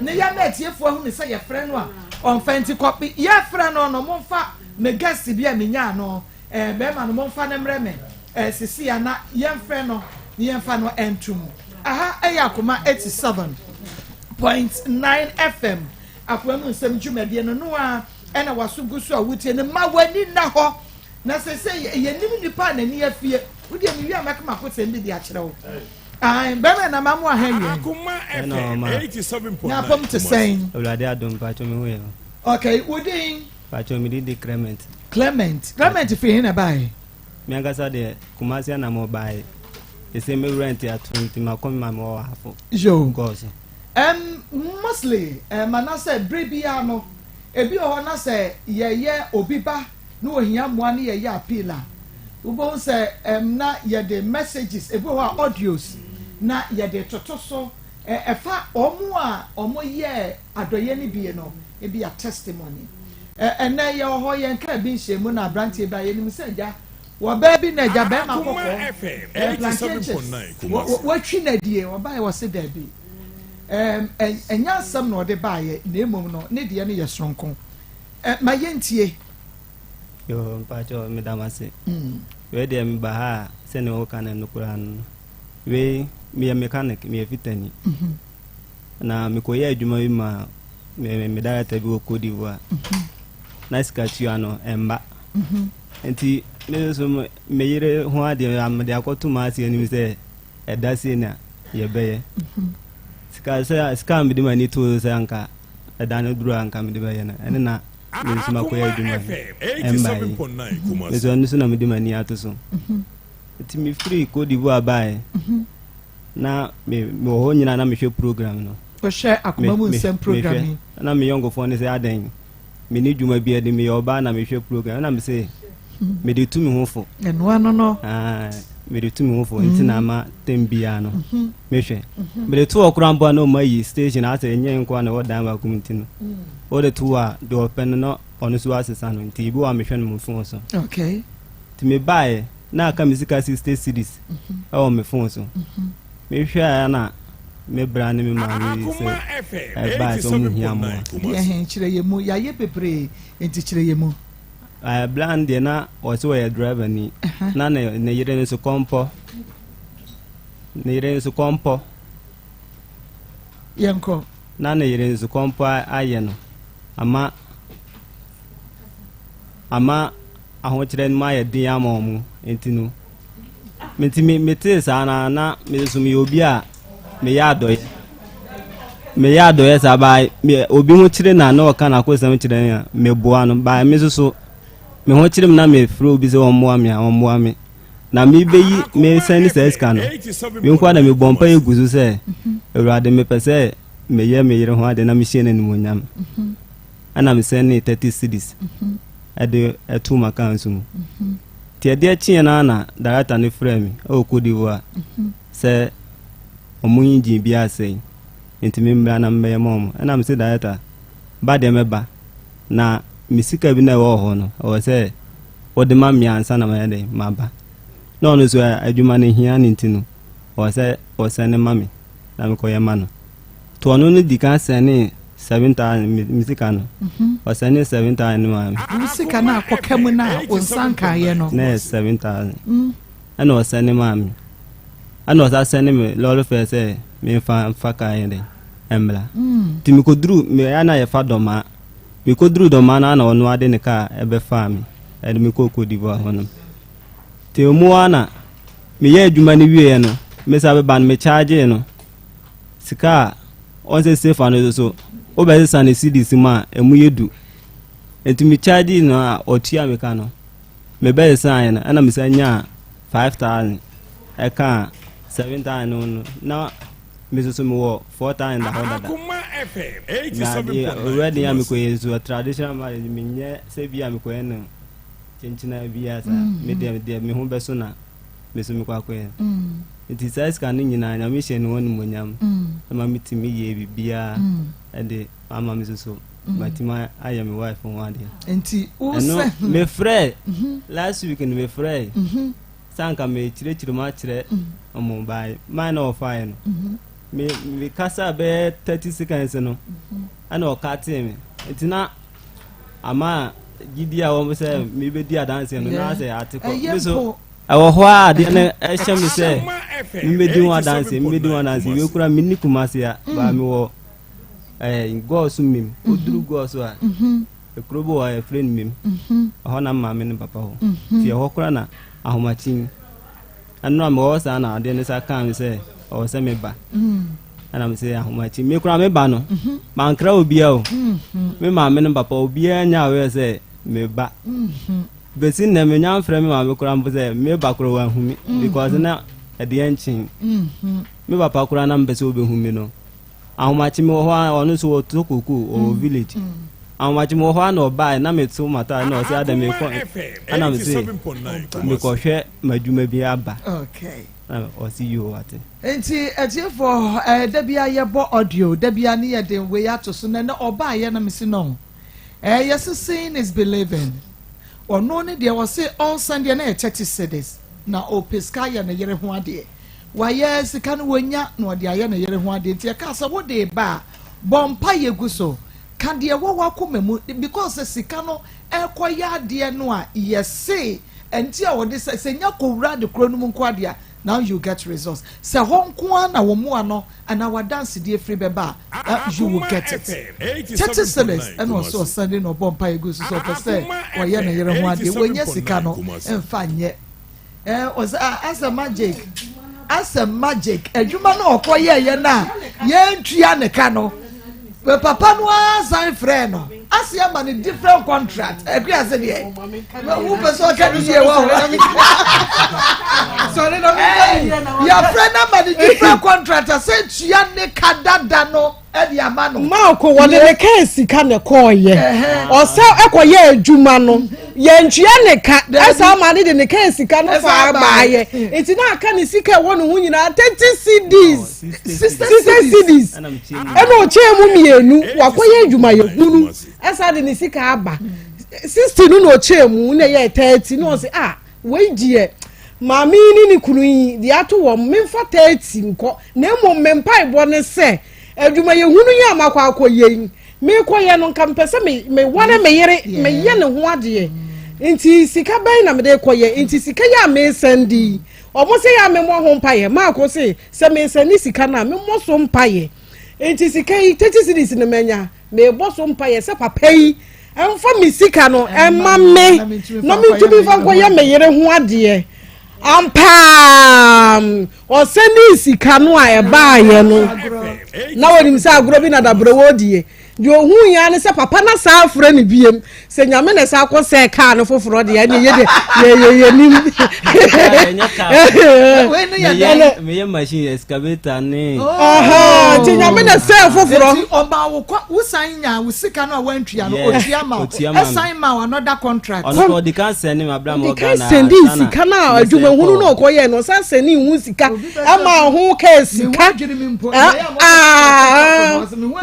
ne yɛma atiefoɔ ahunu sɛ yɛfrɛ no a ɔmfa nti kɔ yɛfrɛ no no momfa me guest bi a menyaa no Eh, bɛrima no, momfa no mmrɛ me eh, sisi a na yɛmfrɛ no na yɛmfa no nto mu. Aha ɛyɛ Akoma 87.9 FM, Akoma mu nsɛm dwumadie no no a ɛna waso gu so a wotie no. Ma w'ani nna hɔ na sɛ yɛnim nipa a n'ani afie. Wodeɛ mewie a mɛka m'akosɛm bi de akyerɛ wo. Ae, bɛrima na ma mo aha wie. Akoma FM 87.9 Na apam te sɛn? Awurade adom, mpakyɛ me ho yɛ. Okay, wo din? Pakyɛw me din de Clement. Clement, Clement firi he na ɛbaeɛ? Me ankasa deɛ Kumasi na mo baeɛ. Ɛsɛ me rent ato nti makɔ me maame wɔ Ahafo. Yo. Kɔɔ so. Um, mostly, um, anaasɛ bere biara no, ebi wɔ hɔ na sɛ yɛyɛ obi ba na ohia mmoa ne yɛyɛ appeal a, wobɛhu sɛ um, na yɛde messages, ebi wɔ hɔ a audios, na yɛde toto so. Ɛfa wɔn a wɔyɛɛ adɔeɛ no bie no, ebia testimony. Ɛ, ɛnnɛ yɛwɔ hɔ, yɛn kaa bi nhyiamu na aberanteɛ bi a yɛnim sɛ agya, wɔ baa bi na agya bɛrima kɔkɔɔ, ɛɛ plantain chips, wɔ, wɔ, wɔatwi no adie, ɔbaeɛ ɔse daabi. Ɛɛm, ɛ, ɛnyɛ asɛm na ɔde baeɛ, na mmom no, ne deɛ no yɛ soronko. Ɛ, ma yɛntie. Yoo, mpakyɛw meda mo ase. Wei deɛ meba ha a, sɛnea woka no ɛno koraa no. Wei, meyɛ mechanic, meyɛ fitani. Na mekɔyɛ adwuma bi ma me me director bi wɔ Cote d'Ivoire. Na sika tua no ɛmba. Nti me nso me yere ho adeɛ mede akɔto m'ase anim sɛ ɛda sei na yɛbɛyɛ. Sika sɛ sika a mede m'ani too so sɛ anka ɛda no duru a anka mede bɛyɛ no ɛne na me nso makɔyɛ adwuma no ɛmba yi. Me nso ɛno so na mede m'ani ato so. Nti mefiri Cote d'Ivoire baeɛ. Na me mewɔ hɔ nyinaa na mehwɛ program no. Wohwɛ akoma mu nsɛm program yi. Na me yɔnkofoɔ no sɛ adɛn menni dwuma bi adi meyɛ ɔbaa na mehwɛ program na mese mede tu me ho fo. Ɛno ano no. Mede tu me ho fo nti na ama tɛm biara no mehwɛ. Mede to hɔ koraa mpo a na ɔma yi station asɛ ɛnyɛ nkoa na ɛwɔ dan baako mu nti no. Wode to hɔ a deɛ ɔpɛ no na ɔno nso asesa no nti ebi wɔ a mehwɛ no mo phone so. Okay. Nti mebaeɛ na aka me sika 60 cedis ɛwɔ me phone so. Mehwɛ a na me bra ne me maame yi sɛ ɛbaeɛ sɛ ɔmo hia mmoa. Deɛ he kyerɛ yɛ mu, yɛayɛ bebree nti kyerɛ yɛ mu. Ɛɛ bra no deɛ na ɔsɛ ɔyɛ driver ni na ne ne yere no nso kɔmpɔ ne yere nso kɔmpɔ. Yɛnkɔ. Na ne yere nso kɔmpɔ ayɛ no ama ama ahokyerɛ no mu ayɛ den ama wɔn nti no nti me metee saa na na me nso meyɛ obi a meyɛ adɔyɛ meyɛ adɔyɛ saa baa me obi ho kyerɛ na na ɔka n'akosɛm kyerɛ me a meboa no baa me nso so me ho kyerɛ me na mefrɛ obi sɛ ɔmmoa me a ɔmmoa me na mebeyi mesɛn ne saa sika no me nko na mebɔ mpa egu so sɛ awurade mepɛ sɛ meyɛ me yere ho ade na mehyɛ no animuonyam ɛna me sɛnee 30 cedis ɛde ɛto m'account mu nti ɛdeɛ kyeɛ no ara na director no frɛ me ɛwɔ Cote d'Ivoire sɛ ɔmo engine bi asɛe nti me mmra na mbɛyɛ ma ɔmo ɛna me se director ba deɛ mɛba na me sika bi na ɛwɔ hɔ no ɛwɔ sɛ wɔde ma me ansa na mayɛ dɛ maba na ɔno nso adwuma no hia ne nti no ɔwɔ sɛ ɔsɛne ma me na mekɔyɛ ma no To ɔno no di kan sɛnee 7000 me sika no. Ɔsɛnee 7000 no maa me. Wo sika no a kɔka mu no a wo nsa nkaeɛ no. Na ɛyɛ 7000. Ɛna ɔsɛne maa me. Ɛna ɔsa sɛne me lɔre fɛ sɛ memfa mfa kaa yɛ dɛ ɛmmra. Nti mekɔduru me ɛyɛ na yɛfa dɔmaa. Mekɔduru dɔmaa no na ɔno ade ne kaa ɛbɛfaa me ɛde me kɔɔ Cote d'Ivoire hɔ nom. Nti emu ara na meyɛ adwuma no wieɛ no mesa bɛba no mekyagyee no. Sika a ɔnsɛ sefa no nso wobɛsesa no cedis mu a ɛmu yɛ du. Nti me charge no a ɔtua me ka no mebɛsesaeɛ no ɛna mesan nyaa 5000 ɛkaa 7000 no no na. Me nso so mewɔ 4,000 da hɔ dada. Na adeɛ wedding a mekɔyɛ nso traditional marriage menyɛ sɛ bi a mekɔyɛ no kyenkyena biara saa. Me deɛ deɛ me ho bɛso na me nso mekɔ akɔyɛ. Nti saa sika no nyinaa Nyame hyɛ ne ho animuonyam ma metumi yɛɛ biribiara de ama me nso so matumi ayɛ me wife ho adeɛ. Nti wo Ɛno sɛ. mefrɛɛ last week no mefrɛɛ sɛ anka mekyerɛkyerɛ mu akyerɛ ɔmo bae man na ɔfaeɛ no me mekasa bɛyɛ 30 seconds no ɛna ɔkatee me nti na ama gyidi a wɔn sɛ mebɛdi adanseɛ no na sɛ ate kɔ me so ɛwɔ hɔ a adeɛ no ɛhyɛ me sɛ mebɛdi ho adanseɛ mebɛdi ho adanseɛ wei kora menni Kumase a baa mewɔ ɛɛ gɔɔso mim oduru gɔɔso a Ekuro bi wɔ hɔ a yɛfrɛ no Mim. Ɛhɔ na me maame ne papa wɔ. Nti ɛhɔ koraa na ahomakye ɛno a mewɔ hɔ saa na adeɛ no sa kaa me sɛ ɔwɔ sɛ meba. Ɛna me sɛ ahomakye me koraa meba no mankra obiara o. Me maame ne papa obiara nya aware sɛ meba. Bɛsi nnɛ menya mfrɛ me maame koraa mpo sɛ meba koraa wanhu me because na ɛdeɛ nkyen. Me papa koraa na mepɛ sɛ ɔbɛhu me no. Ahomakye mewɔ hɔ a ɔno nso ɔtɔ koko ɔwɔ village. Ahomakye mewɔ hɔ a na ɔbaeɛ na meto m'ataade na ɔsɛ adɛ mekɔ ɛna mese mekɔhwɛ m'adwuma bi aba. Okay. Na ɔse yoo ate. Nti atiefoɔ eh, da bia yɛbɔ audio da bia ne yɛde wei ato so na ɛnɛ ɔbaeɛ na mese no eh, yɛse seeing is believing ɔno ne deɛ ɔse ɔnsan deɛ na yɛ 30 cedis na ɔpɛ sika ayɛ ne yere ho adeɛ Wayɛ sika no wanya na ɔde ayɛ ne yere ho adeɛ nti ɛkaa sɛ wode reba a bɔ mpaeɛ gu so ka deɛ ɛwɔ w'akoma mu because sɛ sika no ɛrekɔyɛ adeɛ no a yɛse ɛnti a wɔde sɛ sɛ nya kɔwura ade korɔ no mu nko adeɛ a now you get results sɛ hɔ nko ara na wɔn mmoa no anaa w'adansedie firi bɛba a you will get it 30 cedis ɛna ɔsɛ ɔsane na ɔbɔ mpaeɛ gu so sɛ ɔpɛ sɛ ɔyɛ ne yere ho adeɛ wɔnya sika no mfa nyɛ Eh, ɔsɛ ah, asɛ magic asɛ magic adwuma no ɔkɔ yɛɛyɛ no a yɛntua ne ka no papa no ara san frɛ no ase ama no different contract ɛkua ase deɛ wopɛ sɛ ɔka ne yie wɔ hɔ yɛfrɛ no ama no different contract asɛ tua ne ka dada no de ama no. Marko wɔde ne kaa sika na ɛkɔɔyɛ ɔsɛ ɛkɔyɛ adwuma no yɛntua ne ka ɛsɛ ama ne de ne kaa sika no fa baayɛ nti na aka ne sika ɛwɔ ne ho nyinaa 30 cedis 60 cedis ɛna ɔkyɛɛ mu mmienu wakɔyɛ adwuma yɛ hunu ɛsɛ de ne sika aba 60 no na ɔkyɛɛ mu na ɛyɛ 30 na ɔsɛ ah Wei deɛ, maame yi ne ne kunu yi, deɛ ato wɔn, memfa 30 nkɔ, na mmom me mpaebɔ ne sɛ, adwumayɛhunu yi a makɔ akɔyɛ yi, mekɔyɛ no, nka mepɛ sɛ me, meware me yere, meyɛ ne ho adeɛ. Nti sika bɛn na mede kɔyɛ? Nti sika yi a mesan di yi, wɔn sɛ yɛ a memmɔ ho mpaeɛ. Maako se, sɛ mesane sika no a, memmɔ so mpaeɛ. Nti sika yi, 30 cedis no manya. Mebɔ so mpaeɛ sɛ papa yi mfa me sika no mma me na mentumi mfa nkɔyɛ me yere ho adeɛ. Ampaa ɔsɛndii sika no a ɛbaeɛ no na wɔnim sɛ agorɔ bi na dabrɛ wɔredie. Deɛ ɔhuu yɛ ne sɛ papa no saa afrɛ no biem sɛ nyame na ɛsa akɔ sɛ kaa no foforɔ deɛ ɛne yɛ deɛ yɛyɛ yɛnim. Meyɛ machine excavator ne. Nti nyame na sɛ foforɔ. Nti ɔma wo kɔ wosan nya wo sika no a wantua no otua ma wo ɛsan ma wo another contract. Ɔno kɔ ɔdi kan sɛn ne ma abira ma ɔdi kan Ghana. sɛn di sika no a adwumahunu no ɔkɔ yɛ no ɔsan sɛn ne ho sika ɛma ho kɛɛ sika.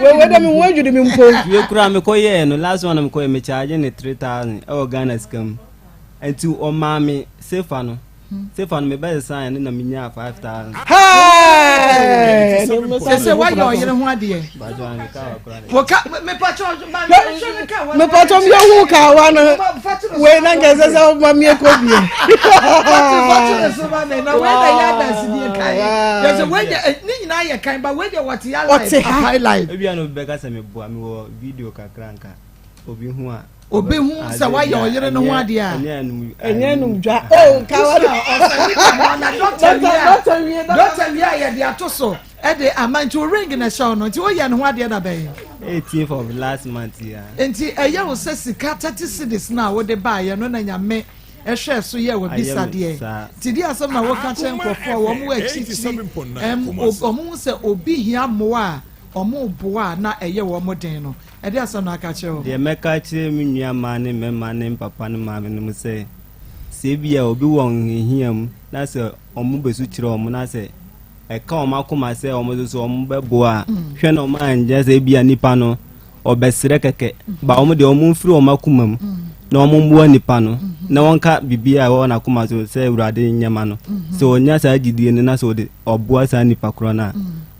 Wei dɛ me ho adwiri me mpo. Wie kura mekɔ yɛɛ no last one mekɔ yɛ me charge ne 3000 ɛwɔ Ghana sika mu. Nti ɔmaa me sefa no. Sefa no mebɛyɛ sign no na menyaa 5000. Sɛ woayɛ ɔyere ho adeɛ. Mepatɔ mi ehu kawa no wei na nkɛ sɛ sɛ ɔma mi ekɔ bie. Ɔte ha. Ebi a na obi bɛka sɛ meboa mewɔ video kakra nka obi hu a. Obi hu sɛ wayɛ ɔyere no ho adeɛ a. Ɛnyɛ anum dwa. Oh kawa no. Dɔkta wie dɔkta wie a yɛde ato so. Ɛde ama nti wo ring na ɛhyɛ wo no nti woyɛ ne ho adeɛ da bɛn? 18th of last month ya. Nti ɛyɛ wo sɛ sika 30 cedis no a wode baeɛ no na Nyame Ɛhwɛɛ so yɛɛ w'abisadeɛ. Nti deɛ asɛm na woka kyerɛ nkurɔfoɔ a wɔn wɔ akyirikyiri, ɛm, wɔn hu sɛ obi hia mmoa a, wɔn boa a na ɛyɛ wɔn den no, ɛdeɛ asɛm na aka kyerɛ wɔn? Deɛ mɛka akyerɛ me nua mmaa ne mmarima ne mpapa ne maame nom sɛ, sɛ ebia obi wɔ ahohiahia mu na sɛ wɔn bɛsu kyerɛ wɔn na sɛ ɛka wɔn akoma sɛ wɔn nso so wɔn bɛboa a, hwɛ na wɔn angyɛ sɛ ebia nipa no ɔbɛsrɛ kɛkɛ ba wɔn deɛ wɔn mfiri wɔn akoma mu na wɔn mmoa nipa no na wɔnka biribi a ɛwɔ n'akoma so sɛ awurade nyɛma no sɛ ɔnya saa gyidie no na sɛ ɔde ɔboa saa nipa korɔ no a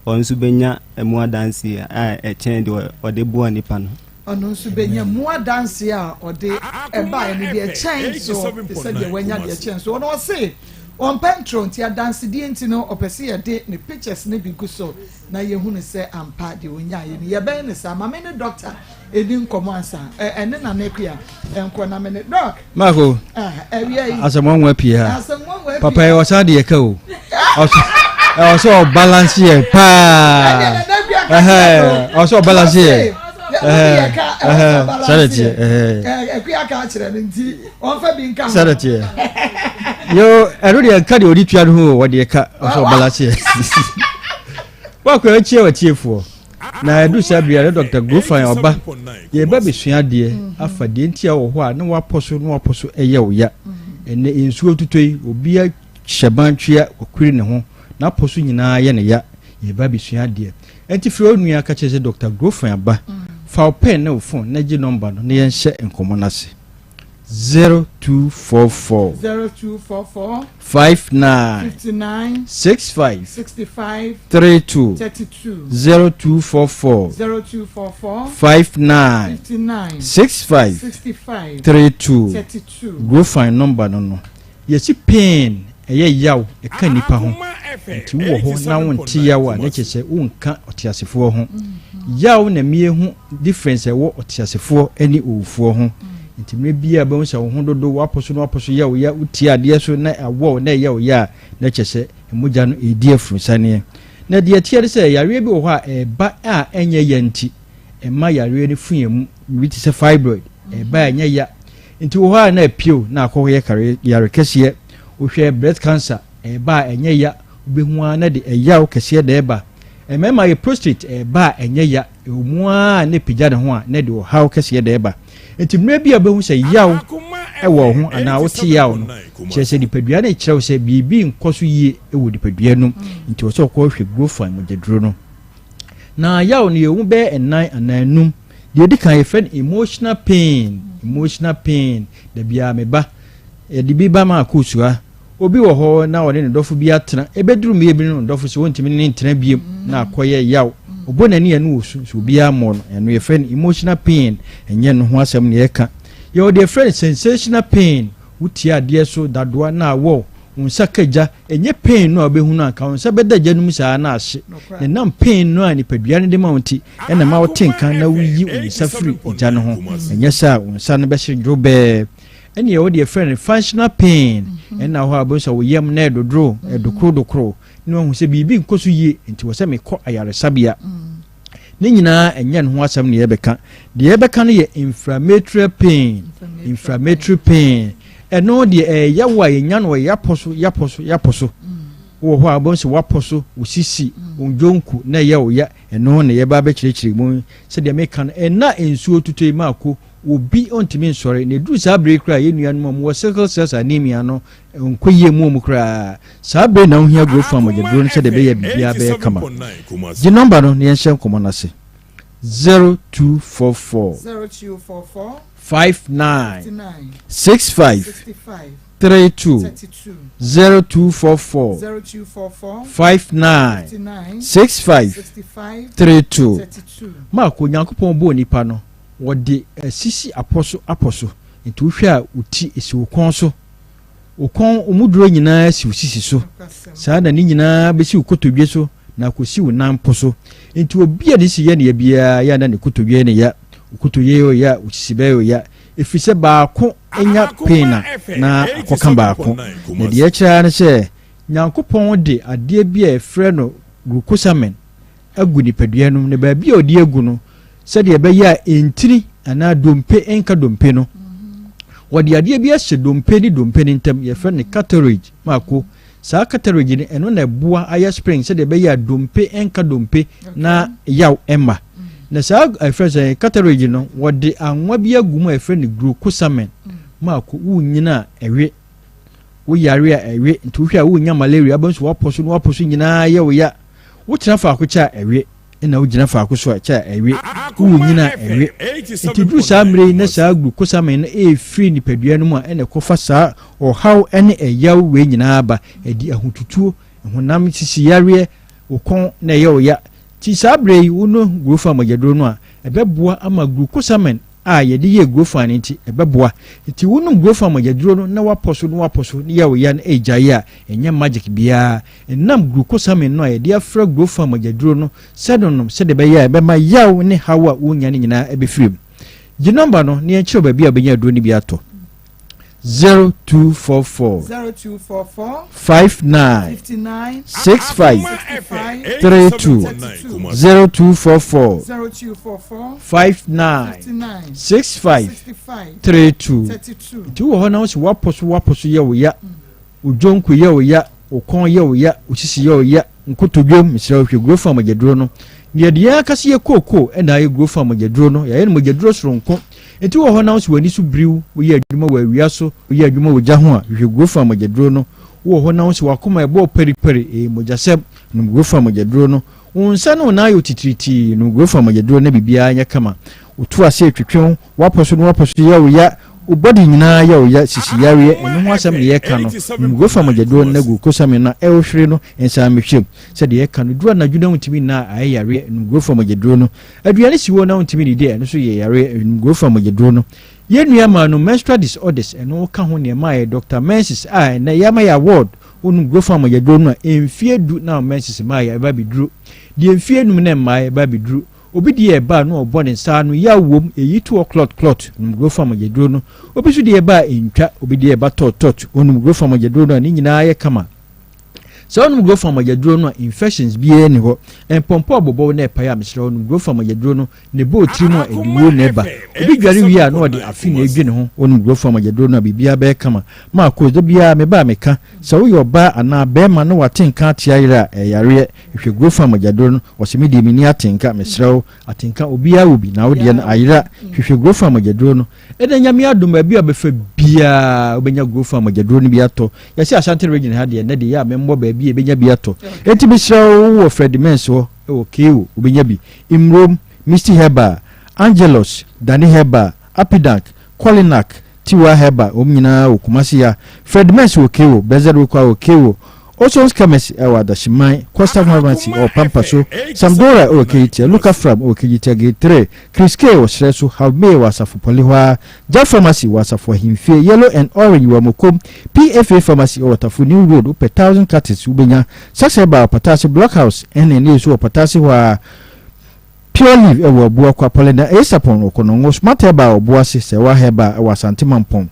ɔno nso bɛnya ɛmu adanseɛ a ɛkyɛn deɛ ɔde boa nipa no. Ɔno nso bɛnya mu adanseɛ a ɔde ɛbaeɛ no deɛ ɛkyɛn soɔ te sɛ deɛ wanya deɛ ɛkyɛn soɔ. Ɔno ɔse ɔmpɛ ntorɔ nti adansedie nti no ɔpɛ sɛ yɛde ne pictures no bi gu so na yɛhunu sɛ ampa deɛ ɔnyaeɛ no yɛbɛyɛ no saa. Ma me ne dɔkta ɛni nkɔmmɔ ansa. Ɛ ɛne Nana Akua nkɔ na me ne dɔk. Marco, Ah, awia yi. asɛm nwanwa pii ha. Asɛm nwanwa pii. Papa yi ɔsan de yɛ ka o. Ɔsɛ ɔsɛ ɔbalance yɛ paa. Ɛdeɛ Nana Akua ka kyerɛ no. Ɛhɛ, ɔsɛ ɔbalance yɛ. Ɛhɛ, ɛhɛ, sɛde teɛ. Ɛhɛ. Akua ka kyerɛ no nti ɔmfa bi nka ho. Sɛde teɛ. Yo, ɛno deɛ nka deɛ ɔde tua no ho o, wɔde ka ɔsɛ ɔbalance yɛ. Wakɔ akyia watiefoɔ. Na ɛdu saa bere a na Dɔkta Grofan ɔba. Yɛreba abɛsua adeɛ afa deɛ nti a wɔ hɔ a na wapɔ so na wapɔ so ɛyɛ wo ya. Ɛnɛ nsuo tutɔ yi, obi hyɛ ban twea wakwiri ne ho, n'apɔ so nyinaa yɛ ne ya. Yɛreba abɛsua adeɛ. Ɛnti frɛ wo nua ka kyerɛ sɛ Dɔkta Grofan aba. Fa wo pɛn ne wo fon na gye nɔmba no na yɛnhyɛ nkɔmmɔ no ase. 0244. 0244. 59. 59. 65. 65. 32. 32. 0244. 0244. 59. 59. 65. 65. 32. 32. Grofine number no no. Yɛsi pain ɛyɛ yaw ɛka nnipa ho. Nti wowɔ hɔ na wonte yaw a na kyerɛ sɛ wonka ɔteasefoɔ ho. Yaw na ɛma yɛhu difference a ɛwɔ ɔteasefoɔ ne owufoɔ ho. Nti mmerɛ biara wobɛhu sɛ wo ho dodo, woapɔ so na woapɔ so yɛ wo ya, wotie adeɛ so na awɔ wo na ɛyɛ wo ya a, na kyerɛ sɛ mogya no ɛredi afurusaneɛ. Na deɛ ɛteɛ ne sɛ yareɛ bi wɔ hɔ a ɛreba a ɛnyɛ ya nti ɛma yareɛ no fu yɛn mu, biribi te sɛ fibroid, ɛreba a ɛnyɛ ya. Nti wɔ hɔ a na apue na akɔyɛ kare yare kɛseɛ. Wohwɛ breast cancer, ɛreba a ɛnyɛ ya, wobɛhu ara na de ɛyaw kɛseɛ na ɛreba. Mmarima yɛ prostate, ɛreba a ɛnyɛ ya, ɛwɔ mu ara na ɛpagya ne ho a na ɛde ɔhaw kɛseɛ na ɛreba. Nti mmerɛ bi a wobɛhu sɛ yaw wɔ wo ho anaa wote yaw no, kyerɛ sɛ nipadua no rekyerɛ wo sɛ biribi nkɔ so yie wɔ nipadua no mu. Nti ɛwɔ sɛ wokɔhwɛ Grofan mogyaduro no. Na yaw no yɛwɔ mu bɛyɛ nnan anaa nnum. Deɛ ɛdi kan yɛfrɛ no emotional pain, emotional pain. Da biara meba, yɛde bi ba ma akosua. Obi wɔ hɔ na ɔne ne dɔfo bi atena, ɛbɛduru mmerɛ bi no ne dɔfo sɛ ɔntumi ne no ntena biom na akɔyɛ yaw. Ɔbɔ n'ani a na ɔsu, sɛ obiara mmɔɔ no. Ɛno yɛfrɛ no emotional pain, ɛnyɛ ɛno ho asɛm na yɛreka. Yɛwɔ deɛ yɛfrɛ no sensational pain, wotia adeɛ so dadoa na awɔ wo, wo nsa ka gya, Ɛnyɛ pain no a wobɛhu no anka wo nsa bɛda gya no mu saa na ahye. Na ɛnam pain no a nipadua no de ma wo nti na ɛma wote nka na woyi wo nsa firi gya no ho. Ɛnyɛ saa a, wo nsa no bɛhye dworobɛɛ. Ɛne yɛwɔ deɛ yɛfrɛ no functional pain. Ɛnna hɔ a wobɛhu sɛ wo yam na ɛdodoro, ɛdokorodokoro, na wahu sɛ biribi nkɔ so yie nti wɔ sɛ mekɔ ayaresabea. Ne nyinaa ɛnyɛ ne ho asɛm na yɛbɛka. Deɛ yɛbɛka no yɛ inflammatory pain. Inflammatory pain. Ɛno deɛ ɛyɛ yaw a yɛnya no wɔ yɛapɔ so, yɛapɔ so, yɛapɔ so. Wowɔ hɔ a wobɛhu sɛ woapɔ so, wo sisi, wo dwonku na ɛyɛ wo ya. Ɛno na yɛba abɛkyerɛkyerɛ mu. Sɛdeɛ meka no, ɛnna nsuo tutɔ yi maako, obi ntumi nsɔre. Na ɛduru saa berɛ yi koraa a, yɛn nuanom a wɔwɔ sickle cells anemia no, Ɛnkɔ yie mu wɔn koraa. Saa bere na wohia Growth mogyaduro no sɛdeɛ ɛbɛyɛ a biribiara bɛyɛ kama. Gye nɔmba no na yɛnhyɛ nkɔmmɔ no ase. 0244 59 65 32 0244 59 65 32 Mark, Onyankopɔn bɔɔ nipa no, wɔde asisi apɔ so apɔ so. Nti wohwɛ a wo ti si wo kɔn so. Wo kɔn, wo mu duro nyinaa si wo sisi so. Saa na ne nyinaa bɛsi wo kotodwe so na akɔsi wo nan po so. Nti obi a ne sisi yɛ ne ya biara, yɛ a na ne kotodwe yɛ ne ya. Wo kotodwe yɛ ɔya, wo sisi bɛyɛ ɔya. Ɛfiri sɛ baako nya pain a, na akɔka baako. Na deɛ ɛkyerɛ ara ne sɛ, Nyankopɔn de adeɛ bi a yɛfrɛ no glucosamine agu nipadua no mu, na baabi a ɔde agu no, sɛdeɛ ɛbɛyɛ a ntini anaa dompe nka dompe no. Wɔde adeɛ bi ahyɛ dompe ne dompe no ntam, yɛfrɛ no cartilage mako. Saa cartilage no, ɛno na ɛboa ayɛ spring sɛdeɛ ɛbɛyɛ a dompe nka dompe na yaw mma. Na saa ɛfrɛ sɛ cartilage no, wɔde anwa bi agu mu a yɛfrɛ no glucosamine mako. Wonyini a ɛwe, woyare a ɛwe, nti wohwɛ a wonya malaria, abɛn so wapɔ so na wapɔ so nyinaa yɛ wo ya. Wotena faako kyɛ a ɛwe. na wogyina faako so a kyɛ a ɛwe, wonyin a ɛwe. Enti duru saa mmerɛ yi na saa glucosamine no ɛrefiri nipadua no mu a ɛna ɛkɔfa saa ɔhaw ne ɛyaw wei nyinaa ba. Ɛde ahotutuo, honam sisi yareɛ, wo kɔn na ɛyɛ wo ya. Nti saa berɛ yi wono Grofan mogyaduro no a, ɛbɛboa ama glucosamine a yɛde yɛɛ Grofan no nti, ɛbɛboa. Nti wonom Grofan mogyaduro no na woapɔ so na woapɔ so na yɛ wo ya no ɛregyae a, ɛnyɛ magic biara. Ɛnam glucosamine no a yɛde afra Grofan mogyaduro no sɛ no nom sɛdeɛ ɛbɛyɛ a ɛbɛma yaw ne haw a wonya no nyinaa abɛfiri mu. Gye nɔmba no na yɛnkyerɛ wo baabi a wobɛnya aduro no bi atɔ. 0244 0244 59 59 65 65 32 32 0244 0244 59 59 65 65 32 32 Nti wowɔ hɔ na wo sɛ woapɔ so woapɔ so yɛ wo ya Wo dwonku yɛ wo ya, wo kɔn yɛ wo ya, wo sisi yɛ wo ya, nkotodwam, mesrɛ wo hwɛ Gurofan mogyaduro no. Na yɛde yɛn ankasa yɛ kookoo na ayɛ Gurofan mogyaduro no, yɛayɛ no mogyaduro soronko. Enti wowɔ hɔ na wo sɛ w'ani so biri wo, woyɛ adwuma wɔ awia so, woyɛ adwuma wɔ gya ho a, hwehwɛ Gurofan mogyaduro no. Wowɔ hɔ na wo sɛ w'akoma ɛbɔ wo paripari, ee, mogyasɛm, nom Gurofan mogyaduro no. Wo nsa ne wo nan ayɛ wo titiritii, nom Gurofan mogyaduro na biribiara nyɛ kama. Wo to ase retwetwe wo, W'apɔ so no w'apɔ so yɛ wo ya, wo body nyinaa yɛ wo ya, sisi yareɛ, ɛno ho asɛm na yɛka no, nom Gofa mogyaduro no na glucosamine no a ɛwohwere no nsan mmɛhwɛ mu. Sɛdeɛ yɛka no, duru anadwo na wontumi nna a, ayɛ yareɛ, nom Gofa mogyaduro no. Aduane si hɔ na wontumi nnidi a, ɛno nso yɛ yareɛ, nom Gofa mogyaduro no. Yɛn nua maa no menstrual disorders, ɛno ka ho na ɛmaa yɛ Doctor Menses a ɛnnɛ yɛama yɛ award, wonom Gofa mogyaduro no a, mfie du na wo menses mmaeɛ, ɛba abɛduru. Deɛ mfie num na ɛmmaeɛ, ɛba abɛduru. Obi deɛ ɛba a na ɔbɔ ne nsa ano, yaw wom, eyi to hɔ klɔt klɔt, onom guro fa mogyaduro no. Obi nso deɛ ɛba a entwa, obi deɛ ɛba tɔt tɔt, onom guro fa mogyaduro no a ne nyinaa yɛ kama. Sɛ wonom guro fa mogyaduro no a, infections biara nni hɔ. Mpɔmpɔ a bobɔw na ɛpae a mesrɛ wo nom guro fa mogyaduro no, na ɛbɔ otiri mu a ɛde wuo na ɛba. Obi dware wie a na ɔde afe na edwi ne ho, wonom guro fa mogyaduro no a biribiara bɛyɛ kama. Marcos, da biara meba a meka, sɛ woyɛ ɔbaa anaa barima na wate nka ate ayerɛ a, ɛyɛ yareɛ. Hwɛ Gurofan mogyaduro no, ɔse me deɛ menni atenka, mesrɛ wo, atenka obiara wɔ bi, na wo deɛ no ayera, hwehwɛ Gurofan mogyaduro no, ɛnɛ Nyame adom baabi a wobɛfa biara wobɛnya Gurofan mogyaduro no bi atɔ, yɛse Ashanti region ha deɛ ɛnɛ deɛ yɛ a memmɔ baabi a yɛbɛnya bi atɔ, enti mesrɛ wo wowɔ Freddie Mens hɔ wɔ KO wobɛnya bi, Mmrom, Misty Herbal, Angelus, Dani Herbal, Apidank, Kolinak, Tiwa Herbal, wɔn nyinaa wɔ Kumasi ha. Fred Mens wɔ Kewo, Benza Rukwa wɔ Kewo, Olson's Chemist wɔ Adahyeman, Costa Pharmacy wɔ Pampa so, Samdora wɔ Kejitia, Luka Fram wɔ Kejitia Gate 3, Chris K wɔ Serɛ so, Havmey wɔ Asafo Pɔli hɔ ara, Jack Pharmacy wɔ Asafo Ahemfie, Yellow and Orange wɔ Amokom, PFA Pharmacy wɔ Tafo New Road, wopɛ Thousand Cutters wobɛnya, Sax Herbal wɔ Patase Block House, NNA nso wɔ Patase hɔ ara. Pure Leaf wɔ Abuakwa, Paulina Esapon wɔ Konongo, Smart Herbal wɔ Boase, Sɛwa Herbal wɔ Asante Mampong.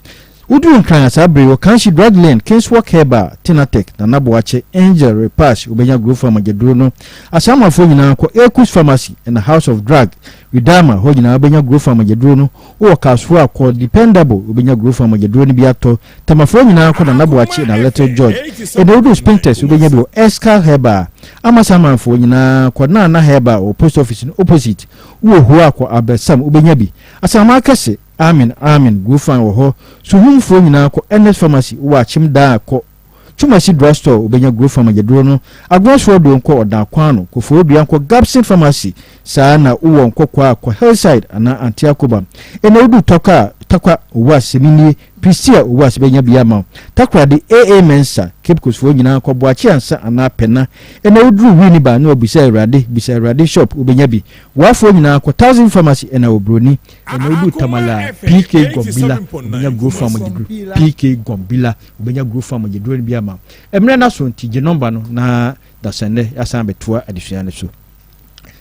Woduru Nkran a saa bere yi wɔ Kanshi Drug Lane, Kingswalk Herbal, Tinatech, Nana Boakye, Angel, Repash, wobɛnya Growth Farm agyaduro no. Asamanfoɔ nyinaa kɔ Ekus Pharmacy ɛna House of Drug, Widama, hɔ nyinaa wobɛnya Growth Farm agyaduro no. Wowɔ Kasoa a kɔ Dependable, wobɛnya Growth Farm agyaduro no bi atɔ. Tamafoɔ nyinaa kɔ Nana Boakye na Little George. Ɛna woduru Spintex wobɛnya bi wɔ Escal Herbal. Amasamanfoɔ nyinaa kɔ Nana Herbal wɔ Post Office no opposite. Wowɔ Hua a kɔ Albert Sam wobɛnya bi. Asaman Kɛse, Amen Amen, Grofan wɔ hɔ. Suhumfoɔ nyinaa kɔ Ernest Pharmacy wowɔ Akyem Daa a kɔ Twumasi Drug Store wobɛnya Grofan agyaduro no. Agorɔsoɔ Doɔ nkɔ Ɔdan Kwano, Koforidua nkɔ Gabson Pharmacy. Saa ara na wowɔ Nkɔkɔɔ a kɔ Hillside anaa Antiakoba. Ɛna woduru Tɔkwa a, Tarkwa, Owuase, Menie, Priscilla Owuase bɛnya bi ama wo. Takoradi, AA Mensah, Cape Coast foɔ nyinaa kɔ Boakye Ansa anaa Pɛna. Ɛna woduru Winneba na wabisa Awurade, bisa Awurade shop wobɛnya bi. Woafoɔ nyinaa kɔ Thousand Pharmacy ɛna Obroni. Ɛna woduru Tamale a, PK Gombila wobɛnya Grow Farm gyeduro. PK Gombila wobɛnya Grow Farm gyeduro no bi ama wo. Mmerɛ no aso nti gye nɔmba no na dasɛnnɛ yɛasan abɛtoa adesua no so.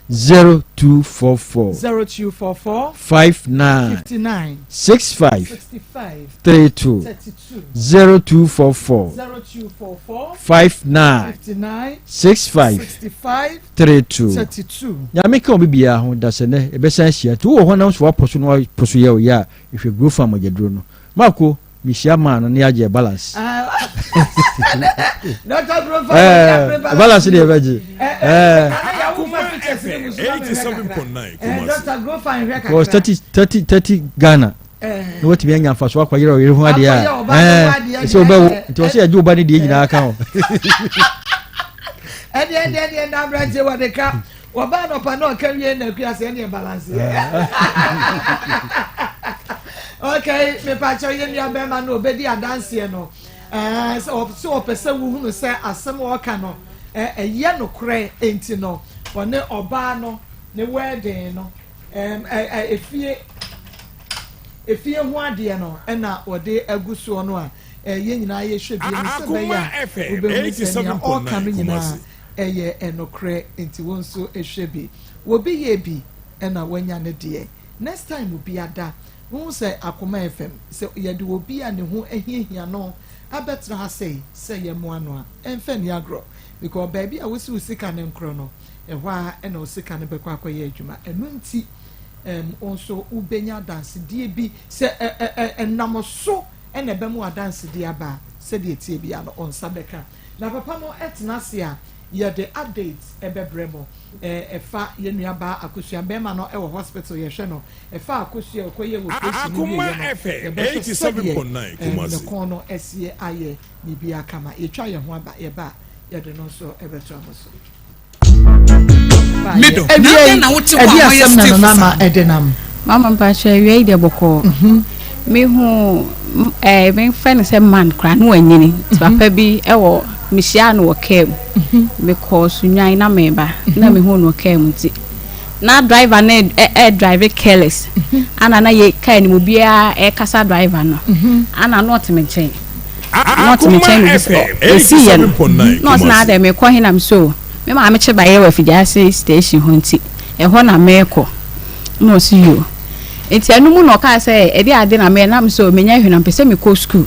0244 0244 59 59 65 65 32 32 0244 0244 59 59 65 65 32 32. Nyame ka obi biara ho da sɛ nɛ yɛbɛsan ahyia nti wowɔ hɔ na wo so wapɔ so na wapɔ so yɛ wo yɛ a hwehwɛ Grow Farm mogyaduro no. Mako mehyia maa no ne yɛagye balance. Balance deɛ yɛbɛgye. Because 30 30 30 Ghana na watumi anya mfaso akɔyerɛ ɔyere ho adeɛ a ɛsɛ wobɛwo nti ɔsɛ yɛgye wo ba no deɛ nyinaa ka ho. Ɛdeɛ ɛdeɛ ɛdeɛ na aberanteɛ wɔ de ka Wɔba anɔpa na ɔka wie na akua sɛ ɛneɛ balance yɛ. Okay, mepakyɛw yɛ nua bɛrima no obedi adanseɛ no. Ɛɛ sɛ sɛ ɔpɛ sɛ wohunu sɛ asɛm a ɔka no ɛyɛ nokorɛ nti no ɔne ɔbaa no ne wedding no ɛɛ efie efie ho adeɛ no ɛna ɔde agu soɔ no a yɛn nyinaa yɛhwɛ bie no sɛ bɛyɛ a wobɛhu sɛ nea ɔka no nyinaa Ɛyɛ nokorɛ nti wo nso hwɛ bi. Wobi yɛ bi na wanya ne deɛ. Next time obi ada wohu sɛ Akoma FM sɛ yɛde obi a ne ho ahiahia no abɛtena ha sei sɛ yɛmmoa no a ɛmfa nni agorɔ because baabi a wosi wo sika no nkorɔ no ɛhɔ ara na wo sika no bɛkɔ akɔyɛ adwuma ɛno nti ɛm wo nso wobɛnya adansedie bi sɛ ɛ ɛ ɛ ɛnam so na ɛbɛma wo adansedie aba a sɛdeɛ ɛteɛ biara no wo nsa bɛka. Na papa no tena ase a yɛde update bɛbrɛ mo ɛfa yɛn nua baa Akosua bɛɛma no wɔ hospital yɛhwɛ no ɛfa Akosua a ɔkɔyɛ wɔ operation no wieɛ no yɛbɛhwɛ sɛdeɛ ne kɔn no asie ayɛ biribiara kama yɛtwa yɛn ho aba yɛba a yɛde no nso bɛtoa mo so. Middle. Na adɛn na wote hɔ a woayɛ stiff saa? Mama mpakyɛ awia yi deɛ bɔkɔɔ. Mhm. Mehu ɛɛ eh, mefɛ no sɛ man koraa no wanyini. Nti mhm. papa bi ɛwɔ mehyia no wɔ kaa mu. Mhm. Mekɔɔ Sunyani na meba na mehu no wɔ kaa mu nti na driver no ɛ ɛ drive careless. Ana na yɛ kaa no mu biara ɛkasa driver no. Ana na ɔte me nkyɛn. Na ɔte me nkyɛn na obi sɛ esi yɛ no. Na ɔsɛ na adɛ mekɔ he na me so. Me maame kye bayerɛ wɔ Afigyase station hɔ nti, ɛhɔ na merekɔ. Na ɔse yoo. Nti ɛno mu na ɔkaa sɛ ɛde ade na meyɛ na me sɛ menya hwee na mepɛ sɛ mekɔ sukuu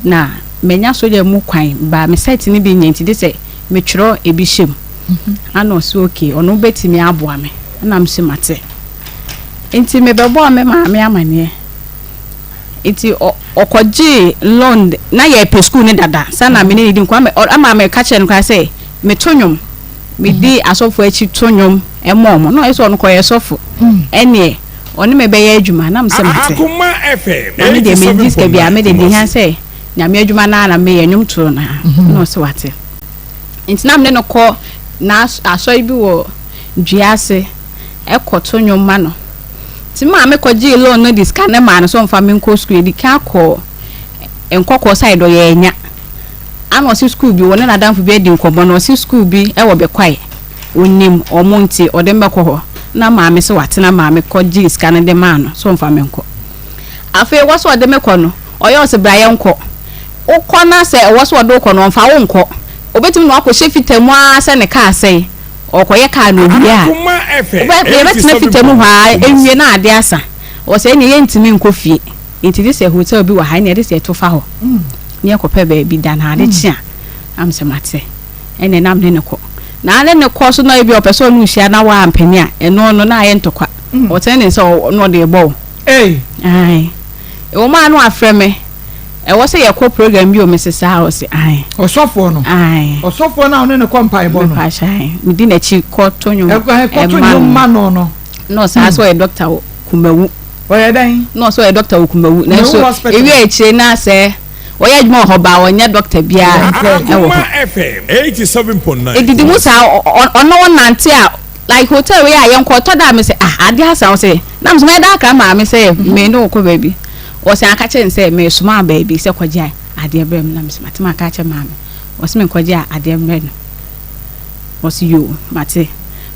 na manya sogya mu kwan ba me set no bi nyɛ nti de sɛ metwerɛ ebi hyɛ mu. Ana ɔse okay ɔno bɛtumi aboa me. Ɛna me se mate. Nti mebɛbɔɔ me maame amaneɛ. Nti ɔkɔgyee loan na yɛpɛ sukuu no dada sa na me ne ne di nkɔmmɔ ama meka kyerɛ no koraa sɛ meto nnwom medi asɔfo akyi to nnwom ɛma ɔmo na ɔyɛ sɛ ɔno kɔyɛ sɔfo ɛneɛ ɔne me bɛyɛ adwuma na mesɛ mate na me deɛ mengye sika biara me deɛ deɛ hia sɛ nyame adwuma no ara na meyɛ nnwom toro no ara na ɔsɛ wate nti na mene no kɔ na asɔre bi wɔ dua ase ɛkɔ to nnwom ma no nti maame kɔgyee loan no de sika no maa no sɛ ɔmfa me nkɔ sukuu yɛdi kan kɔ nkɔkɔɔ side ɔyɛ anya Ana ɔse sukuu bi, ɔne n'adamfo bi adi nkɔmmɔ na ɔse sukuu bi wɔ Bekwai, ɔnim wɔn nti ɔde me bɛkɔ hɔ. Na maame se wate na maame kɔ gyee sika no de maa no sɛ ɔmfa me nkɔ. Afei ɛwɔ sɛ ɔde me kɔ no, ɔyɛ ɔse bra yɛnkɔ. Wokɔ na sɛ ɛwɔ sɛ ɔde wo kɔ no, ɔmfa wo nkɔ. Ɔbɛtumi ne wo akɔhyɛ fita mu ara sɛ ne kaa asɛe, ɔrekɔyɛ kaa no ɔwie a, wobɛ, yɛbɛtena fita mu hɔ ara nwie na ade asa. Ɔse ɛnneɛ yɛntumi nkɔ fie. Nti gye sɛ hotel bi wɔ ha ɛnna ɛde sɛ yɛto fa hɔ na yɛkɔpɛ baabi da na ade kye a na mesɛ mate ɛnna na mene ne kɔ na ne ne kɔ so na ebi ɔpɛ sɛ ɔne ohyia na wampene a ɛno no na ayɛ ntɔkwa ɔtene ne nsa na ɔde bɔ wo ae ɛwɔ mu a na wafrɛ me ɛwɔ sɛ yɛkɔ program bi o mese saa ɔse ae ɔsɔfoɔ no ae ɔsɔfoɔ no a ɔne ne kɔ mpaebɔ no mepakyɛ ae medi n'akyi kɔto nnwom ɛkɔto nnwom ma no no na ɔsaa sɛ ɔyɛ dɔkta wɔ Kumawu. Ɔyɛ dɛn? Na ɔsɛ ɔyɛ dɔkta wɔ Kumawu. Nanso ewie akyire na sɛ ɔyɛ adwuma wɔ hɔ baa ɔnyɛ dɔkta biara wɔ hɔ. Edidi mu saa ɔne wo nante a like hotel wei a yɛnkɔ ɔtɔ da a me sɛ ah ade asa wo sɛ na me sɛ mɛda akra maame sɛ me ne wo kɔ baabi ɔsɛ aka kyerɛ ne sɛ mesoma baabi sɛ kɔgye adeɛ brɛ me na me sɛ mate maka akyerɛ maame ɔsɛ me nkɔgye adeɛ mbrɛ no. Ɔse yoo, mate.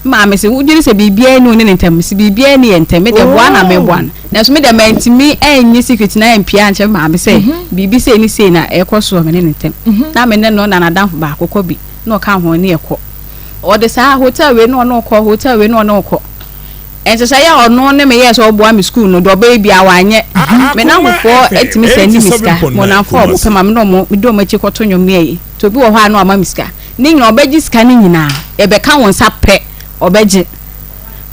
Me maame se, wodwene sɛ biribiara nni wo ne ne ntam? Mese, biribiara nni yɛn ntam, me deɛ boa na meboa no. Nanso me deɛ mantumi anyi secret no ampue ankyerɛ me maame sɛ biribi sei ne sei na ɛrekɔ so wɔ me ne ne ntam. Na me ne no na n'adamfo baako kɔ bi na ɔka ho ne yɛkɔ. Ɔde saa hotel wei na ɔne wo kɔ, hotel wei na ɔne wo kɔ. Nhyehyɛeɛ a ɔno ne me yɛɛ sɛ ɔboa me sukuu no, deɛ ɔbɛyɛ biara wanyɛ. Me nnamfofoɔ tumi sɛnde me sika, me nnamfoɔ a wɔpɛ ma me ne wɔn, medi wɔn akyi kɔto nnwom ne ayi. Nti obi wɔ hɔ a na wama me sika. Ne nyinaa ɔbɛgye sika no nyinaa. Ɛbɛka wo nsa pɛ, ɔbɛgye.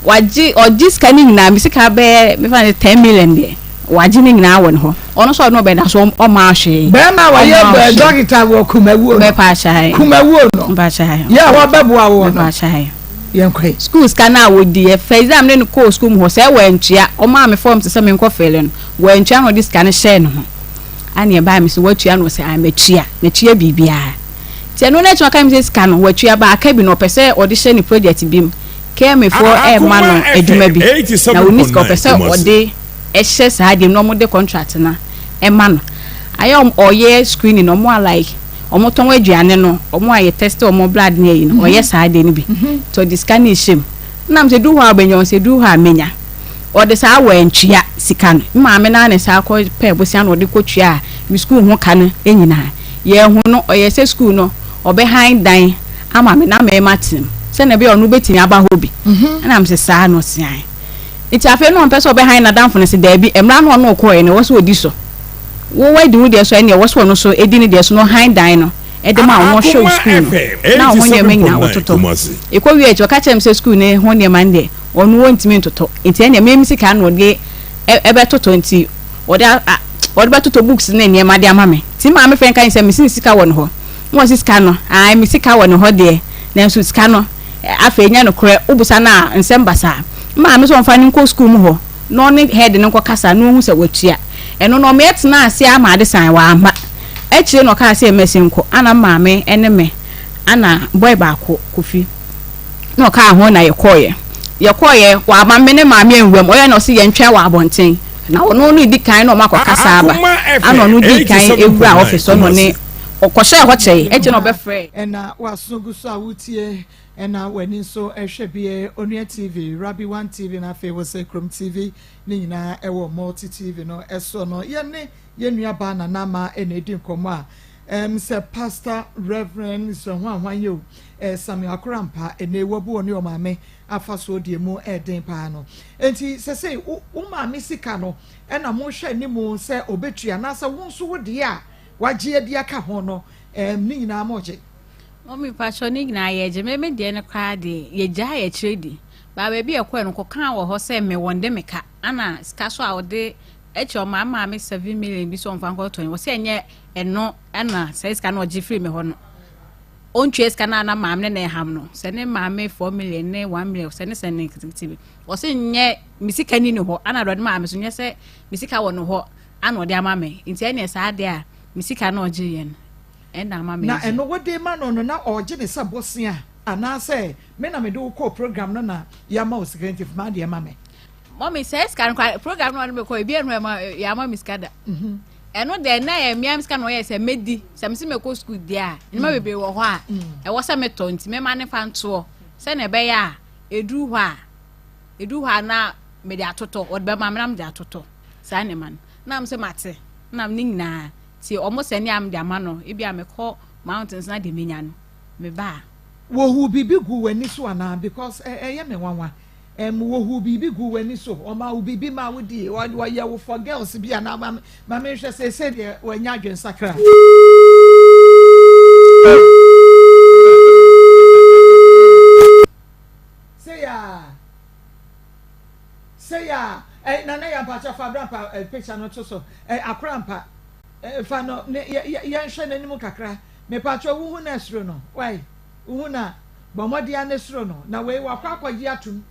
Wagye, ɔgye sika no nyinaa, me sika bɛyɛ, mefa no 10 million deɛ, Wagye ne nyinaa wɔ ne hɔ. Ɔno nso ɔne ɔbɛda so ɔmaa hwee. Bɛrima a wɔyɛ Ɔmaa hwee. dɔkita wɔ Kumawuo no. Mepaakyɛw. Kumawuo no. Mepaakyɛw. Yɛ a wɔbɛboa woɔ no. Mepaakyɛw. Yɛnkɔ yi. Sukuu sika no a wɔdi yɛ first day a mene no kɔɔ sukuu mu hɔ sɛ wantua ɔmaa me form sɛ menkɔ fele no wantua na ɔde sika no hyɛɛ ne ho ɛne ɛbaa me sɛ watua no ɔsɛ ah matua matua biribiara nti ɛno no akyi no ɔka me sɛ sika no watua ba aka bi no ɔpɛ sɛ ɔde hyɛ ne project bi mu KMA foɔ ɛrema no adwuma bi na ɔnni sika ɔpɛ sɛ ɔde hyɛ saa adeɛ mu na wɔde contract no ma no ayɛ ɔyɛ screening wɔn a like wɔn tɔn aduane no wɔn a yɛ test wɔn blood ne ayi no ɔyɛ saa adeɛ no bi nti ɔde sika no rehyɛ mu nam sɛ duru hɔ a ɔbɛnya wɔn sɛ duru hɔ a menya ɔde saa wɔ ntua sika no maame naa ne saa kɔ pɛ bosia na ɔde kɔ tua me sukuu ho ka no nyinaa yɛn ho no ɔyɛ sɛ sukuu no ɔbɛhan dan ama me na mɛma tem sɛnea ɛbɛyɛ ɔno bɛtumi aba hɔ bi ɛna mesɛ saa na ɔseae nti afei na ɔmpɛ sɛ ɔbɛhan n'adamfo no sɛ daabi mmara no ɔno ɔkɔɛ no ɛwɔ sɛ ɔdi so wo wadi wo deɛ so ɛne ɛwɔ sɛ ɔno so ɛdi ne deɛ so na ɔhan dan no ɛde ma wo na ɔhwɛ wo sukuu no na wo ho nneɛma nyinaa wɔtotɔ ɛkɔ wie akyi ɔka kyerɛ me sɛ sukuu no ho nneɛma no deɛ ɔno wɔntumi ntotɔ nti ɛnea mɛmi sika na ɔde ɛbɛtotɔ nti ɔde ɔde bɛtotɔ books ne nneɛma de ama me nti maame fɛn ka sɛ mesi ne sika wɔ ne hɔ na wɔsi sika no ae me sika wɔ ne hɔ deɛ nanso sika no afei nyɛ nokorɛ wobusa no a nsɛm basaa maame sɛ ɔmfa no nkɔ sukuu mu hɔ na ɔne head no nkɔ kasa na ɔhu sɛ watua ɛno no ɔmo tena ase ama ade san wamma akyire na ɔkaa sɛ mɛsi nkɔ ana maame ne me ana boy baako Kofi na ɔkaa ho na yɛkɔɔyɛ yɛkɔɔyɛ wama me ne maame anwura mu ɔyɛ na ɔsi yɛntwɛn wɔ abɔnten na ɔno no di kan na ɔmo akɔ kasa aba ana ɔno di kan ewura ɔfis ɔno ne ɔkɔhyɛɛ hɔ kyɛe akyire na ɔbɛfrɛɛ. Ɛna w'aso gu so a wotie ɛna w'ani nso ɛhwɛ bie Onua TV, Rabi One TV na afei Wosɛ Kurom TV ne nyinaa ɛwɔ Multi TV no ɛso no yɛne yɛn nua baa Nana Ama ɛna edi nkɔmɔ a ɛm sɛ Pastor Reverend sɛ ho ahwan yi o ɛɛ Samuel Akorampa ɛna wabu ɔne ɔmaame afa soɔ deɛ mu ɛɛden paa no enti sɛsɛi wo wo maame sika no ɛna mohwɛ anim sɛ ɔbɛtua anaasɛ wo nso wo deɛ a wagye adi aka ho no ɛɛm ne nyinaa mogye. Mummy patrɔ ne nyinaa yɛgye me me deɛ no koraa deɛ yɛgyaa yɛkyerɛ di baa baabi a ɛkɔɛ no kɔkaa wɔ hɔ sɛ me wɔn de me ka ana sika so a ɔde akyi ɔmaa maame 7 million bi sɛ ɔmfa nkɔtɔ ne wɔ sɛ ɛnyɛ ɛno ɛna sɛ sika no ɔgye firi me hɔ no ɔntua sika no a na maame ne na ɛham no sɛ ne maame 4 million ne 1 million sɛ ne sɛ ne nketenkete bi ɔsɛ nyɛ me sika ni ne hɔ ana ɔde maame so nyɛ sɛ me sika wɔ ne hɔ ana ɔde ama me nti ɛneɛ saa deɛ a me sika na ɔgye yɛ no ɛna ama me. Na ɛno wode ma no no na ɔgye ne sɛ bosea anaasɛ me na mede wo kɔɔ program no na yɛama wo sika nti fa m'adeɛ ma me. Mɔmi sɛ sika no kora program no ɔde me kɔ ebi ɛnu ɛma yɛama me sika da. Ɛno deɛ na yɛ mmea sika na ɔyɛ sɛ mɛdi sɛ mesi mɛkɔ sukuu deɛ a nneɛma bebree wɔ hɔ a ɛwɔ sɛ metɔ nti mɛma ne fa ntoɔ sɛnea ɛbɛyɛ a eduru hɔ a eduru hɔ a na mede atotɔ ɔde bɛma me na mede atotɔ saa nneɛma no na mo sɛ mate na ne nyinaa ti ɔmo sɛ ne a mede ama no ebi a mekɔ mountains na deɛ menya no meba a. Wohu biribi gu w'ani so anaa because ɛyɛ me nwanwa wohu biribi gu w'ani so ɔma wo biribi ma wo di ɔyɛ wo for girls bi anaa ma ma menhwɛ seesei deɛ wanya adwensakra. Sei a sei a ɛ nana yɛ mpakyɛ fa abira mpa ɛ picture no to so ɛ akora mpa ɛ fa no ne yɛ yɛ yɛnhwɛ n'anim kakra mepakyɛ wohu na ɛsoro no wai wohu na bɔ mmɔden a ne soro no na wei wakɔ akɔgye atum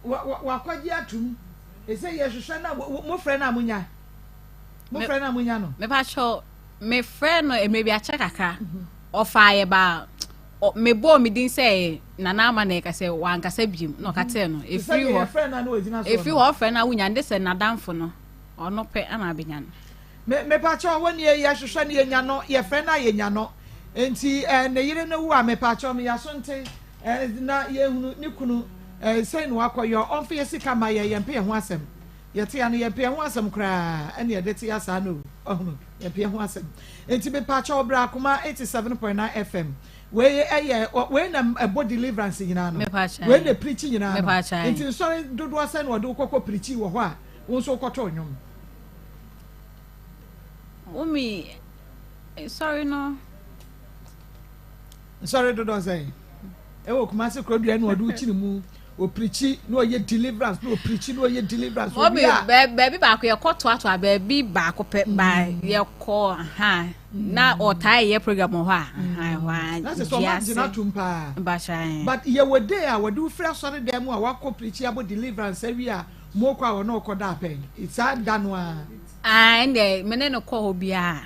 wa wa wakɔgye atum ɛsɛ yɛhwehwɛ na mo frɛ no a monya mo frɛ no a monya no. Mepakyɛ mefrɛ no mmerɛ bi akyɛ kakra ɔfaa yɛ baa mebɔɔ me din sɛ Nana Ama na ɛka sɛ wankasa biem na ɔka kyerɛ no ɛfiri hɔ ɛfiri hɔ ɔfrɛ no a wonya de sɛ n'adamfo no ɔno pɛ ana abɛnya no. Mepakyɛ wɔ nie yɛhwehwɛ no yɛnya no yɛfrɛ no a yɛnya no nti eh, ne yere no wu a mepakyɛ me yɛaso nte eh, na yɛhunu ne kunu eh, sɛn na wakɔyɔ ɔmfa yɛ sika ma yɛ yɛmpɛ yɛ ho asɛm yɛte ya no yɛmpɛ yɛ ho asɛm koraa ɛne yɛde te ya saa no ɔhunu yɛmpɛ yɛ ho asɛm nti mepakyɛ ɔbrɛ akoma 87.9 FM wei ɛyɛ wei na ɛbɔ deliverance nyinaa no wei na preach nyinaa no nti nsɔre dodoɔ sɛ na ɔde wokɔkɔ preach wɔ hɔ a wo nso wokɔtɔ nnwom. Mummy, nsɔre no. Nsɔre dodoɔ sɛn ɛwɔ Kumasi kurodua na ɔde wokyini mu. Ɔpreachi na ɔyɛ deliverance na ɔpreachi na ɔyɛ deliverance. Obi Owie a. Baabi baako yɛkɔ toatoa baabi baako pɛ ba yɛkɔ ha na ɔtaa yɛ program wɔ hɔ a aha ɛhɔ a Na sɛ sɛ ɔma dua gyina ase tom paa. Mpakyɛ. But yɛwɔ day a wɔde wo firi asɔre dan mu a wakɔ preachi abɔ deliverance awie a mokɔ a wɔne wo kɔda apɛn saa da no ara. Ah ɛndeɛ me ne no kɔ hɔ biara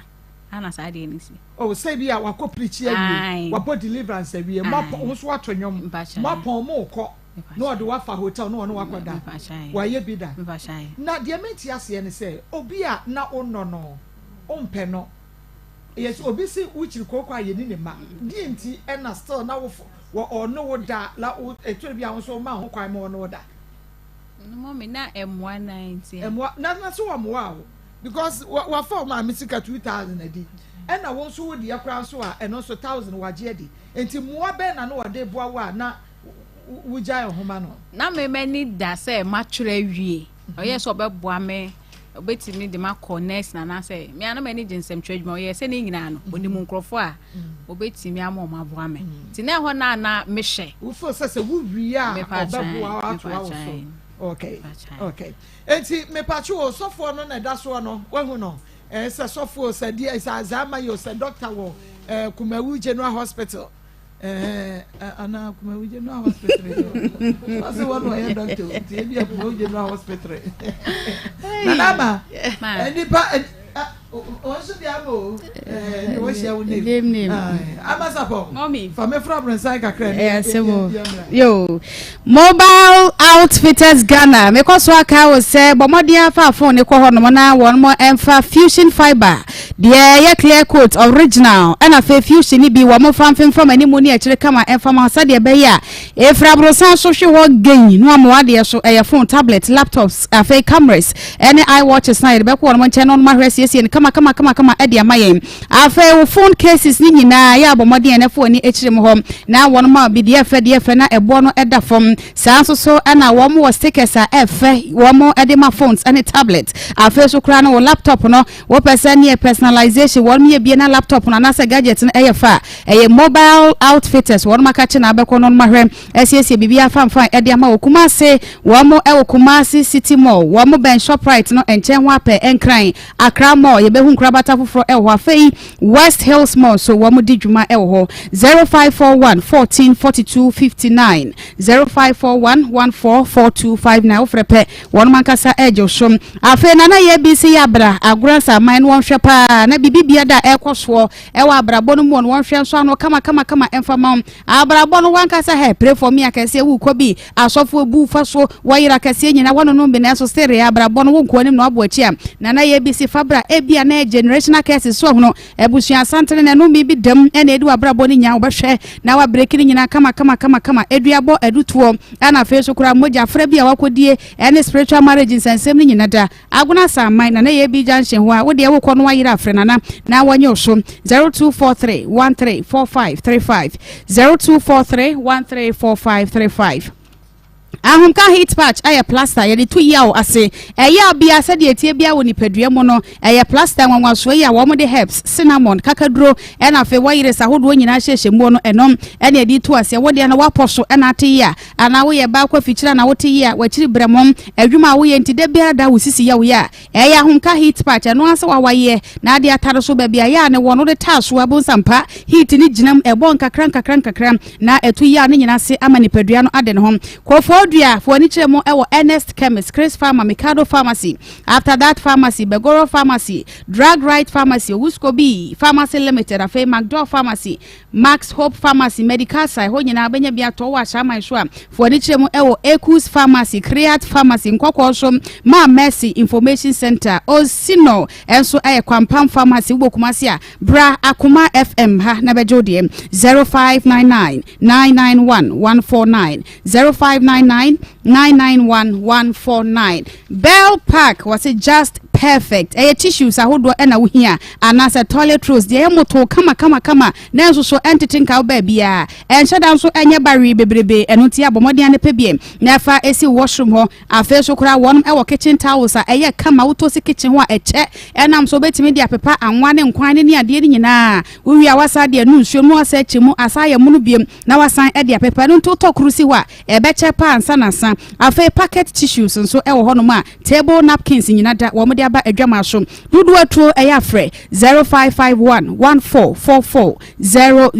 ana saa deɛ no si. Oh sɛ bi a wakɔ preachi awie Aye. wabɔ deliverance awie moapɔn Aye. wo nso wato nnwom Mpakyɛ. moapɔn mokɔ na ɔde wo afa hotel na ɔne wo akɔda wayɛ bi da na deɛ mente aseɛ ne sɛ obi a na wonnɔ no wompɛ no yɛ sɛ obi se wokyiri kooko a yɛni ne mma deɛ nti ɛna still na wo wɔ ɔne wo da la wo ɛtɔre bi a wo nso woma ho kwan ma ɔne wo da. Mɔmi na ɛmoa na nti. Ɛmoa na na so wɔmoa wo because wafa wo maame sika 2000 adi ɛna wo nso wo deɛ koraa nso a ɛno nso 1000 wagye adi nti mmoa bɛn na na ɔde boa wo a na wogyae nhoma no? Na me m'ani da sɛ matwerɛ awie. Ɔyɛɛ sɛ ɔbɛboa me, ɔbɛtumi de makɔ nursing anaasɛ me a na m'ani gye nsɛmtwerɛ adwuma. Ɔyɛɛ sɛ ne nyinaa no, ɔnim nkurɔfoɔ a ɔbɛtumi ama wɔn aboa me. Nti na ɛhɔ no a na mehwɛ. Wo feel sɛ sɛ wowie a ɔbɛboa wo atoa wo so? Okay, okay. Nti mepatwo o, sɔfoɔ no na ɛda soɔ no, wahu no? Ɛɛ sɛ sɔfoɔ o, sɛ deɛ, sɛ Alzheimer yi o, sɛ doctor wɔ ɛɛ Kumawu General Hospital. Ɛɛ anaa Kumawu General Hospital yi ɔsɛ wɔn na ɔyɛ doctor nti ebi yɛ Kumawu General Hospital. Nana ama nipa wɔn nso di ama o ɛɛ wɔn hyia wɔn name ama sapɔ fa mi fura abirɛnsan kakra ni ɛyɛ sɛ mo yo mobile outfitters Ghana mekɔ so aka wo sɛ bɔ mmɔden afa phone ne kɔ hɔ nom na wɔn mo ɛmfa fusion fibre Deɛ ɛyɛ clear coat, original, ɛna afei fusion no bi wɔ momfa mfemfam animu ne akyire kama ɛmfa ma sɛdeɛ ɛbɛyɛ a ɛfiri aborosan so hwe hɔ gei no ama w'adeɛ so ɛyɛ phone, tablet, laptops, afei cameras ɛne iWatches no a yɛde bɛkɔ wɔn nkyɛn na wɔn ahwɛ asiesie no kama kama kama kama ɛde ama yɛn. Afei wo phone cases no nyinaa yɛ abɔ mmɔden ɛna fa w'ani akyire mu hɔ na wɔn ma bi deɛ ɛfɛ deɛ ɛfɛ na ɛboɔ no ɛda fam. Saa nso so na wɔn wɔ stickers a ɛfɛ wɔn ɛde ma phones ɛne tablet. Afei nso koraa no wo laptop no Wopɛ sɛ neɛ personalization wɔnom yɛ bie na laptop no anaasɛ gadget no ɛyɛ fɛ a, ɛyɛ Mobile Outfitters wɔnom akakye na abɛkɔ no wɔnom ahwɛ asiesie biribiara fanfan ɛde ama wɔ Kumasi. Wɔn ɛwɔ Kumasi City Mall, wɔn bɛn Shoprite no nkyɛn hɔ apɛ, Nkran, Accra Mall yɛbɛhu nkorabata foforɔ ɛwɔ hɔ. Afei West Hills Mall nso wɔn di dwuma ɛwɔ hɔ. 0541 14 42 59, 0541 14 42 59 wofrɛ pɛ Wɔnom ankasa regye wo so. Afei Nana yɛ bi se yɛ abra agorɔ nsaman no wɔnhwɛ paa na biribi bia da ɛrekɔ soɔ ɛwɔ abrabɔ no mu no wɔnhwɛ nso ano kama kama kama ɛmfa ma wo. Abrabɔ no wankasa hɛ pray for me akɛseɛ wokɔ bi asɔfoɔ bu fa so wɔyera akɛseɛ nyina wɔnonom bi nanso sereɛ abrabɔ no wo nkoa nim na wabɔ akyi a Nana yɛ bi se fa bra ebia na ɛyɛ generational curses so ahunu Abusua santene na ɛnome bi dam na edi w'abrabɔ no nya, wobɛhwɛ na wabreki ne nyinaa kama kama kama kama, aduabɔ, adutoɔ, ɛna afei nso koraa mogya afra bi a wakɔdie ɛne spiritual marriage nsɛnsɛm no nyina da. Agona Asaman, Nana AB Junction hɔ a, wodeɛ wokɔ no wayere afrɛ Nana na wɔnye wo so 0243 13 45 35 0243 13 45 35. Ahomka heat patch yɛ plaster yɛde to yaw ase. Ɛyaw biara sɛdeɛ ɛteɛ biara wɔ nipadua mu no, ɛyɛ plaster nwanwasoɔ yi a wɔde herbs, cinnamon, kakaduro ɛna afei wɔyeres ahodoɔ nyinaa hyehyɛ muo no, ɛno ɛna yɛde to aseɛ. Wo deɛ no woapɔ so ɛna ate yea anaa woyɛ baa kɔ afikyire anaa wote yea, w'akyiri brɛmɔm, adwuma a woyɛ nti da biara da wo sisi yɛ wo ya a, ɛyɛ ahomka heat patch. Ɛno ara sɛ wawayeɛ na ade atare so baabi a ɛyɛ a ne wɔ no wode taa so a bonsam pa heat no gyina mu ɛbɔ nkakra nkakra nkakra na ɛto yaw no nyinaa ase ama nipadua no ade ne ho. Koforidua, fa w'ani kyerɛ mu wɔ Ernest Chemist, Chris Pharma, Mikado Pharmacy, After That Pharmacy, Begoro Pharmacy, Drug Right Pharmacy, Owuskobi Pharmacy Limited, afei McDoor Pharmacy, Max Hope Pharmacy, Medicasa, ɛhɔ nyinaa wobɛnya bi atɔ. Wɔ Ashaiman so a, fa w'ani kyerɛ mu wɔ Ekus Pharmacy, Creat Pharmacy, Nkɔkɔɔ so, Maa Mercy Information Center, Osino nso yɛ Kwampam Pharmacy, wobɔ Kumasi a, Bra Akoma FM ha na bɛgye wo deɛ 0599 991 149 0599 991 149 Bell Park wɔse just. perfect. Ɛyɛ tissues ahodoɔ ɛna wohia anaasɛ toilet rolls deɛ ɛyɛ motoo kama kama kama nanso so ɛntete nka wo baabiara. Ɛnhyɛ da nso ɛnyɛ baree bebrebe ɛno nti abɔ mmɔden ara pɛ bi na ɛfa ɛsi wo washroom hɔ. Afei nso koraa wɔnom ɛwɔ kitchen towels a ɛyɛ kama wotɔ si kitchen hɔ a ɛkyɛ ɛnam so wobɛtumi de apepa anwa ne nkwan ne ne adeɛ no nyinaa. Wowie a woasan de anu nsuo no na woasan akyi mu asan ayɛ mono biom na woasan de apepa ɛno nti wotɔ koro si hɔ a ɛbɛkyɛ paa ansa na asa. Afei packet tissues nso ɛwɔ hɔnom a table napkins nyina da wɔn de aba adwamaa so. Dodoɔ atuo ɛyɛ afrɛ 0551 1444 00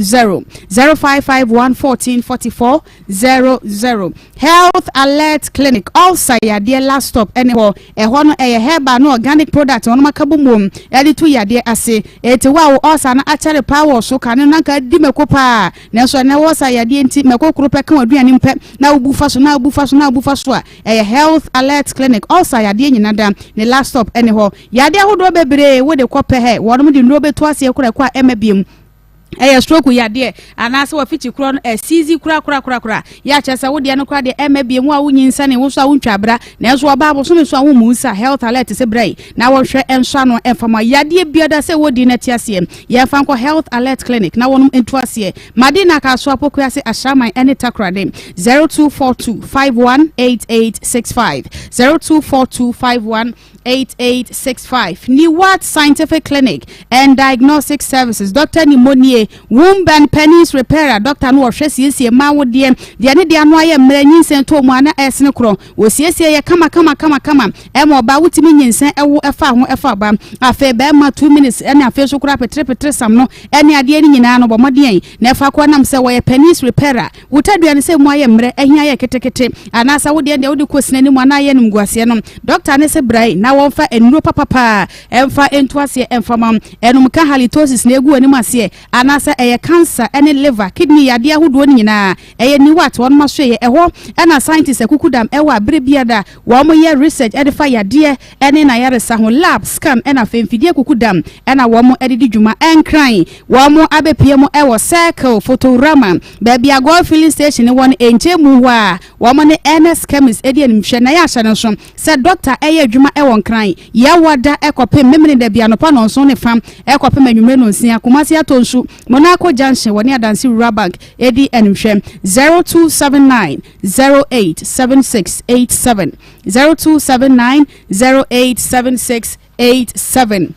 0551 14 44 00 Health Alert Clinic Ulcer yadeɛ last stop ɛne hɔ. Ɛhɔ no ɛyɛ herbal ne organic product wɔnom aka bɔ muom ɛde tu yadeɛ ase. Enti wo a wo ulcer no akyɛre paa wɔ so kane no na anka adi mako paa nanso ɛnɛ wo ulcer yadeɛ nti mako koro pɛ ka w'aduane mu pɛ na wobu fa so na wobu fa so na wobu fa so a ɛyɛ Health Alert Clinic Ulcer yadeɛ nyina da ne last stop ɛne hɔ. Yadeɛ ahodoɔ bebree wode kɔ pɛ hɛ wɔnom de nnuro bɛtu aseɛ kora ɛkɔ a ɛmma biom. Ɛyɛ stroke yadeɛ anaasɛ wafikyi korɔ no asiizi korakorakorakora yɛ akyerɛ sɛ wodeɛ no koraa deɛ ɛmma bie mu a wonyinsɛne wo nso a wontwa abra nanso ɔbaa bosome so a wommu nsa health alert sɛ bra yi na wɔnhwɛ nsɔ ano ɛmfa ma yadeɛ biada sɛ wɔdi no te aseɛ yɛmfa nkɔ health alert clinic na wɔnom ntu aseɛ Madina Kasoa Pokuase Ashraman ɛne Takoradi 0242 518865 0242 51 8865 Newat Scientific Clinic and Diagnostic Services Doctor Nimonie Womb and Penis Repairer Doctor no wɔhwɛ siesie mmaa wodeɛ deɛ ne deɛ ano ayɛ mmerɛ nyinsɛn tɔ mu a na ɛsene korɔ wɔsiesie yɛ kama kama kama kama ɛma ɔbaa wotumi nyinsɛn ɛwo ɛfa ho ɛfa ɔba afei bɛrima 2 minutes ɛne afei so koraa petere petere sam no ɛne adeɛ no nyinaa no bɔ mmɔden na ɛfa kɔ nam sɛ wɔyɛ penis repairer Wo tadua no sɛ mu ayɛ mmerɛ, ahi ayɛ ketekete, anaasɛ wo deɛ deɛ wode kɔ sini anim anaa ayɛ animguaseɛ no, dɔkta no se bra yi na wɔmfa nnuro papapa mfa ntu aseɛ mfa ma wo. Ɛnom ka halitosis na ɛgu w'anim aseɛ, anaasɛ ɛyɛ cancer ne liver, kidney yadeɛ ahodoɔ no nyinaa. Ɛyɛ Niwat wɔnom asoɛeɛ. Ɛhɔ na scientists akukudam wɔ a berɛ biara wɔyɛ research de fa yadeɛ ne n'ayaresa ho. Lab, scan na afei mfidie akukudam na wɔde di dwuma. Nkran Wɔn abɛpue mu wɔ Circle, Fotourama, baabi a Goil Filling Station wɔ no nkyɛn mu hɔ a wɔn ne Ernest Chemist di animhwɛ. Na yɛahyɛ no nso sɛ dɔkta yɛ adwuma wɔ Nkran, Yawada kɔpem Memeneda bi anɔpa nnɔnson ne fa kɔpem anwummere nnɔnsia, Kumasi Atonsu, Monaco Junction, wɔne Adansi Rural Bank di animhwɛ. 0279 087687, 0279 087687.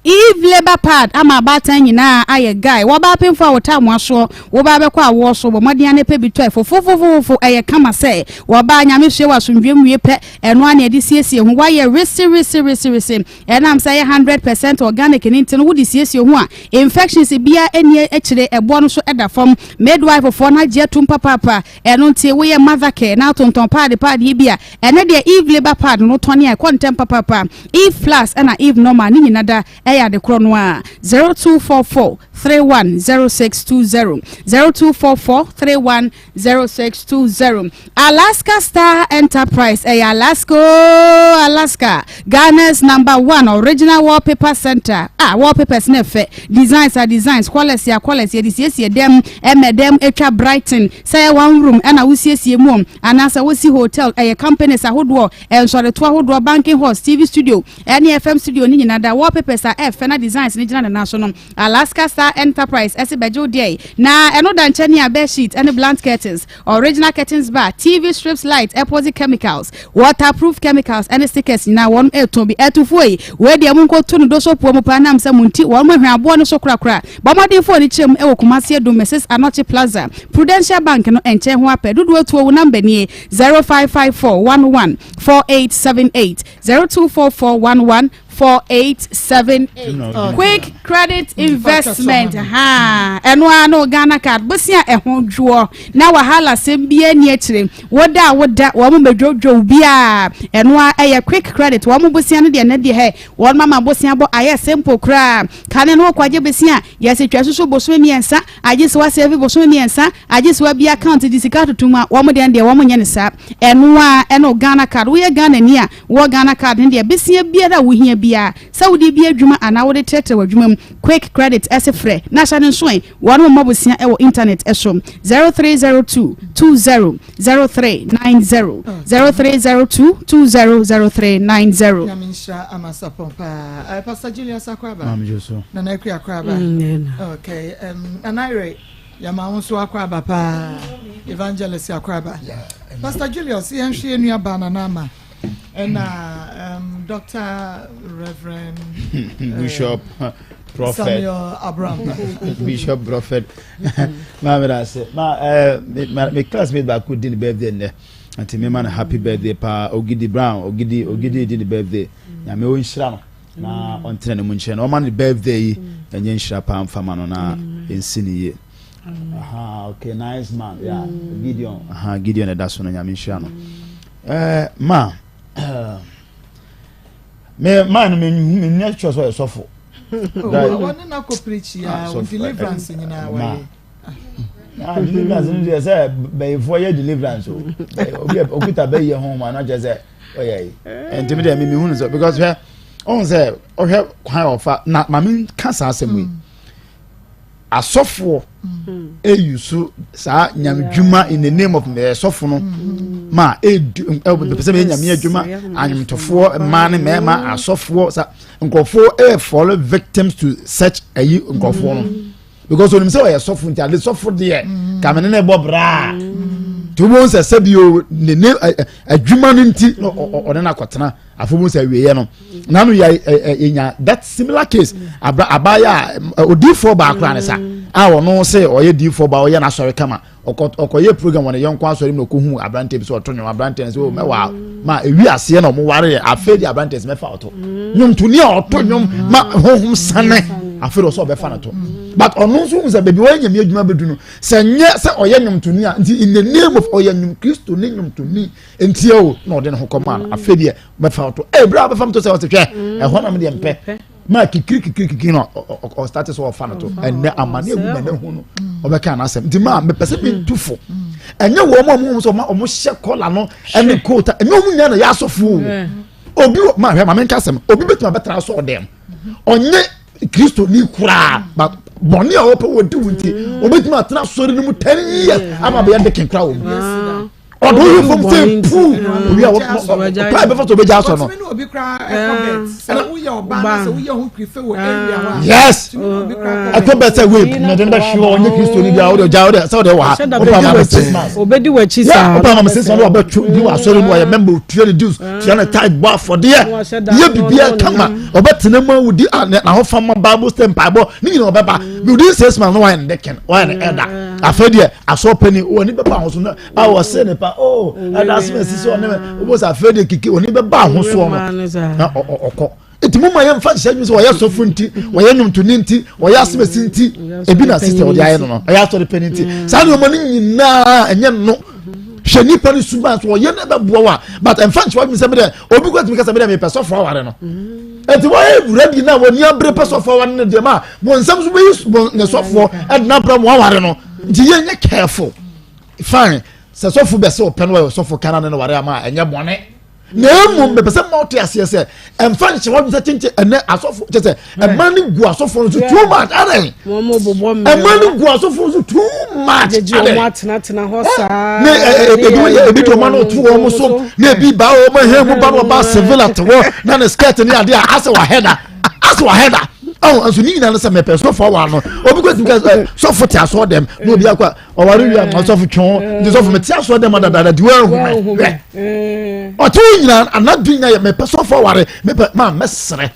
Eve labour pad ama abaatan nyinaa ayɛ guy Wɔba apemfo a wɔtaa mo asoɔ Woba abɛkɔ awoɔ so Bɔ mmɔden ara pɛ bi tɔ ɛ Fofofofofo ɛyɛ kama sɛ Wɔba Nyame sue wɔ asomdwoeɛ mu wie pɛ Ɛno ara na yɛde siesie ho Woayɛ wese wese wese wese Ɛnam sɛ ɛyɛ 100% organic no nti no wode siesie ho a infections biara nni akyire Ɛboɔ no nso da fam Midwife foɔ no agye atum papaapa Ɛno nti woyɛ mother care na wotontɔn paade paadeɛ bi a Ɛnɛ deɛ Eve labour pad no tɔne a ɛkɔ ntɛm papaapa Eve plus ɛna Eve normal ne nyina da ɛyɛ ade korɔ no ara 0244 31 0620 0244 31 0620 Alaska Star Enterprise ɛyɛ Alaska ooo Alaska Ghana's number one original wallpaper center ah wallpapers no ɛfɛ designs a designs colours a colours yɛde siesie dɛm ɛmɛ dɛm atwa brighten sɛ ɛyɛ one room ɛna wosiesie mu anaasɛ wosi hotel ɛyɛ companies ahodoɔ Nsɔreto ahodoɔ, banking halls, TV studio, ne FM studio no nyinaa da wallpapers a ɛyɛ fɛ na designs no gyina ne nan so no. Alaska Star Enterprise se bɛgye wo deɛ na ɛno da nkyɛne a bed sheet ne blunt curtains, original curtains bar, TV strips light, epoxy chemicals, waterproof chemicals ne stickers nyinaa wɔnom retɔn bi. Atufoɔ yi, wei deɛ monkɔtu no dosopoɔ mu paa nam sɛ mo nti wɔnom ahwɛ aboɔ no so korakora. Bɔ mmɔden fa w'ani kyerɛ mu wɔ Kumasi Adum Mrs Anokye Plaza, Prudential Bank no nkyɛn ho ara pɛ. Dodoɔ tuo wo number nie. 0554 11 4878 0244 11 4878 quick credit investment ha ɛno ara no Ghana card bosia ɛho dwoɔ na wahala sɛm biara ni akyire woda a woda wɔn mo bɛdwodwo biara ɛno ara ɛyɛ quick credit wɔn mo bosia no deɛ ne deɛ hɛ wɔn mama bosia bɔ ayɛ simple koraa kane no wɔkɔgye bosia yɛsɛ twa soso bosome mmiɛnsa Agye sɛ woasɛɛve bosome mmiɛnsa, agye sɛ woabue account de sika atoto mu a, wɔn deɛ no deɛ wɔn nyɛ no saa. Ɛno ara ɛne wo Ghana card. Woyɛ Ghanani a, wowɔ Ghana card no deɛ, besia biara a wohia biara. biara sɛ wode bue adwuma anaa wode trɛtrɛ w'adwuma mu. Quick Credit se frɛ na hyɛ no nso ɛ, wɔnom mmɔ bosea wɔ internet so. 0302 20 0390 0302 20 0390. Nyame nhyira Amasapɔn paa. Uh, Pastor Julius Akwaba. Maame Joso. Nana Akua Akwaba. Mm, okay. Um, Nana Ayre, yɛma wo nso akwaba paa. Evangelist Akwaba. Pastor Julius, yɛnhwɛ yɛn nua baa Nana Ama. Ɛna um, Doctor Reverend uh, Bishop Prophet Samuel Abraham. Bishop Prophet. Maame da ase. Ma eh, me classmate baako di ne birthday nnɛ. Nti me ma no happy birthday paa. Ogidi Brown, Ogidi, Ogidi di ne birthday. Nyame ɔnhyira no na ɔntena ne mu nkyerɛ no. Ɔma ne birthday yi ɛnyɛ nhyira paa mfa ma no na ɛnsi ne yie. Aha, okay, nice man. Yeah, Gideon. Aha, Gideon ɛda so no Nyame nhyira no. Eh, ma me ma no me me nyɛ sure sɛ ɔyɛ sɔfo. Wɔne na kɔ preach ya, ah, deliverance nyinaa wɔyɛ. Ah, deliverance no deɛ sɛ bɛyifoɔ yɛ deliverance o. Obi okuta bɛyɛ ho ma no kyerɛ sɛ ɔyɛ yi. Nti mi deɛ mi mi hu no sɛ because hwɛ ɔn sɛ ɔhwɛ kwan a ɔfa na maame ka saa asɛm yi. Asɔfoɔ eyi so saa nyamedwuma in the name of ɛsɔfo no ma edu ɛpɛ sɛ ɛyɛ nyame adwuma anyomtofoɔ mmaa ne mmarima asɔfoɔ sa nkurɔfoɔ ɛyɛ fall victims to such ɛyi nkurɔfoɔ no because onim sɛ ɔyɛ sɔfo nti ade sɔfo deɛ kame ne ne bɔ braa nti wɔn sɛ sɛbi o ne ne adwuma no nti na ɔne no akɔtena. Afei mu sɛ awieɛ no nanu yɛ yɛnya that similar case abra abaayewa a odiifoɔ baa koraa ne sa a ɔno sɛ ɔyɛ diifoɔ baa ɔyɛ n'asɔre kama ɔkɔ ɔkɔyɛ program wɔ ne yɔnko asɔre mu na ɔkɔhu aberanteɛ bi sɛ ɔto nwom aberanteɛ no sɛ o mɛwa ma ewi aseɛ na ɔmo ware yɛ afei de aberanteɛ sɛ mɛfa ɔto nwomtoni a ɔto nwom ma honhom sane afei de ɔsɛ ɔbɛfa no to but ɔno nso hu sɛ baabi wɔyɛ nyame adwuma bɛdu no sɛ nyɛ sɛ ɔyɛ nwomtoni a nti in the name of ɔyɛ nwom kristo ne nwomtoni nti o na ɔde ne ho kɔmaa no mm. afei deɛ bɛfa ɔto ee bere a bɛfa mi to sɛ ɔte hwɛ mm. ɛhɔ nam deɛ mpɛ maa kikiri kikiri kikiri na ɔstate sɛ ɔfa no to ɛnɛ amane egu ma ne ho no mm. ɔbɛka n'asɛm nti maa mepɛ sɛ mi tu fo ɛnyɛ wɔn a wɔn sɛ wɔn hyɛ kɔla no ɛne koota ɛnyɛ wɔn nyinaa na yɛ asɔfo o obi wɔ maa hwɛ maame nka asɛm obi bɛtuma bɛtena asɔ ɔdɛm ɔnyɛ kristo ni koraa but bɔnne a ɔpɛ wɔ di wɔn ti obetumi atena asɔre no mu ten years ama bɛyɛ dekin koraa wɔ mu. ɔde wohwe fam sɛ puu owi a ɔpɛ bɛfa sɛ ɔbɛgya asɔ no yes ɛtɔ bɛ sɛ wei mɛde no bɛhwe hɔ ɔnyɛ kristoni bia wode gya wode sɛ wode wɔ ha wopa ma me six months obɛdi w'akyi saa wopa ma me six months wabɛtwo bi wɔ asɔre mu ɔyɛ mɛmba otua ne dues tua ne tithe bɔ afɔdeɛ yɛ biribiara kama ɔbɛtena mu awudi n'ahofama bible step mpaebɔ ne nyina ɔbɛba within six months no wayɛ ne deacon wayɛ ne elder afei deɛ asɔ panyin wɔ ne bɛba ahosuo no a wɔse ne pa o ɛda asɛm asi so ɔne me wobɔ sɛ afei de keke ɔne bɛba ahosoɔ no na ɔkɔ nti mo ma yɛmfa nhyɛ adwuma sɛ ɔyɛ sɔfo nti ɔyɛ nnwomtoni nti ɔyɛ asɛmasi nti ebi na sista ɔde ayɛ no no ɔyɛ asɔre pɛ no nti mm. saa nneɛma no nyinaa ɛnyɛ no hwɛ nipa no suban so ɔyɛ no ɛbɛboa wa but ɛmfa nkyɛ wadwene sɛ medɛ obi kɔ tumi kasa medɛ mepɛ sɔfo aware no mm. nti wɔyɛ ready na wɔn ani abere pɛ sɔfo aware no deɛ ma wɔn nsɛm so bɛyi ne sɔfoɔ ɛdena abira mu aware no nti yɛn nyɛ careful fine sɛ sɔfo bɛ sɛ ɔpɛ no wɔyɛ sɔfo kana ne no ware ama a ɛnyɛ bɔne na mmom bɛpɛ sɛ ma ɔte aseɛ sɛ ɛmfa nhyɛ wɔn sɛ kyenkyen ɛnɛ asɔfo kyɛ sɛ ɛma no gu asɔfo no so too much adɛn ɛma no gu asɔfo no so too much adɛn ne ebi ebi de ɔma no to wɔn so na ebi ba wɔn ahɛn mu ba no ɔba civil at hɔ na ne skirt ne adeɛ a asɛ wahɛ da asɛ wahɛ da ɔn nso ne nyinaa no sɛ mɛpɛ sɔfo awa no obi kɔ tumi ka sɔfo te asɔ dɛm na obi akɔ ɔware wie ama sɔfo twɛn mm. nti sɔfo mete asɔ dɛm adadada di wɔn ahu mɛ hwɛ mm. ɔte wo nyinaa anadu nyinaa yɛ mepɛ sɔfo aware mepɛ maa mɛsrɛ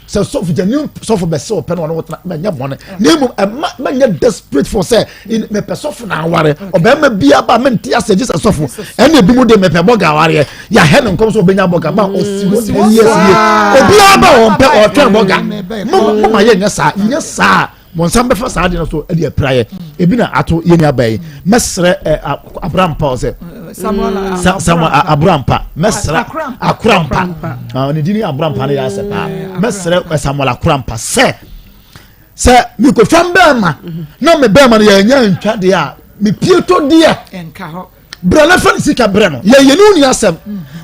sɛ sɔfo gya ne sɔfo bɛsɛ ɔpɛ na ɔne wotena mɛnyɛ bɔne na mmom ɛma mɛnyɛ desperate for sɛ mepɛ sɔfo na aware ɔbɛrima bi aba mente asɛ gye sɛ sɔfo ɛna ebi mu de mepɛ bɔga awareɛ yɛahɛ ne nkɔm sɛ ɔbɛnya bɔga ma ɔsi hɔ na yie sie obiara ba ɔmpɛ ɔtwɛn bɔga mo ma yɛ nyɛ saa nyɛ saa bɔnsam bɛfa saa adeɛ no so de apira yɛ ebi na ato yɛn ni aba yi mɛsrɛ ɛ abrampa ɔsɛ samuel abrampa mɛsrɛ akorampa ne din abrampa no yɛ asɛ paa mɛsrɛ samuel akorampa sɛ sɛ mekɔtwa bɛɛma na me bɛɛma no yɛnyɛ ntwa deɛ a mepie to deɛ. Brɛ no fa ne sika brɛ no. Yɛn yɛne wo ni asɛm.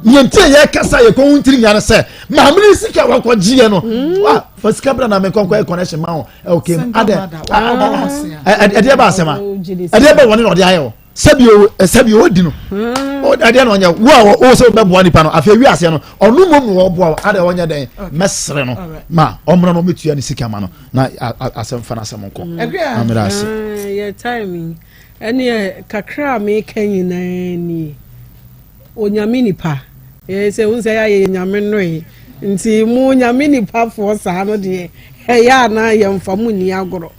Nea nti a yɛkasa yɛkɔ ho ntiri nyane sɛ maame ne sika wakɔgyeɛ no. Wa fa sika brɛ na menkɔnkɔ yɛ connection ma wo. Okay, adɛ ɛdeɛ ba asɛm a ɛdeɛ bɛ wɔne na ɔde ayɛ wo. Sɛbi o sɛbi o di no. Ɛdeɛ na ɔnyɛ wo a wo sɛ wobɛboa nipa no afei wi aseɛ no ɔno mmom na wɔboa wo adɛ ɔnyɛ dɛn mɛsrɛ no ma ɔmmra no ɔmɛtua ne sika ma no na asɛm fa no asɛm nkɔ. Amena ase. Yɛ time yi. Ɛneɛ kakra a meka nyinaa nie, Onyame nipa, yɛn sɛ wohu sɛ yɛayɛ yɛ nyame nnoe, nti mo nyame nipafoɔ saa no deɛ ɛyɛ a na yɛmfa mo nni agorɔ.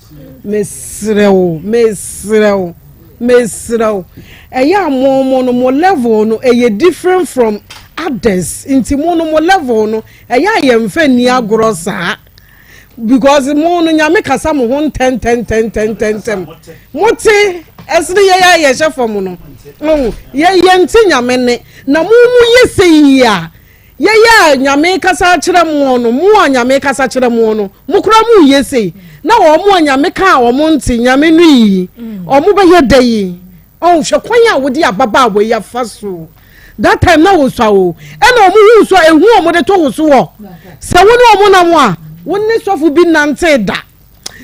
Mesrɛ wo, mesrɛ wo, mesrɛ wo, ɛyɛ a mo mo no mo level no ɛyɛ different from others, nti mo no mo level no ɛyɛ a yɛmfa nni agorɔ saa. because mo no nyame kasa mo ho ntɛntɛntɛntɛntɛm mo te ɛsene yɛ yɛ yɛhyɛ fam no oh, yɛ yɛ nte nyame ne na mo mo yɛ sɛ yi a yɛyɛ a nyame kasa kyerɛ mo no mo a nyame kasa kyerɛ mo no mo kora mo yɛ sɛ na wɔn mo a nyame ka a wɔn nte nyame no yi wɔn bɛyɛ dɛ yi Ɔn hwɛ kwan a wode ababaawa yi afa so. That time na wosua o. Ɛna ɔmo hu so ehu ɔmo de to wo so wɔ. Sɛ wo ne ɔmo nam a, wo ne sɔfo bi nante da.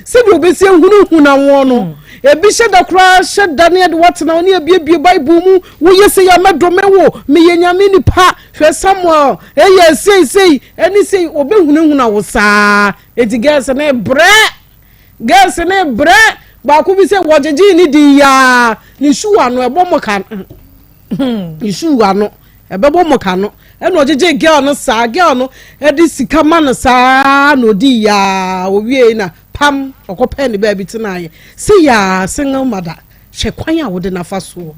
Sɛdeɛ obesi ehunahuna wɔn no, ebi hyɛ da koraa hyɛ da ne ɛde watena wo ne ebiebie Bible mu, woyɛ sei a mɛdome wo, meyɛ nyame nipa, hwɛ Samuel, ɛyɛ sei sei, ɛne sei, obehunahuna wo saa. Eti girls ne brɛ. Girls no brɛ baako bi sɛ wɔgyegyee ne di yaa ne suu ano ɛbɔ mo ka ne suu ano ɛbɛbɔ mo ka no ɛna ɔgyegye girl no saa girl no ɛde sika ma no saa na ɔdi yaa owie na pam ɔkɔpɛ ne baabi tenaeɛ sɛ yaa single mother hwɛ kwan a wode nafa soɔ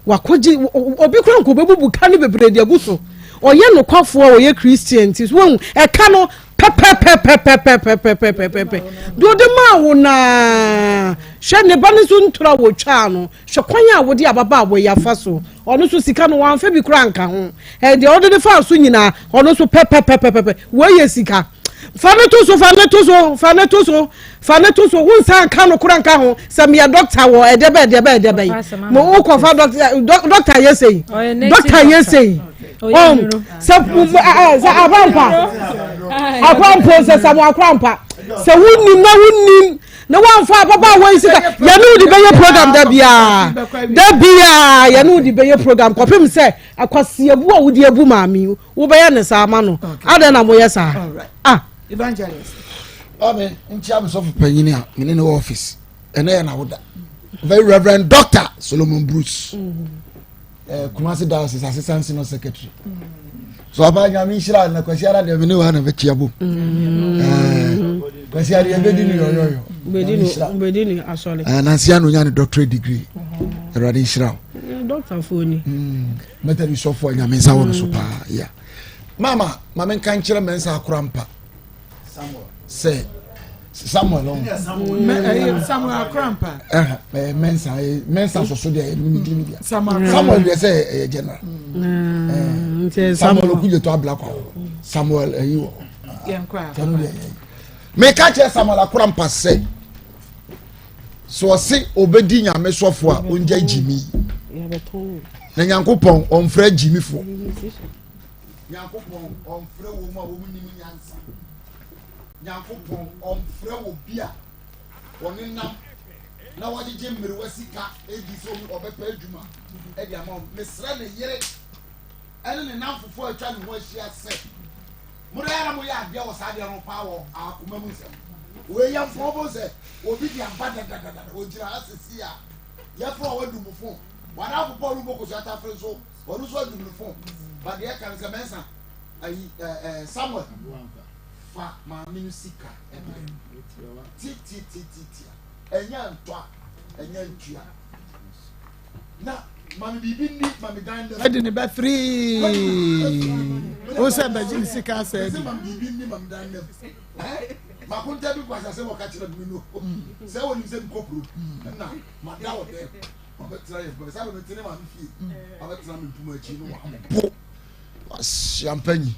wakɔgye obi kora nka ɔbɛbubu ka no bebree de agu so ɔyɛ nokwafoɔ a ɔyɛ christian nti so wahu ɛka no pɛpɛpɛpɛpɛpɛpɛpɛpɛ deɛ ɔde maa wo naa hwɛ ne ba no so ntora wɔtwaa no hwɛ kwan a wode ababaawa yi afa so ɔno nso sika no wamfa bi koraa nka ho deɛ ɔde ne faa so nyinaa ɔno nso pɛpɛpɛpɛpɛ wɔyɛ sika fa ne to so fa ne to so fa ne to so fa ne to so wo nsa nka no kora nka ho sɛ meyɛ dɔkta wɔ ɛdeɛ bɛ ɛdeɛ bɛ ɛdeɛ bɛ yi mo wokɔfa dɔkta dɔkta yɛ sɛ yi dɔkta yɛ sɛ yi ɔn sɛ sɛ akrampa akrampo sɛ sɛ mo akrampa sɛ wonim na wonim na woamfa ababaawa yi sika yɛne wode bɛyɛ program da biara da biara yɛne wode bɛyɛ program kɔpem sɛ akwasiabu a wode abu maame wobɛyɛ ne saa ma no adɛn na moyɛ saa ah evangelist ɔme nkyia me sɔfo panyini a mene ne wɔ office ɛnɛ yɛ nawoda very reverend doctor solomon bruce mm. eh, kumasi diocese assistant senior secretary mm. so aba nyame nhyira na kwasi ara deɛ mene wa na bɛkyia bom mm. eh, kwasi ara deɛ bɛdi ne yɔyɔyɔ eh, nansi ano nya ne doctorate degree mm-hmm. awurade nhyira wo Methodist sɔfo a nyame nsa wɔ no so paa ya mama ma menka nkyerɛ mɛnsa akora mpa sɛ samuel ɔn samuel akora mpa mɛnsa mɛnsa soso deɛ ɛyɛ mi di mi deɛ samuel deɛ sɛ ɛyɛ general samuel okugye to abla kwa samuel ɛyi wɔ hɔ meka kyerɛ samuel akora mpa sɛ. So ɔse ɔbɛdi nyame sɔfo a ɔngya gyimi na nyankopɔn ɔmfrɛ gyimifoɔ nyankopɔn ɔmfrɛ wɔ mu a wɔn nim nyansa nyankopɔn ɔmfrɛ wɔ bi a wɔne nam na wɔgyegye mmerewa sika edi sɛ ɔbɛpɛ adwuma ɛde ama wɔn mesrɛ ne yere ɛne ne namfofoɔ atwa ne ho ahyia sɛ Mo de ara mo yɛ adeɛ wɔ saa adeɛ no paa wɔ akoma mu nsɛm. Wei yɛ mfɔn bo sɛ obi de aba dadadada ogyina ha sisi a yɛfrɛ a wadum fon. Wadamfo Paul mbɔ kosua tafere nso ɔno nso adum ne fon. Ba deɛ ɛka no sɛ Mɛnsa ayi ɛɛ ɛɛ Samuel fa maame no sika ɛbrɛ tititititia ɛnyɛ ntɔ a ɛnyɛ ntua. na ma me biribi nni ma me dan nna ɛde ne bɛ firii wo sɛ bɛgye ne sika asɛ di ma me biribi nni ma me dan nna makonta bi kwasa sɛ wɔka kyerɛ me no sɛ wɔnim sɛ mekɔ kuro na mada wɔ dɛm ɔbɛtena yɛ mpɛ sɛ mete ne maame fie ɔbɛtena me mpoma akyi no wabo wahyia mpanyi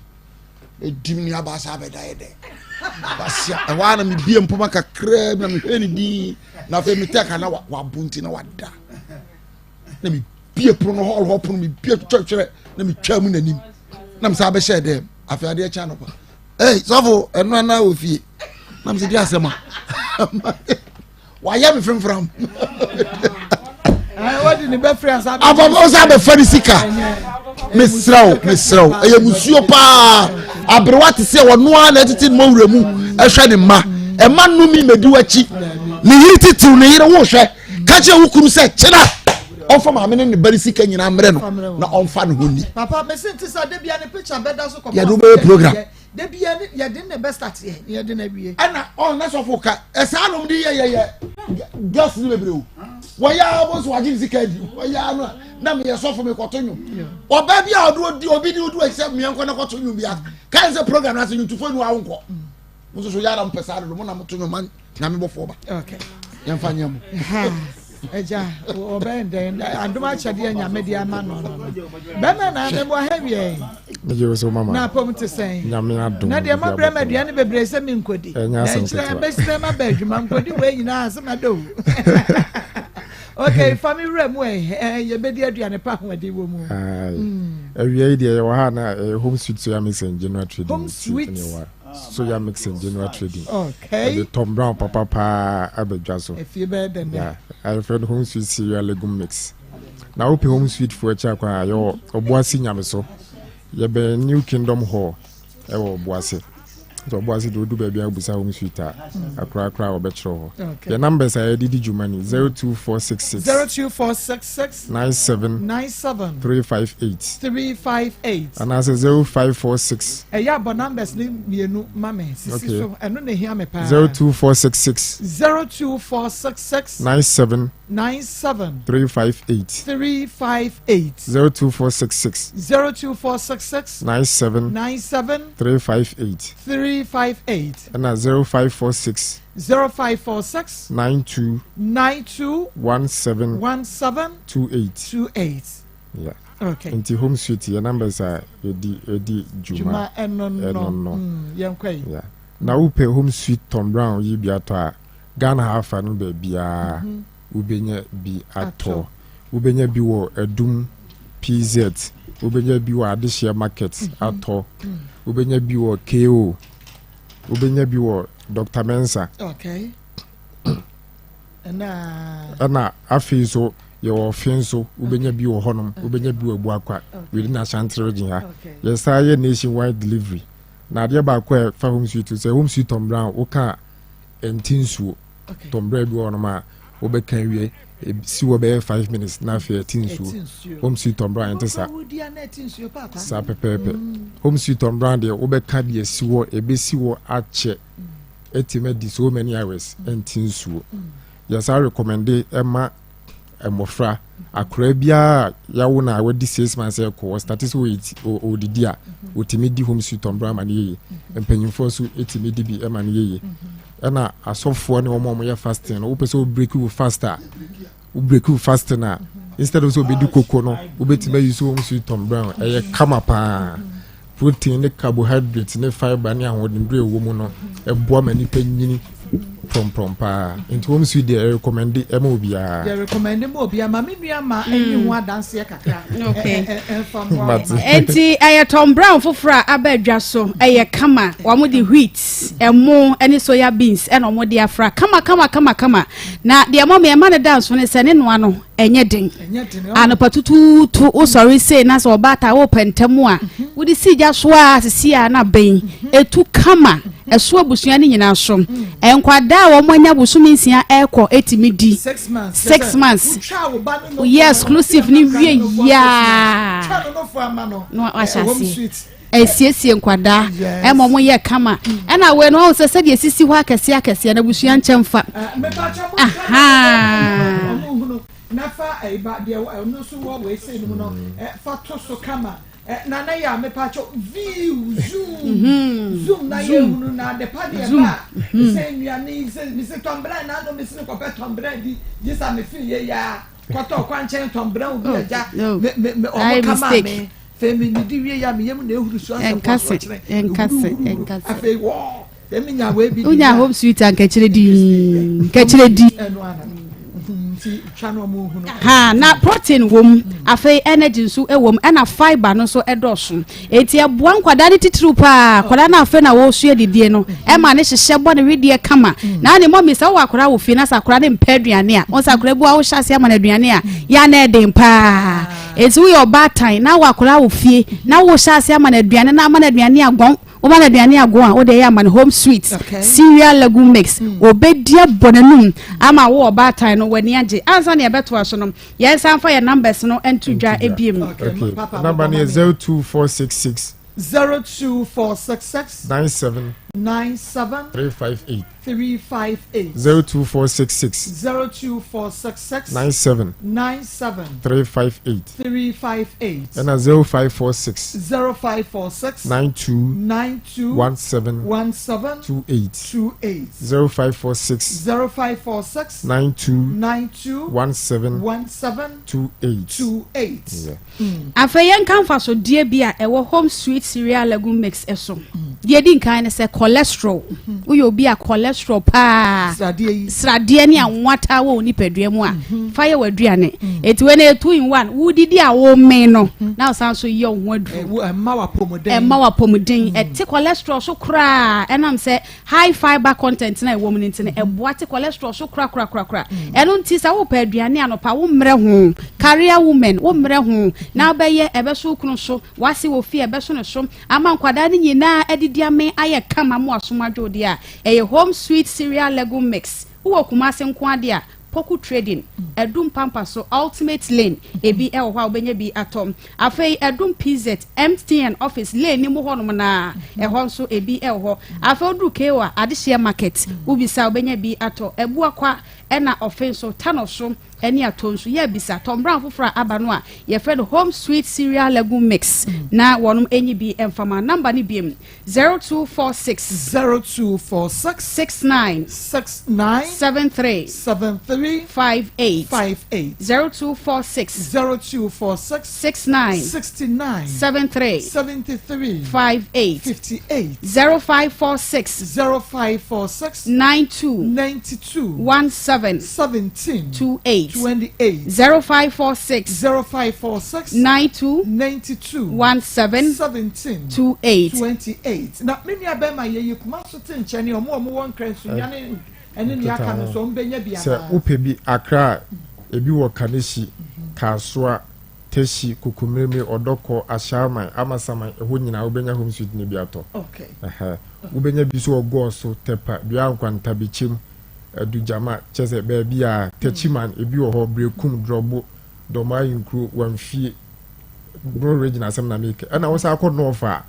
ɛdi me nuabaa saa bɛda yɛ dɛ wahyia ɛhɔ a na mebie mpoma kakraa bi na mehwɛ ne din na afei metɛ ka na wabo nti na wada na mebie Mebie pono no hall hɔ pono mebie twɛtwɛrɛ na metwa mu n'anim na mesan bɛhyɛɛ dɛm. Afei adeɛ kyɛ anɔpa. Ei sɔfo ɛno anaa wɔ fie na mesɛ di asɛm a wayɛ me fremfram. Ababa sɛ abɛfa ne sika mesrɛ wo mesrɛ wo ɛyɛ musuo paa aberewa te sɛ ɔno ara na ɛtete ne mɔwura mu ɛhwɛ ne mma ɛma nnome mɛdi w'akyi ne yere titiw ne yere wohwɛ ka kyerɛ wo kunu sɛ kyena ɔmfa maame ne ne ba ne sika nyinaa mmerɛ no na ɔmfa ne ho ni yɛde wobɛyɛ program ɛna ɔn na sɔfo ka ɛsaa nom de yɛyɛyɛ gas no bebree o wɔyɛ a wɔn so wagye ne sika adi wɔyɛ ano a na meyɛ sɔfo mekɔto nwom ɔbaa bi a ɔde odi obi de odi wɔn sɛ mmea nkɔ na kɔto nwom bi a kan sɛ program no ase nwomtofoɔ ni wɔn awonkɔ mo nso so yɛ ara mpɛ saa dodo mo na moto nwom nyame bɔfoɔ ba yɛmfa nyɛ mo ɛgya ɔbɛn dɛn adom akyɛdeɛ nyame de ama no no bɛma na meboa ha wiɛ megye wo so mama na apɔm te sɛn nyame adom na deɛ mabrɛ ma aduane bebree sɛ menkɔdi na ɛkyerɛ bɛsirɛ ma ba adwuma nkɔdi wei nyinaa sɛ madɔ o ok fa me wura mu ɛ yɛbɛdi aduane pa ahoɔden wɔ mu awia yi deɛ yɛwɔ ha na home sweet soya mix and general trading home sweet Soya mix and general trading. Okay. Ɛde Tom Brown papa paa aba dwa so. Efie bɛyɛ dɛ nɛ. Yeah, ayɛfrɛ no home sweet cereal legume mix. Na wopɛ home sweet fo akyi akwan a yɛwɔ Ɔboase Nyameso. Yɛbɛn New Kingdom Hall ɛwɔ Ɔboase. Nti Ɔboase de odu baabi a wobusa home sweet a akorakora a wɔbɛkyerɛ hɔ. Okay. Yɛ numbers a yɛde di dwuma ni 02466 02466 97 97 358 358 anaasɛ 0546 Ɛyɛ a bɔ numbers no mmienu ma me sisi Okay. so ɛno na ehia me paa. 02466 02466 97 97 358 358 02466 02466 97 97 358 358 ɛna 0546 0546 92 92 17 17 28 28. Yeah. Okay. Nti home sweet yɛ numbers a yɛdi yɛdi dwuma Dwuma ɛno no. ɛno no. Mm, yɛnkɔ yi. Yeah. Na wopɛ home sweet Tom Brown yi bi atɔ a Ghana ha afa no baabiara Mhm. wobɛnya bi atɔ. Atɔ. Wobɛnya bi wɔ Adum PZ, wobɛnya bi wɔ Adehyeɛ market Mhm. atɔ. Mm. Wobɛnya bi wɔ KO, wobɛnya bi wɔ Dr. Mensah. Okay. Ɛna afei nso yɛwɔ ɔfe nso wobɛnya bi wɔ hɔnom wobɛnya bi wɔ Abuakwa within Ashanti region ha yɛsan yɛ nation wide delivery na adeɛ baako a ɛfa home sweet sɛ home sweet Tom Brown woka a ɛnte nsuo Tom Brown bi wɔ hɔnom a wobɛka awie si wɔ bɛyɛ 5 minutes na afei ɛte nsuo home sweet Tom Brown ɛnte saa saa pɛpɛɛpɛ home sweet Tom Brown deɛ wobɛka deɛ si hɔ ɛbɛsi hɔ akyɛ ɛtumi adi so many hours ɛnte nsuo yɛsan recommende ɛma mmɔfra akwadaa biara a yawo no a wadi six months ɛkɔ ɔstate sɛ ɔdidi a ɔtumi di home sweet tɔmbrɛ ama no yie mpanyinfoɔ nso ɛtumi di bi ɛma no yie ɛna asɔfoɔ ne wɔn a wɔyɛ fasting no wopɛ sɛ wo break wo fast a wo break wo fasting a instead of sɛ obedi koko no wobɛtumi ayi so wɔn sweet tom brown ɛyɛ kama paa protein ne carbohydrate ne fibre ne ahoɔdennuro ɛwɔ mu no ɛboa ma nipa nyini prɔmprɔm paa nti wɔn sweet deɛ ɛrecommende ɛma obiara. Yɛ recommende ma obiara ma me nua ma ɛni ho adanseɛ kakra. Okay. Ɛnfa mmoa wɔn. Enti ɛyɛ Tom Brown foforɔ a aba adwa so ɛyɛ kama wɔn de wheat ɛmo ɛne soya beans ɛna wɔn de afra kama kama kama kama Na deɛ ɛmɔ me ɛma no da nso ne sɛ ne noa no ɛnyɛ den. Anɔpa tutuutu wosɔre sei na sɛ ɔbaata wopɛ ntɛm a mhm. wode si gya so a sisi a na bɛn mhm. etu kama ɛso abusua no nyinaa so. Mhm. Nkwadaa a wɔn anya bosome nsia ɛkɔ etimi di six months woyɛ exclusive ne wie yaa na wahyɛ aseɛ. Ɛsiesie nkwadaa ɛma wɔn yɛ kama ɛna wei no ɔhu sɛ sɛdeɛ esisi hɔ akɛseɛ akɛseɛ na abusua nkyɛn fa. Nafa ɛyiba deɛ ɛno nso wɔ wei sɛ no mu no fa to so kama nana yɛ a mepakyɛ view zoom mhm. zoom na yɛ hunu na adepa deɛ ba mhm. sɛ nnuane sɛ mesi tɔmbrɛ na ano mesi kɔpɛ tɔmbrɛ di gye sa mefiri yɛ yaa kɔtɔ kwankyɛn tɔmbrɛ obi oh, agya me me me ɔmo kama me. Afei me medi wie ya me yam na ehuru so asɛ kɔ so kyerɛ. Ɛnkase ɛnkase. Afei wɔ sɛ me nya wei bi. Wonya home sweet a nkakyerɛ di nkakyerɛ di. Ɛno ana. Nti twa no ɔmo nhunu. Ha na protein wɔ mu, afei energy nso wɔ mu, ɛna fibre no nso dɔɔso. Enti ɛboa nkwadaa no titiriw paa. Akwadaa no afei na wɔresua didie no, ɛma ne hyehyɛ bɔ ne wedeɛ kama. Na ne mɔmi sɛ wowɔ akwadaa wɔ fie na sɛ akwadaa no mpɛ aduane a, wɔn sɛ akwadaa bi wɔ a wohyɛ aseɛ ama no aduane a, yɛ a na ɛden paa. Enti woyɛ ɔbaatan na wowɔ akwadaa wɔ fie na wohyɛ aseɛ ama no aduane na ama no aduane agɔn Woma no aduane ago a, wode ɛyɛ ama no home sweet cereal legume mix. Obedi abɔ n'anum ama wo ɔbaatan no w'ani agye. Ansa na yɛbɛtoa so no, yɛnsan mfa yɛn numbers no nto dwa ebiem. Okay, number no yɛ 02466. 02466. 97. 97. 358. 358. 02466. 02466. 97. 97. 358. 358. Ɛna 0546. 0546. 92. 92. 17. 17. 28. 28. 0546. 0546. 92. 92. 17. 17. 28. 28. Yeah. Afei yɛnka mfasodeɛ bi a ɛwɔ Home Sweet Cereal Legume Mix so. Deɛ ɛdi nkan ne sɛ cholesterol. Woyɛ obi a cholesterol paa, sradeɛ ne anwa taa wɔ wo nipadua mu a, fa yɛ w'aduane. Eti wei no yɛ two in one. Wodidi a womee no, na wosan so yɛ wo ho aduro. Ɛmma w'apɔmuden. Ɛte cholesterol so koraa ɛnam sɛ High fibre content no a ɛwɔ mu no nti no, ɛboa te cholesterol so korakorakorakora. Ɛno nti sɛ wopɛ aduane anɔpa, wommrɛ ho. Career women, wommrɛ ho. Na wobɛyɛ, ɛbɛso wo kunu so, w'ase wɔ fie, ɛbɛso ne so, ama nkwadaa no nyinaa adidi amee ayɛ kama ama w'asom adwo wo deɛ a, ɛyɛ Home Sweet Cereal Legume Mix. Wowɔ Kumasi nko ara deɛ a, Poku Trading, Adum Pampa so, Ultimate Lane, ebi wɔ hɔ a wobɛnya bi atɔ. Afei Adum PZ, MTN office, lane no mu hɔnom no ara, ɛhɔ nso ebi wɔ hɔ. Afei woduru KO a, Adehyeɛ Market, wobisa a wobɛnya bi atɔ. Abuakwa ɛna Ɔfe nso, Tano so ne Ato nso, yɛ bisa. Tom Brown foforɔ a aba no a yɛfrɛ no Home Sweet Cereal Legume Mix na wɔnom nyi bi mfa ma. Number no biom, 0246. 0246. 69. 69. 73. 73. 58. 58. 0246. 0246. 69. 69. 73. 73. 58. 58. 0546. 0546. 92. 92. 17. 17. 28. 28. 0546. 0546. 92. 92. 17. 17. 28. 28. Na me nua bɛrima yɛyi kuma so te nkyɛn ne ɔmo a ɔmo wɔ nkran sunyane ɛne nea aka no nso ɔmo bɛnya bi Sɛ anaa? wopɛ bi Accra a, ebi wɔ Kaneshie, Kasoa, Teshie, Kokomlemle, Ɔdɔkɔ, Ashaiman, Amasaman, ɛhɔ nyinaa wobɛnya home sweet no bi atɔ. Okay. Ɛhɛ. Wobɛnya bi nso wɔ Gɔɔso, Tɛpa, Dua Nkwanta, Bekyem, Adugyama, kyerɛ sɛ baabiara, Techiman, ebi wɔ hɔ, Berekum, Drɔbo, Dɔm Ahenkuro, Wamfie, Bono region asɛm na meka. Ɛna wosan kɔ North a,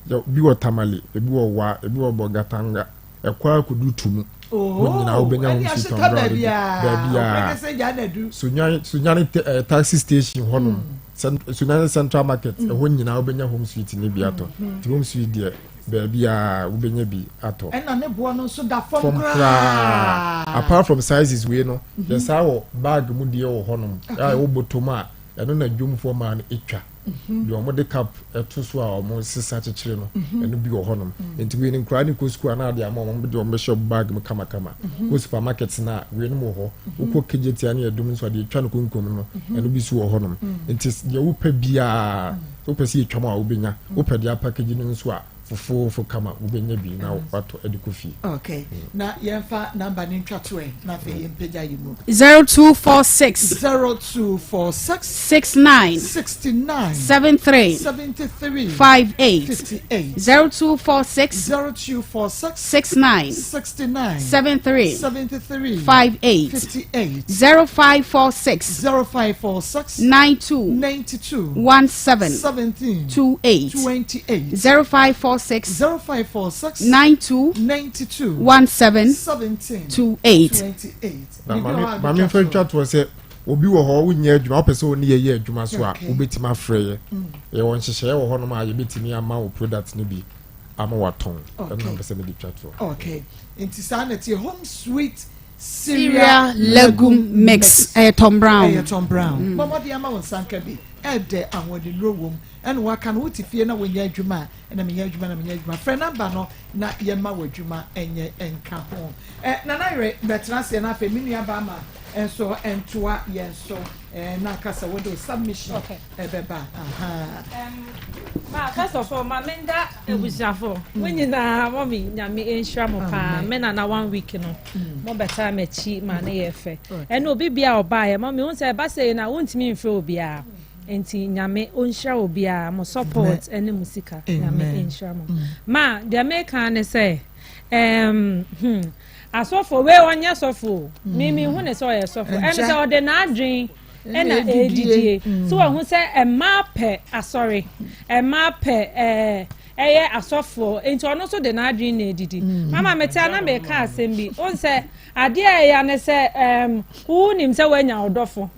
yɛ bi wɔ Tamale, ebi wɔ Wa, ebi wɔ Bolgatanga, ɛkɔ ara kɔduru Tumu. Hɔ nyinaa wobɛnya ɛne home sweet ahyeta on ground bi. baabiara. Baabiara. Ɔpɛkɛ sɛ gya na du. Sunyani, Sunyani te, eh, taxi station hɔnom, Cent, Sunyani Central Market, ɛhɔ nyinaa wobɛnya home sweet no bi atɔ. Nti home sweet deɛ, baabiara wobɛnya bi atɔ. Ɛna ne boɔ no nso da fam Fam koraa. koraa. Apart from sizes wei no, yɛsan wɔ bag mu deɛ wɔ hɔnom, a ɛwɔ bɔtɔ mu a, ɛno na dwomfoɔ maa no twa. Deɛ wɔde cup to so a wɔsesa kyekyere no, ɛno bi wɔ hɔnom. Nti wei no nkwadaa no kɔ sukuu a na ade ama wɔn, wɔde wɔn bɛhyɛ wɔn bag mu kamakama. Kɔ supermarket no a, weinom wɔ hɔ. Wokɔ Kejetia ne Adum nso a, deɛ ɛtwa no konkom no, ɛno bi nso wɔ hɔnom. Nti deɛ wopɛ biara, sɛ wopɛ sɛ yɛtwa mu a wobɛnya. Wopɛ deɛ apackage no nso a, fofoofo kama wobɛnya bi na watɔ de kɔ fie. Okay, na yɛmfa number no ntwa to ɛ na afei yɛmpagya yi mu. 0246. 0246. 69. 69. 73. 73. 58. 58. 0246. 0246. 69. 69. 73. 73. 58. 58. 0546. 0546. 92. 92. 17. 17. 28. 28. 0546. 0546. 92. 92. 17. 17. 28. 28. Na maame maame nfa ntwa toɔ sɛ obi wɔ hɔ wonyɛ adwuma wopɛ sɛ wo ne yɛyɛ adwuma so a wobɛtumi afrɛ yɛ yɛwɔ nhyehyɛeɛ wɔ hɔnom a yɛbɛtumi ama wo product no bi ama watɔn ɛno na mpɛ sɛ mede twa toɔ. Okay, nti saa na ɛteɛ home sweet cereal legume mix ɛyɛ Tom Brown. Ɛyɛ Tom Brown. Bɔ mmɔden ama wo nsa nka bi. Ɛdɛ ahoɔdennuro wom. Ɛna waka no wote fie na wonyɛ adwuma a ɛna menyɛ adwuma na menyɛ adwuma. Frɛ namba no na yɛma w'adwuma ɛnyɛ nka ho. Ɛ Nana Yere bɛtena aseɛ na afei me nua baa ma nso ntoa yɛn so na aka sɛ wode wo submission ɛbɛba. Ma first of all, ma menda abusuafo mo nyinaa, mɔmi, Nyame nhyira mo paa. Me nana, one week no mo bɛtaa m'akyi ma ne yɛ fɛ. Ɛna obi bia ɔbaayɛ, mɔmi, wo sɛ ɛba sɛ na wontumi mfrɛ obiara, nti Nyame ɔnhyira obiara, mo support ɛne mo sika, Nyame nhyira mo. Ma deɛ meka ne sɛ asɔfo wei, ɔnyɛ sɔfo o, mimi hu ne sɛ ɔyɛ sɔfo. Ɛne sɛ ɔde n'adwen ɛna ɛdidie so, wɔn ho sɛ mmaa pɛ asɔre, mmaa pɛ ɛyɛ asɔfoɔ, nti ɔno nso de n'adwen na edidi. Mama, mete ana meka asɛm bi o, sɛ adeɛ a ɛyɛ ne sɛ wunim sɛ woanya ɔdɔfo,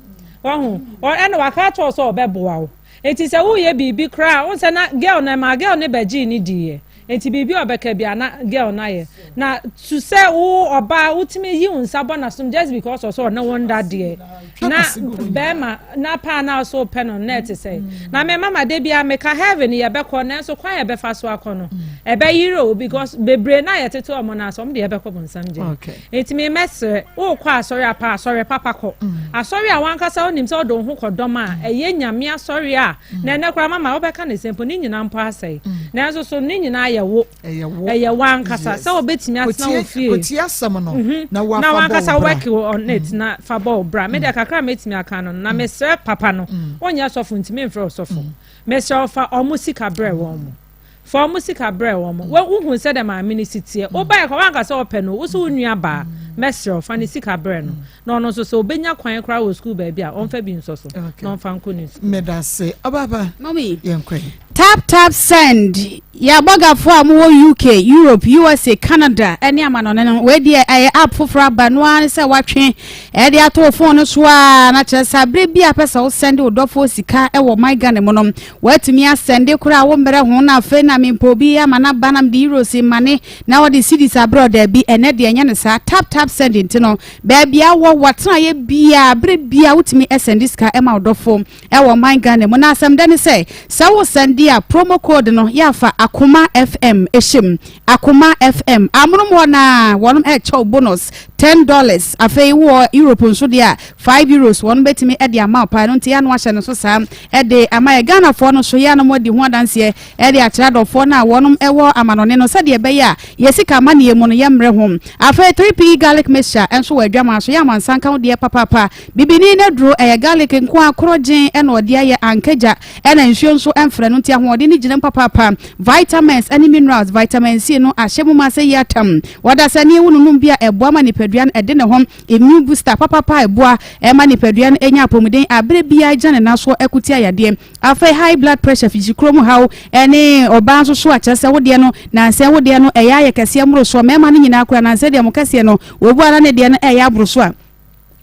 wɔho ɛna waka akyerɛw sɛ ɔbɛboa wo, eti sɛ woyɛ biribi koraa o, sɛ na girl na ma girl ne bɛgye ne diiɛ, nti biribi a ɔbɛka bi ana girl na yɛ na to sɛ wo ɔbaa wotumi yi wo nsa bɔ n'asom just because ɔsɛ ɔne wɔn da deɛ, na bɛrima na paa na ɔsɛ ɔpɛ no na ɛte sɛ na mɛ mama de bia meka heaven yɛbɛkɔ, nanso kwan yɛbɛfa so akɔ no ɛbɛyere o, because bebree na yɛtete ɔmo na so ɔmo de yɛbɛkɔ bɔnsam gye. Nti mi mɛsrɛ, wokɔ asɔre apa, asɔre papa, kɔ asɔre a wankasa wonim sɛ ɔde wo ho kɔ dɔm a ɛyɛ Nyame asɔre a na ɛnɛ koraa mama wobɛka ne sɛ mpo ne nyinaa mpo asɛe, nanso so ne nyinaa yɛ wo, ɛyɛ wankasa sɛ wobɛtumi atena wo fie. Kotie asɛm no na wafa na wankasa bɔ wo bra. Work on it na fa bɔ wo bra. Me deɛ, kakra a mɛtumi aka no, na mesrɛ papa no, wonyɛ sɔfo nti memfrɛ wo sɔfo, mesrɛ wo, fa ɔmo sika brɛ wɔn mo, fa ɔmo sika brɛ wɔn mo. Wohu sɛ dɛ maame no si teɛ, wobaɛ kɔ wanka sɛ ɔpɛ no, wo so wo nua baa, mɛsrɛ wo, fa ne sika brɛ no, na ɔno nso sɛ obɛnya kwan koraa wɔ sukuu baabi a ɔmfa bi nsɔ so na ɔmfa nkɔ ne sukuu. Medase, ɔbaba. Mɔmi. Yɛnkɔ yi. Tap Tap Send, yɛabɔgafoɔ a mowɔ UK, Europe, USA, Canada ɛne amanɔne no, wei deɛ ɛyɛ app foforɔ aba no ara ne sɛ watwe ɛde ato wo phone no so a, na kyerɛ sɛ aberɛ bi a pɛ sɛ wo send wo dɔfoɔ sika ɛwɔ my Ghana mu no, woatumi asend koraa wo mmerɛ ho. Na afei na mempɛ obi ama no aba na mede euros mane na wɔde cedis aberɛ ɔdaabi. Ɛnɛ deɛ ɛnyɛ no saa. Tap Tap Send nti no, baabi a wɔ wɔtenaeɛ biaa, berɛ biaa wotumi send sika ɛma wo dɔfoɔ ɛwɔ man Ghana mu. Na asɛm dɛ ne sɛ, sɛ wo send a, promo code no yɛafa Akoma FM ɛhyɛ mu, Akoma FM amonom hɔ na wɔnom ɛkyɛw bonus $10. Afei wɔ Europe nso deɛ a, €5 wɔn bɛtumi ɛde ama wo paa no. Nti yɛano ahyɛ no so saa ɛde ama yɛ Ghanafoɔ no so, yɛanom adi ho adanseɛ ɛde akyerɛ adɔfoɔ no a wɔnom ɛwɔ amanɔne no, sɛdeɛ ɛbɛyɛ a yɛsika amanneɛ mu no yɛmmerɛ ho. Afei 3P garlic mixture nso wɔ adwama so, yɛ amansa nka wo deɛ papaapa. Bibini no duro ɛyɛ garlic nko a korɔgyen ɛna ɔde ayɛ, ankagya ɛna nsuo nso ɛmfrɛ no, nti ahoɔden no gyina mu papaapa. Vitamins ɛne minerals, vitamin C no ahyɛ mu ma sɛ yi atam wɔdasani wo nonom bi a, ɛboa ma nipadua no ɛde ne ho, immune booster papapa a ɛboa ɛma nipadua no ɛnya apɔmuden abere biara gyina ne nan so ɛko tia yadeɛ. Afei high blood pressure, fisikuro mu haw, ɛne ɔbaa nso so akyerɛ sɛ wodeɛ no nansɛ wodeɛ no ɛyɛ ayɛ kɛseɛ mmoro soɔ, mmarima no nyinaa koraa nansɛ deɛ mo kɛseɛ no wɔbu ara ne deɛ no ɛyɛ aboro so a,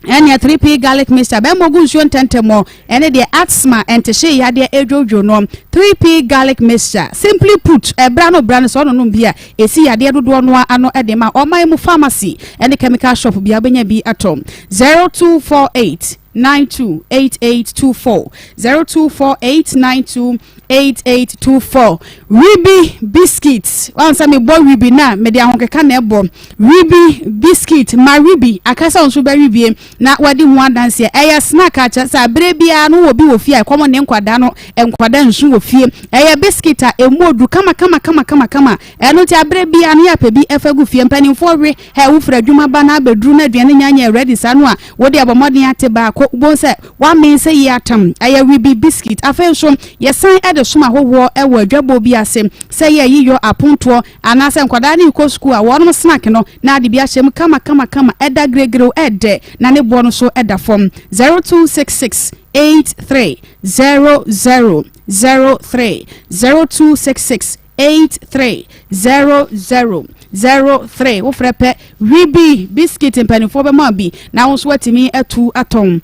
ɛnea 3P garlic mixture bɛmmɔ gu nsuo ntɛntɛmɔ, ɛne deɛ asthma ɛntehye yadeɛ ɛdwodwo no. 3P garlic mixture, simply put, ɛbra no bra no sɛ ɔnonom bi a, ɛsi yadeɛ dodoɔ no ano ɛde ma. Ɔman mu pharmacy ɛne chemical shop bia wobɛnya bi atɔ. 0248 928824, 0248 928824. Ribi biscuit, wansa mebɔ ribi na mede ahokeka na ɛbɔ ribi biscuit ma ribi akasa nso bɛ ribie na wadi ho adanseɛ. Ɛyɛ snack akyɛ sɛ abere biara no wɔ bi wɔ fie a ɛkɔmɔ ne nkwadaa no, nkwadaa nsu wɔ fie. Ɛyɛ biscuit a emu odu kama kama kama kama kama. Ɛno nti abere biara no yɛ apɛ bi ɛfa gu fie, mpanimfoɔ we ɛ. Wofiri adwuma ba na abɛduru na aduane nyanya ready saa no a, wode abɔ mmɔden ate baako, wobɛhu sɛ wamen sɛ yi atam. Ɛyɛ ribi biscuit. Afei nso yɛsan de som ahohoɔ wɔ adwabɔ bi ase sɛ yɛ yiyɔ apontoɔ anaasɛ nkwadaa ne kɔ sukuu a, wɔnom snack no na ade bi ahyɛ mu kama kama kama, ɛda giregirew, ɛdɛ na ne boɔ no so ɛda fam. 0266 83 00 03, 0266 83 00 03. Wofrɛ pɛ, ribi biscuit, mpanimfoɔ bɛma bi na wo nso watumi atu atɔn.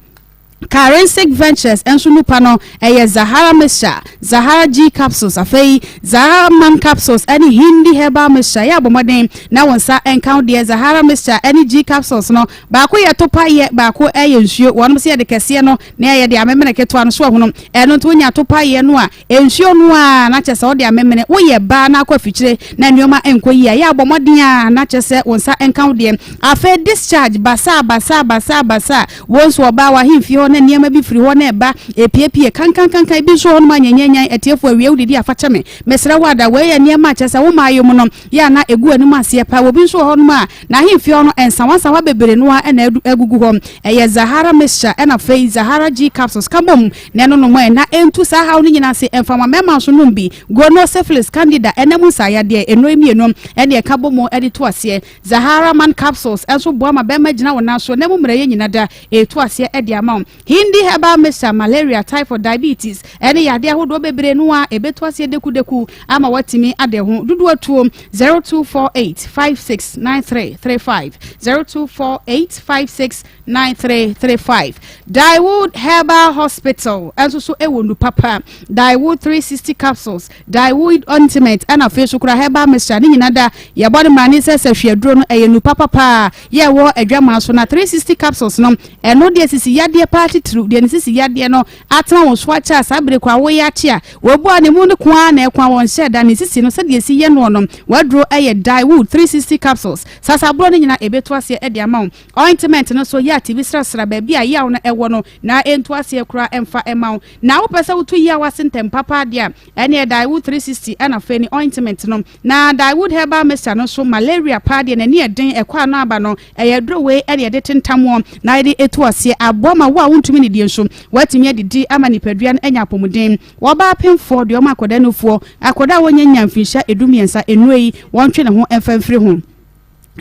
Karensic Ventures nso nupa no ɛyɛ Zahara Mixture, Zahara G Capsules, afei Zahara Man Capsules ne Hindi Herbal Mixture. Yɛ abɔ mmɔden na wo nsa nka wo deɛ. Zahara Mixture ne G Capsules no, baako yɛ topa yɛ, baako yɛ nsuo. Wɔnom sɛ yɛde kɛseɛ no na yɛde amemene ketewa no so ahono. Ɛno nti wonya topa yɛ no a, nsuo no a na kyerɛ sɛ wode amemene. Woyɛ baa na akɔ afikyire na nneɛma nkɔ yie a, yɛ abɔ mmɔden a na kyerɛ sɛ wo nsa nka wo deɛ. Afei discharge basaa basaa basaa basaa. Wo nso ɔbaa w'ahemfie hɔ na nneɛma bi firi hɔ na ɛba, ɛpiepie kankankankan, ebi nso wɔ hɔnom a nyanyanyan, atiefoɔ awie wodidi a fa kyɛ me. Mesrɛ wo ada, wei yɛ nneɛma a kyerɛ sɛ wo mmaayɛ mu no yɛ a na ɛgu w'anim aseɛ paa. Obi nso wɔ hɔnom a n'ahemfie hɔ no nsawansawa bebree no ara na agugu hɔ. Ɛyɛ Zahara mixture ɛna afei Zahara G capsules ka bom na ɛno nom ɛ na ɛntu saa haw no nyinaa ase. Ɛmfa ma mmarima nso nom bi. Gono, syphilis, candida, ɛna mu nsaayadeɛ, nnuro yi mmienu ɛne ɛka bɔ mu de to aseɛ. Zahara Man Capsules nso boa ma bɛrima gyina wo nan so na mu mmerɛyɛ nyina da ɛretu aseɛ de ama wo. Hindi Herbal Mixture, Malaria, Typhoid, Diabetes ɛne yadeɛ ahodoɔ bebree no a ɛbɛtu aseɛ dekudeku ama woatumi ade ho. Dodoɔ tuo 0248 56 9335 0248 56 9335. Daewood Herbal Hospital nso so wɔ nnu papa. Daewood 360 capsules, Daewood ointment ɛna afei so kora herbal mixture ne nyina da yɛbɔ ne mmara ne sɛ sɛ hwɛ aduro no ɛyɛ nnu papa paa yɛ ɛwɔ adwamaa so na 360 capsules no ɛno deɛ sisi yadeɛ paa titiriw deɛ ne sisi yadeɛ no atena wɔn so akyɛ a saa bere kɔ a wɔyɛ akye a wɔbu a ne mu no ko ara na ɛko a wɔn hyɛ da ne sisi no sɛdeɛ esi yɛ noɔ no waduro ɛyɛ Daewood 360 capsules sasaborɔ no nyina ɛbɛtu aseɛ ɛde ama wo. Ointment no so yɛ a tumi srasra baabi a yaw no wɔ no na ɛntu aseɛ koraa mfa mma wo. Na wopɛ sɛ wotu yaw ase ntɛm papa deɛ a, ɛneɛ Daewood 360 ɛna afei ne ointment no. Na Daewood Herbal Mixture no nso malaria paa deɛ n'ani yɛ den ɛkɔ ano aba no, ɛyɛ aduro wei ɛne yɛde tentam na yɛde ɛtu aseɛ aboa ma wo a wontumi nidie nso woatumi adidi ama nipadua no anya apɔmuden. Wɔbaa apemfoɔ deɛ wɔma akwadaa nufoɔ, akwadaa a wɔnnya nnya mfinhyia 13 nnuro yi wɔntwe ne ho mfa mfiri ho.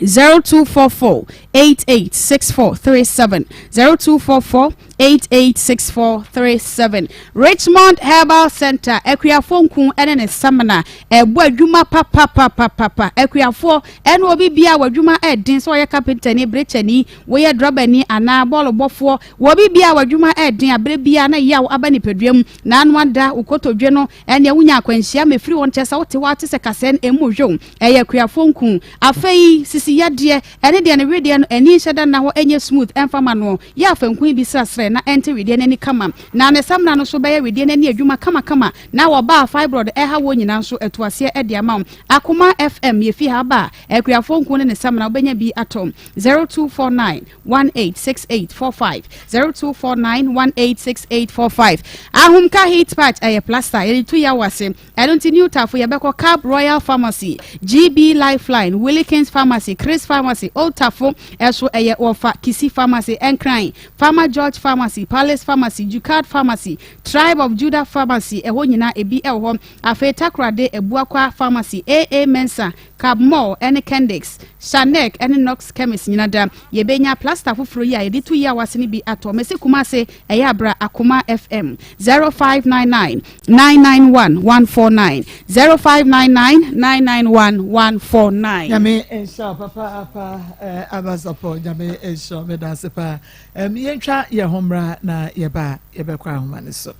0244 88 6437 0244 88 6437 Richmond Herbal Center akuafoɔ nku ne ne samina ɛbɔ adwuma papapapapa akuafoɔ ɛne obi bia wɔ adwuma ɛden sɛ ɔyɛ kapentani brekyani woyɛ drɔbani anaa bɔɔlo bɔfoɔ wɔ obi bia wɔ adwuma ɛden abere bia na yaw aba nipadua mu na ano ada wo kotodwe no ɛnea wonya akwanhyia mefiri wɔn kyɛ sɛ wote hɔ ate sɛ kasɛɛ no ɛmu hwew Ɛyɛ akuafoɔ nku. Afei sisi yadeɛ, ɛne deɛ ne wedeɛ no ani nhyɛ da nna hɔ nyɛ smooth ɛmfa ma noɔ. Yɛ afanku yi bi srasrɛ na ɛnte wedeɛ no ani kama. Na ne samina no nso bɛyɛ wedeɛ no ani adwuma kamakama na wɔba a fibroid ɛha woɔ nyinaa nso atu aseɛ de ama wo. Akoma FM yɛfi ha ba a, akuafoɔ nku ne ne samina wobɛnya bi atɔ. 0249 186845 0249 186845 Ahomka heat patch ɛyɛ plaster yɛde tu yaw ase. Ɛno nti New Tafo yɛbɛkɔ Cab Royal Pharmacy, GB Lifeline, Willikins Pharmacy, Chris Pharmacy, Old Tafo ɛso ɛyɛ wɔfa Kisi Pharmacy, Nkran, Farmer George Pharmacy, Palace Pharmacy, Jukad Pharmacy, Tribe of Judah Pharmacy ɛhɔ nyinaa ebi ɛwɔ hɔ. Afei Takorade Abuakwa Pharmacy, AA Mensah, Cab Mall ɛne Kendix, Shanek ɛne Knox Chemist nyina da. Yɛbɛnya plaster foforɔ yi a yɛde to yaw ase no bi atɔ. Mese Kumase ɛyɛ abra Akoma FM 0599 991 149 0599 991 149. Nyame nhyira wo papaapa eh, Abasapɔ Nyame nhyira wo meda ase paa. Um, yɛntwa yɛn ho mmra na yɛba a yɛbɛkɔ ahoma no so.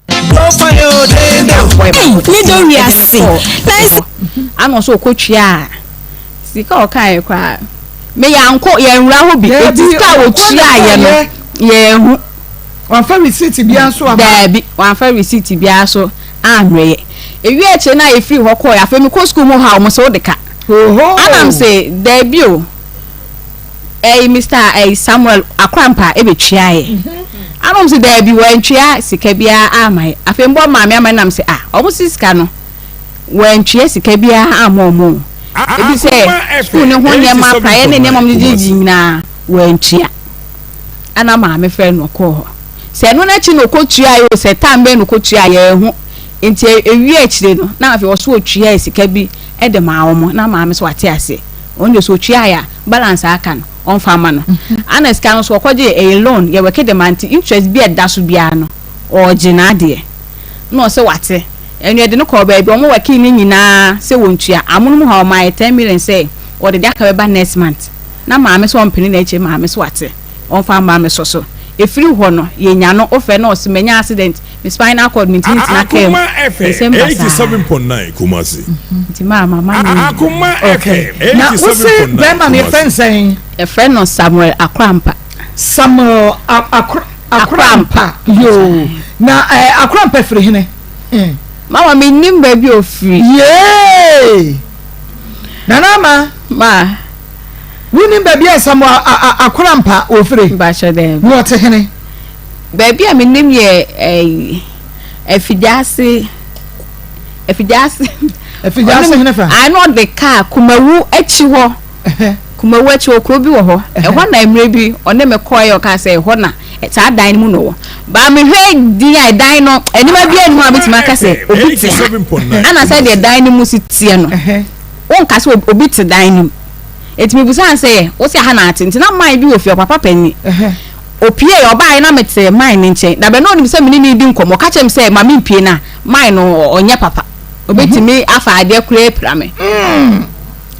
Ei, me dɔ wiase. Nice. Ana ɔsɛ ɔkɔtua a sika a ɔkaeɛ koraa me yɛankɔ yɛnwura hɔ bi eti sika a wɔtuaeɛ no yɛnhu. Wamfa receipt biara nso amma. Daabi wamfa receipt biara so ammrɛ yɛ. Ewie akyire no a yɛfiri hɔ kɔeɛ afei mekɔ sukuu mu hɔ a wɔn sɛ wode ka. Ana mese daabi o. ɛyi Mister ɛyi Samuel Akwampah ɛbɛtuaeɛ ana wɔn sɛ daabi wɔantua sika biara ama yɛ afei mbɔ maame ama nam sɛ ah wɔn si sika no wɔantua sika biara ama wɔn ebi sɛ sukuu ne ho nneɛma praeɛ ne nneɛma wɔn gyegye nyinaa wɔantua ana maame fɛ no ɔkɔɔ hɔ sɛ ɛno n'akyi na ɔkɔtua yɛ o sɛ tam bɛn na ɔkɔtua yɛ ɛho nti ewie akyire no na afei ɔso ɔtua sika bi de maa wɔn na maame so wate aseɛ. Ɔno deɛ sɛ ɔtuaeɛ a balance a aka no ɔmfa mma no. Ana sika no nso ɔkɔgye ɛyɛ loan yɛ wɛke de ma nti interest bi a ɛda so biara no ɔregye n'adeɛ. Na ɔsɛ wate. Ɛno yɛde no kɔɔ baabi wɔn wɛkee ne nyinaa sɛ wɔntua. Amonom hɔ a ɔmaa yɛ ten million sɛ ɔde deɛ aka bɛba next month. Na maame sɛ ɔmpene n'akyire maame sɛ wate ɔmfa mma me so so. Ɛfiri hɔ no, yɛnya no, wofrɛ no ɔse manya accident, me spinal cord mentumi ntena kaa mu, nsɛm basaa. Nti maa mama no nyinaa. Okay. Na wose bɛrima no yɛfrɛ no sɛn? Yɛfrɛ no Samuel Akorampa. Samuel Akorampa. Yoo. Na eh, Akorampa firi hene? Hmm. Mama mennim baabi a ɔfiri. Yee! Nana Ama. Ma. Wonim baabi a Samuel Akorampa ɔfiri? Mpakyɛ daabi. Na ɔte hene? Baabi a menim yɛ ɛyi Afigyase Afigyase. Afigyase hene fa? Ayi na ɔde kaa Kumawu akyi hɔ. Kumawu akyi hɔ kuro bi wɔ hɔ. Ɛhɔ na mmerɛ bi ɔne me kɔɛ ɔkaa sɛ ɛhɔ na saa dan no mu na ɔwɔ. Baa mehwɛ din a ɛdan no nneɛma bi anim a metumi aka sɛ obi te ha. Ana sɛ deɛ dan no mu si teɛ no wonka sɛ obi te dan no mu. Enti mebisaa no sɛ, Wo se ha na ate? Nti na man bi wɔ fie hɔ, papa panin. Opiee, ɔbaeɛ na mete man no nkyɛn. Dabɛ na ɔnim sɛ me ne no redi nkɔmmɔ. Ɔka kyerɛɛ me sɛ ma mempue no a, man no ɔnyɛ papa. Ɔbɛtumi afa adeɛ koraa apira me.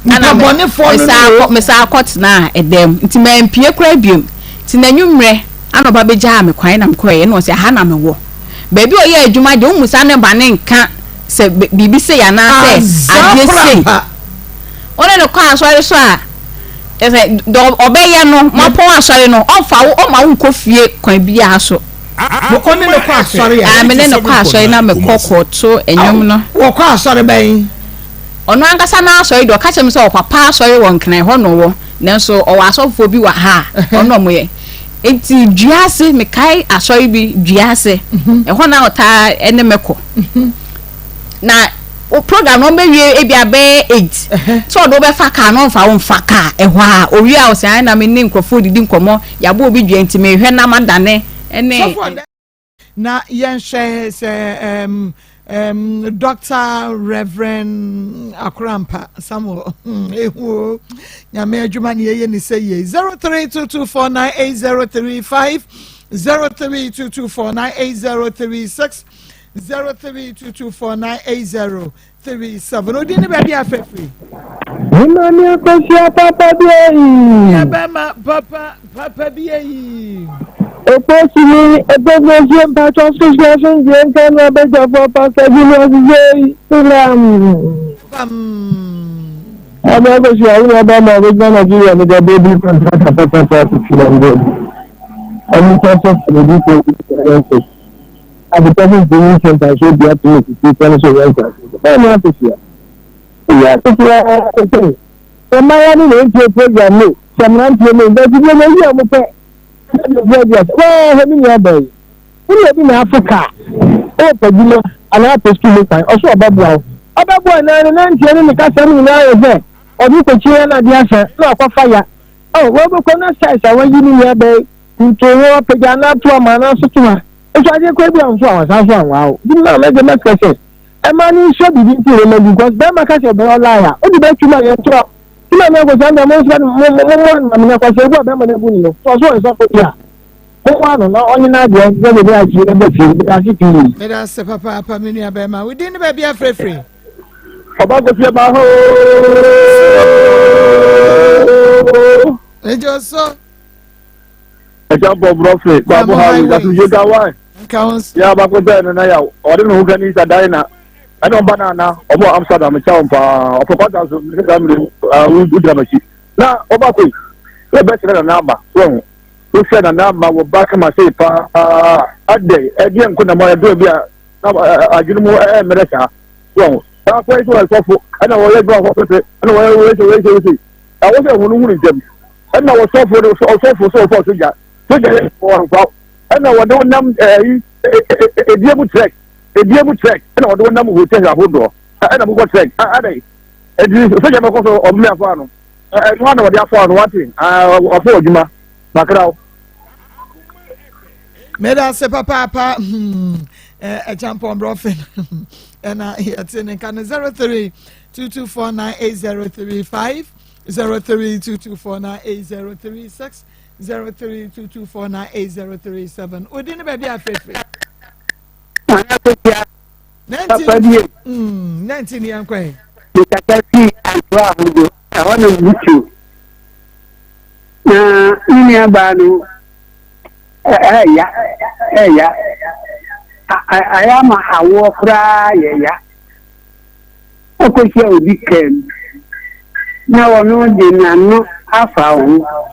Ɛna me, mesan kɔ, mesan kɔtenaa ɛdan mu. Nti mampue koraa biom. Nti n'anwummerɛ, ana ɔba bɛgyaa me kwan na mekɔeɛ. Ɛna ɔse, aha na mewɔ. Baabi a ɔyɛ adwuma deɛ, wommu saa ne ba no nka sɛ biribi sei anaasɛ adeɛ sei. Wo ne no kɔ asɔre so a, kyerɛ sɛ deɛ ɔbɛyɛ no, moapɔn asɔre no, ɔmfa wo, ɔmma wo nkɔ fie kwan biara so. Wo ne no kɔ asɔre a? Ah, me ne no kɔ asɔre na mekɔ kɔto nnwom no. Wɔkɔ asɔre bɛn? Ɔno ankasa n'asɔre deɛ, ɔka kyerɛ me sɛ ɔpapa asɔre wɔ Nkran, hɔ na ɔwɔ, nanso ɔwɔ asɔfoɔ bi wɔ ha a ɔne wɔn yɛ. Enti dua ase, mekae asɔre bi, dua ase, ɛhɔ na ɔtaa ne me kɔ. Na wo program no ɔmbɛwie ebi a bɛyɛ 8 sɛ ɔde wobɛfa kaa na ɔmfa wo mfa kaa ɛhɔ a owie a ɔsɛ na me ne nkurɔfoɔ didi nkɔmmɔ yɛabɔ obi dua nti mehwɛ na madane ɛne. Na yɛnhwɛ sɛ um, um, Dr. Reverend Akorampa Samuel ehu o nyame adwuma ne yɛyɛ ne sɛ yie 0322498035 0322498036 0322498037 Odi ne baabi afɛfiri. Me maame akɔhyia papa bi ayi. Yɛ bɛma papa papa bi ayi. Oposi ni ebogbosie mpatsɔ soso asomdwie nka no abadwafoɔ Pastor Julius Zei Sulam. Bam. Ɔbɛ akɔhyia wo nua bɛma ɔbɛgyina Nigeria ne dɛ bɛbi kɔntrata pɛpɛpɛ titiri ɛndɛ. Ɔmo nsa sɔ fɛrɛ bi kɔ bi Adetɔfo mfonyin nsɛntansoo dua tumi sisi kwan so wɔ nkurase so. Bɛn ne akosua? Eyi akosua ara sɛ sɛ mmaayewa no na entie program no sɛ mmeranteɛ no but deɛ na eyi a wɔpɛ sɛ de progress waa hwɛ me nua baa yi wo ne obi na afo kaa ɔpɛ adwuma anaa apɛ sukuu mu kwan ɔso ɔbɛboa wo ɔbɛboa naa ne nanteɛ ne ne kasa no nyinaa yɛ sɛ ɔde kɔkyi ya na adeɛ asa na wakɔfa ya oh wɔbɛkɔ na size a wayi ne nua baa yi ntoho apagya anaa to ama anaa so to ha Nso adeɛ koraa bi a nso a wɔsan so anwaa wo. Nti na mɛde mɛsrɛ sɛ ɛma no nsua biribi mfiri nneɛma bi because bɛrima ka sɛ ɔbɛyɛ ɔlae a wode bɛtwi ma yɛn ntorɔ. Nti na mɛkɔ saa ndeɛ monsrɛ no mo mo mo ma me na kwasɛ ebu a bɛrima no abu no no sɛ ɔso ɔnsɔ fo bi a mommoa no na ɔnye n'adeɛ sɛ bɛbi akyi ɛbɛ fie. Meda ase pii. Meda ase papaapa me nua bɛrima. Wo din ne baabi afrɛfiri? Ɔba kɔsi ɛba hoo. Ɛgye so. Ɛkyɛ bɔ brɔfe baabo ha yi daso yɛ ga wa. Yɛ abako sɛ nana yaw ɔde ne ho ka ni sa dan na ɛna ɔba na ana ɔmo wɔ Amsterdam kyɛ wɔn paa ɔpɛ kwata so ne saa mmiri wogyina m'akyi na ɔba koyi yɛbɛsrɛ nana ama so ɛho wohwɛ nana ama wɔ ba kama sei paa adɛ ɛdeɛ nko na mo ɛdɔ bi a na adwene mu ɛmmerɛ saa so ɛho saa kwan so ɛsɔfo ɛna wɔyɛ adwuma hɔ pɛpɛ ɛna wɔyɛ wɔyɛ sɛ wɔyɛ sɛ wɔyɛ sɛ ɛwɔ sɛ ɛho no hunu ntɛm ɛna wɔsɔfo no ɔsɔfo sɛ ɔfɔ sogya sogya yɛ wɔnfa ɛna wɔde wɔnam ɛyi ebie mu trek ebie mu trek ɛna wɔde wɔnam hotel ahodoɔ ɛna mokɔ trek adɛ ɛdi sogya bɛkɔ so ɔmo afɔ ano ɛno ana wɔde afɔ ano wate afɔ adwuma makraw. meda ase papaapa ɛkyampɔn brɔfin ɛna yɛte ne nka no 03 22498035 0322498036 0322498037 wodi ne baabi afirafira. 19 19 yɛn kɔ yi. Mekasa fi Antoa Ahodo, ɛhɔ na Butu. Na me nuabaa no, Ɛɛya, ɛɛya. Ayɛ ama awoɔ koraa yɛ ya. Ɔkɔhyia obi kaa mu na ɔno de n'ano afa wo ho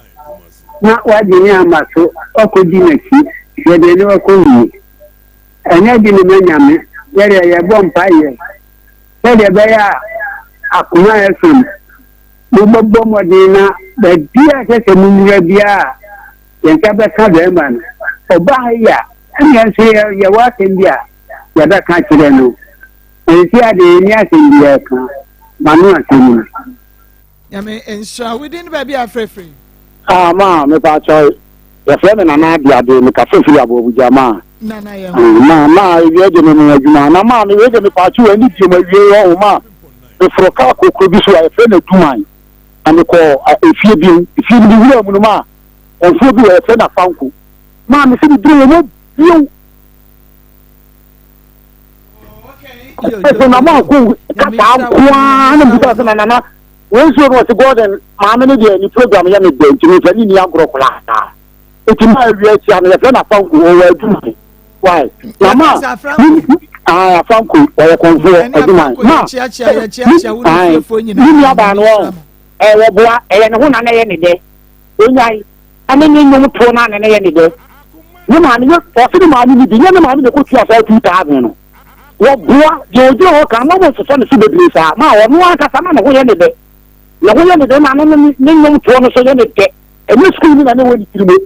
na w'adwene ama so ɔkɔdi n'akyi hwɛ deɛ ne wakɔ wie. Ɛnyɛ de ne ma Nyame, yɛdeɛ yɛbɔ mpaeɛ sɛdeɛ ɛbɛyɛ a akoma FM mobɛbɔ mmɔden na baabi a ɛsɛ sɛ monwura biara a yɛn nsa bɛka bɛrima no. Ɔba ha yi a, ɛnna nso yɛwɔ asɛm bi a yɛbɛka akyerɛ no. Ɛnsi ade yɛnni asɛm biara ka. M'ano asɛm no. Nyame nhyira wo din ne baabi a frɛfrɛ. Ah ma me pa kyɛw yɛfrɛ me nana adeade me kasa firi aboabugya ma Nana yɛ ho. Ma ma ewie de me mo adwuma na ma me wei de me pa kyɛw ani die mo awie wɔ ho ma me foro kaa kokoro bi so a yɛfrɛ no aduman na me kɔ efie bi mu efie no me wura mu no ma mfuo bi wɔ yɛfrɛ no afanko ma me se me duro wɔ mu bio ɛsɛ na maa ko kasa nko ara na mbisa sɛ na nana wɔn nsuo no ɔsi gordon maame no deɛ ne program yɛ me dɛ nti mefa ne ni agorɔ koraa nti maa awia akyia no yɛfrɛ no afanko ɔwɔ adwuma why na maa afanko ɔyɛ kɔnfoɔ adwuma ma ne nua baa no ɔn ɛwɔ boa ɛyɛ ne ho na na ɛyɛ ne dɛ onyae ɛne ne nnwom toɔ no a na ɛyɛ ne dɛ. Ne maame yɛ ɔse ne maame ni bi nyɛ ne maame na ɛkɔtua saa 2000 no. Wɔboa deɛ ɔgyina hɔ kan ma wɔnsosɔ ne so bebree saa ma ɔno ankasa na ne ho yɛ ne dɛ. Ne ho yɛ ne dɛ na ne ne nnwom toɔ no so yɛ ne dɛ. Ɛnyɛ sukuu no na ne wɔ ne tiri mu.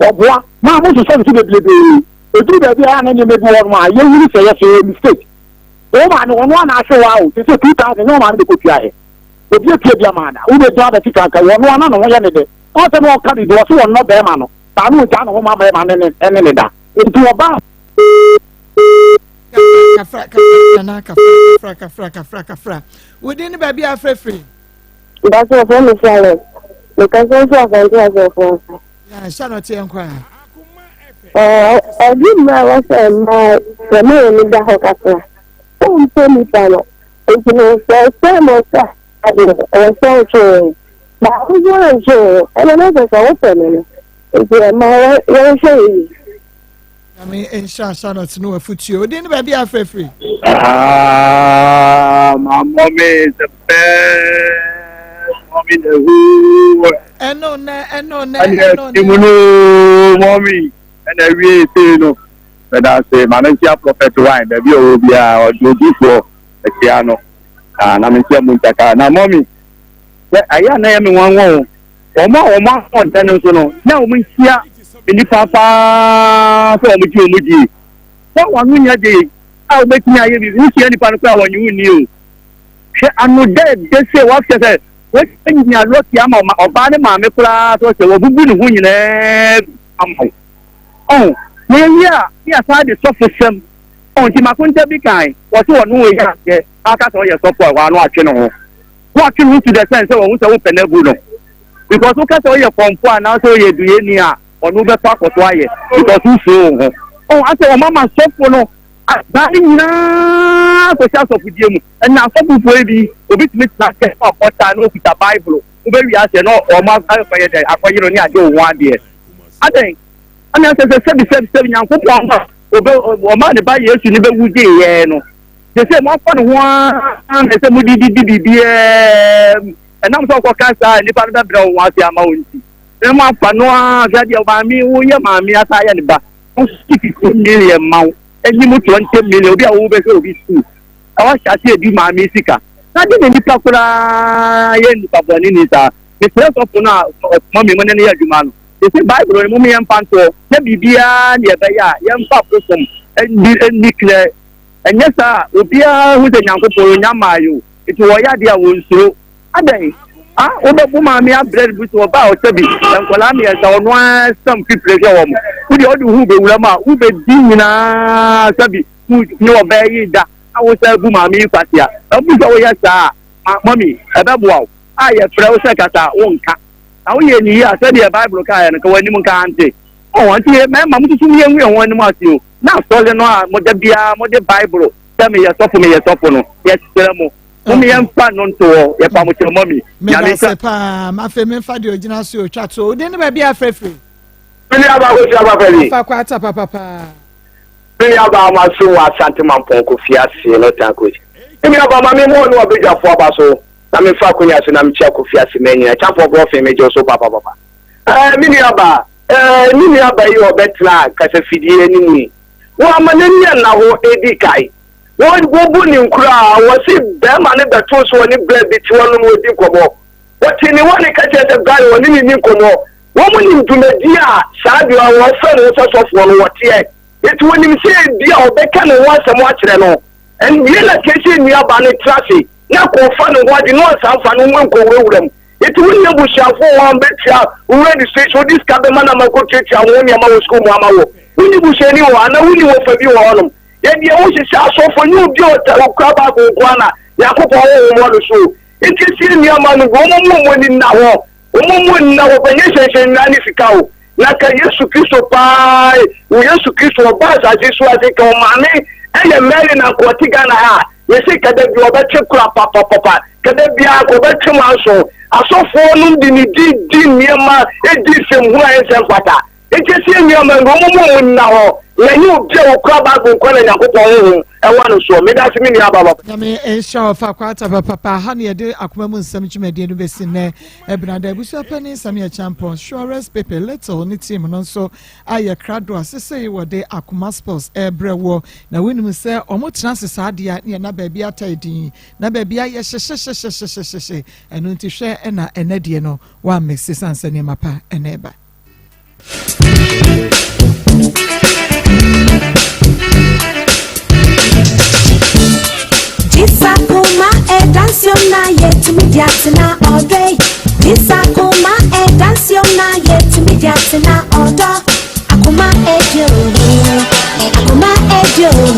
Wɔboa ma monsosɔ ne so bebrebee. Ɛduru baabi a na nneɛma bi wɔ hɔ nom a yɛhunu sɛ yɛsɛ yɛ mistake. Wo maame ɔno a na ahwɛ wo a o te sɛ 2000 nyɛ wo maame na ɛkɔtua ɛ. Obi atua bi ama da. Wobɛgyina abɛtwitwa nka ɔno a na ne ho yɛ ne dɛ. Ɔn sɛ na ɔka biribi, ɔse ɔnnɔ bɛɛma no, saa na ɔgyaa ne ho ma bɛɛma no ne ne ne da. Nti ɔbaa. Kafra, kafra, nana, kafra, kafra, kafra, kafra, kafra. Wo din ne baabi a afrɛ firi? Mpatsɔ wɔfrɛ me Charlotte. Mekasa fi Asante Asɔfoɔ ase. Na Charlotte yɛn kɔ a. Ɛdu mmerɛ a wɔsɛ mmaa yɛma yɛn ani da hɔ kakra. Wompɛ nipa no, nti no sɛ sɛ mo sɛ Ade no, ɛwɔ sɛ wotwe wo ho. Baako nso antwe wo ho, ɛnna na ɛsɛ sɛ wopɛ no no. Nti ɛma yɛnhwɛ yie. Nyame nhyira Charlotte no afutuo. Odin ne baabi a afrɛfiri. Ah, my mommy is the best mommy in the whole world. Ɛno nɛ, ɛno nɛ, ɛno nɛ. Ɛne no mommy, ɛna awie sei no. Mɛda ase, maame nkyia prophet wine, baabi a ɔwɔ biara, ɔde odiifoɔ akyia no. Ah, na mente amu ntakra. Na mɔmi, sɛ ayɛ a na ɛyɛ me nwanwa o. Wɔn a wɔn ahoɔden no nso no, na wɔn nhyia nnipa paa sɛ wɔn gye wɔn die. Sɛ wɔn ano nyɛ de a wɔbɛtumi ayɛ biribi, wohyia nnipa no koraa wɔnye wo nni o. Hwɛ ano dɛɛdɛ sɛ wɔahyɛ sɛ wɔanya lɔki ama ɔbaa ne maame koraa sɛ ɔsɛ wɔbubu ne ho nyinaa ama wo. Ɔho, na yɛwie a, ne yɛasan de sɔfo sɛm Ɔn nti makonta bi kae, wɔse ɔno ɔyɛ adeɛ na aka sɛ ɔyɛ sɔfo a ɛhɔ ara na watwe ne ho. Na watwe ne ho to the sense sɛ wahu sɛ wopɛ no abu no. Because woka sɛ ɔyɛ kɔmfo anaasɛ ɔyɛ duyɛni a, ɔno bɛkɔ akɔto ayɛ because wosuro wo ho. Ɔn asɛ wɔn ama sɔfo no saa ne nyinaa kɔhyɛ asɔfodie mu. Ɛna asɔfofoɔ yi bi, obi tumi tena ase na ɔbɔ taa na ɔkuta Bible, wobɛwie aseɛ na wɔn akɔyɛ dɛn akɔyere ne agye wo ho adeɛ. Adɛn? Ɛna sɛ sɛ sɛbi sɛbi sɛbi Nyankopɔn ma obe ɔmaa ne ba Yesu ne bɛwu gyee yɛn no, te sɛ moafa ne ho ara na sɛ mode didi biribiara mu. Ɛnam sɛ ɔkɔka saa a nnipa no bɛbrɛ wo ho ase ama wo nti, na moafa no ara hwɛ deɛ maame woyɛ maame asa ayɛ ne ba. Wo 50 million ma wo, anim 20 million, obi a wobɛhwɛ obi sukuu, na wahyɛ ase adi maame sika. Na de na nnipa koraa yɛ nnipa bɔne ni saa. Mesrɛ sɔfo no a ɔsoma me mo ne no yɛ adwuma no, Mese Bible no mom yɛmfa ntoɔ na biribiara ne ɛbɛyɛ a yɛmfa bosom nni nni clear ɛnyɛ saa a obiara hu sɛ Nyankopɔn onya mmaeɛ o nti wɔyɛ adeɛ a wɔnsuro adɛn ah wobɛbo maame abrɛ no bi sɛ ɔba a ɔsɛ bi nkwadaa mmiɛnsa ɔno ara sam fifire hwɛ wɔn wodeɛ wode wo ho bɛwura mu a wobɛdi nyinaa sɛ bi ne ɔbaa yi da na wo sɛ bu maame yi kwasia ɛbu sɛ woyɛ saa a mami ɛbɛboa wo a yɛfrɛ wo sɛ kasa wonka Na woyɛ no yie a, sɛdeɛ Bible kaeɛ no, ka w'anim nka ante. Oh, nti yɛ mmarima, mosusu mo yɛnhu yɛn ho anim ase o. Na asɔre no a mo da biara mode Bible sɛ meyɛ sɔfo meyɛ sɔfo no, yɛsrɛ mo, mom yɛmfa no nto hɔ, yɛpa mo kyɛw mɔmi. Nyame Medase paa, afei memfa deɛ ogyina so otwa to. Wodin ne baabi a afrɛfiri? Me nua baa Kosua papa bi. Ɔfa kwata papapa. Me nua baa ma so wɔ Asante Mampɔn Kofi ase no tan coach. Me nua baa ma me mu ɔne ɔbadwafo aba so na me fa akonya so na me kyia Kofi ase ma nyina Champɔn brɔfen me gye wo so papa papa. Ɛɛ me nua baa ɛɛ me nua baa yi ɔbɛtena kasafidie anim yi wama n'ani anna hɔ edi kae. Wɔbu ne nkuro a wɔse bɛrima no bɛto so ɔne bra bi te hɔ nom wɔdi nkɔmmɔ. Wɔte ne hɔ ne ka kyerɛ sɛ bra ɔne ne ni nkɔmmɔ. Wɔnim dwumadi a saa deɛ wɔfrɛ ne ho sɛ sɔfoɔ no wɔteɛ. Enti wɔnim sɛ ebia ɔbɛka ne ho asɛm akyerɛ no. Ɛndeɛ na kɛsɛ nuabaa no tra ase na kɔfa ne ho adi na ɔnsan mfa ne ho nkɔwurawura mu. Enti wo nni abusuafoɔ wɔ hɔ a wɔbɛtua wo registration, wode sika bɛma no ama akɔtuatua wo ho nneɛma wɔ sukuu mu ama wo. Wonni busuani wɔ hɔ anaa wonni wɔfa bi wɔ hɔnom. Yɛ deɛ wohyehyɛ asɔfoɔ nyɛ obi a ɔta ɔkura Bible nko ara na Nyankopɔn honhom wɔ no so o. Enti sie nneɛma no bi, wɔn mu wɔn ani nna hɔ. Wɔn mu nna wɔbɛnyɛ hyɛnhyɛn nyinaa ne sika o. Na ka Yesu Kristo paa wo Yesu Kristo ɔba asase so ase ka ɔmaame ɛyɛ Mary na nka ɔte Ghana ha a mese ka da bi ɔbɛtwe kora papapapa ka da biara ka ɔbɛtwe manso asɔfoɔ nom de ne di di nneɛma di nsɛm hunu a ɛnsɛ mfata. Enti ɛsɛ yɛn nuaman bi, wɔn mu wɔn nna hɔ, na ɛnyɛ obi a okura Bible nko na Nyankopɔn honhom wɔ no soɔ. Meda ase me nua baba. Nyame nhyira wo fa kwata papapa. Ha na yɛde akoma mu nsɛm dwumadie no bɛsi nnɛ. Ɛbenada abusua panin Sammy Acheampong, Suarez Pepe Little ne team no nso ayɛ krado a sesei wɔde Akoma Sports ɛrebrɛ woɔ. Na wonim sɛ wɔn tena ase saa deɛ a ne yɛna baabi atae din na baabi ayɛ hyehyehyehyehyehye. Ɛno nti hwɛ na ɛnɛ deɛ no woammese sane sɛ nneɛma pa ɛna ɛba. Jisakuma edansiona yetumi diatena ọdọ Jisakuma edansiona yetumi diatena ọdọ Akuma eje owu.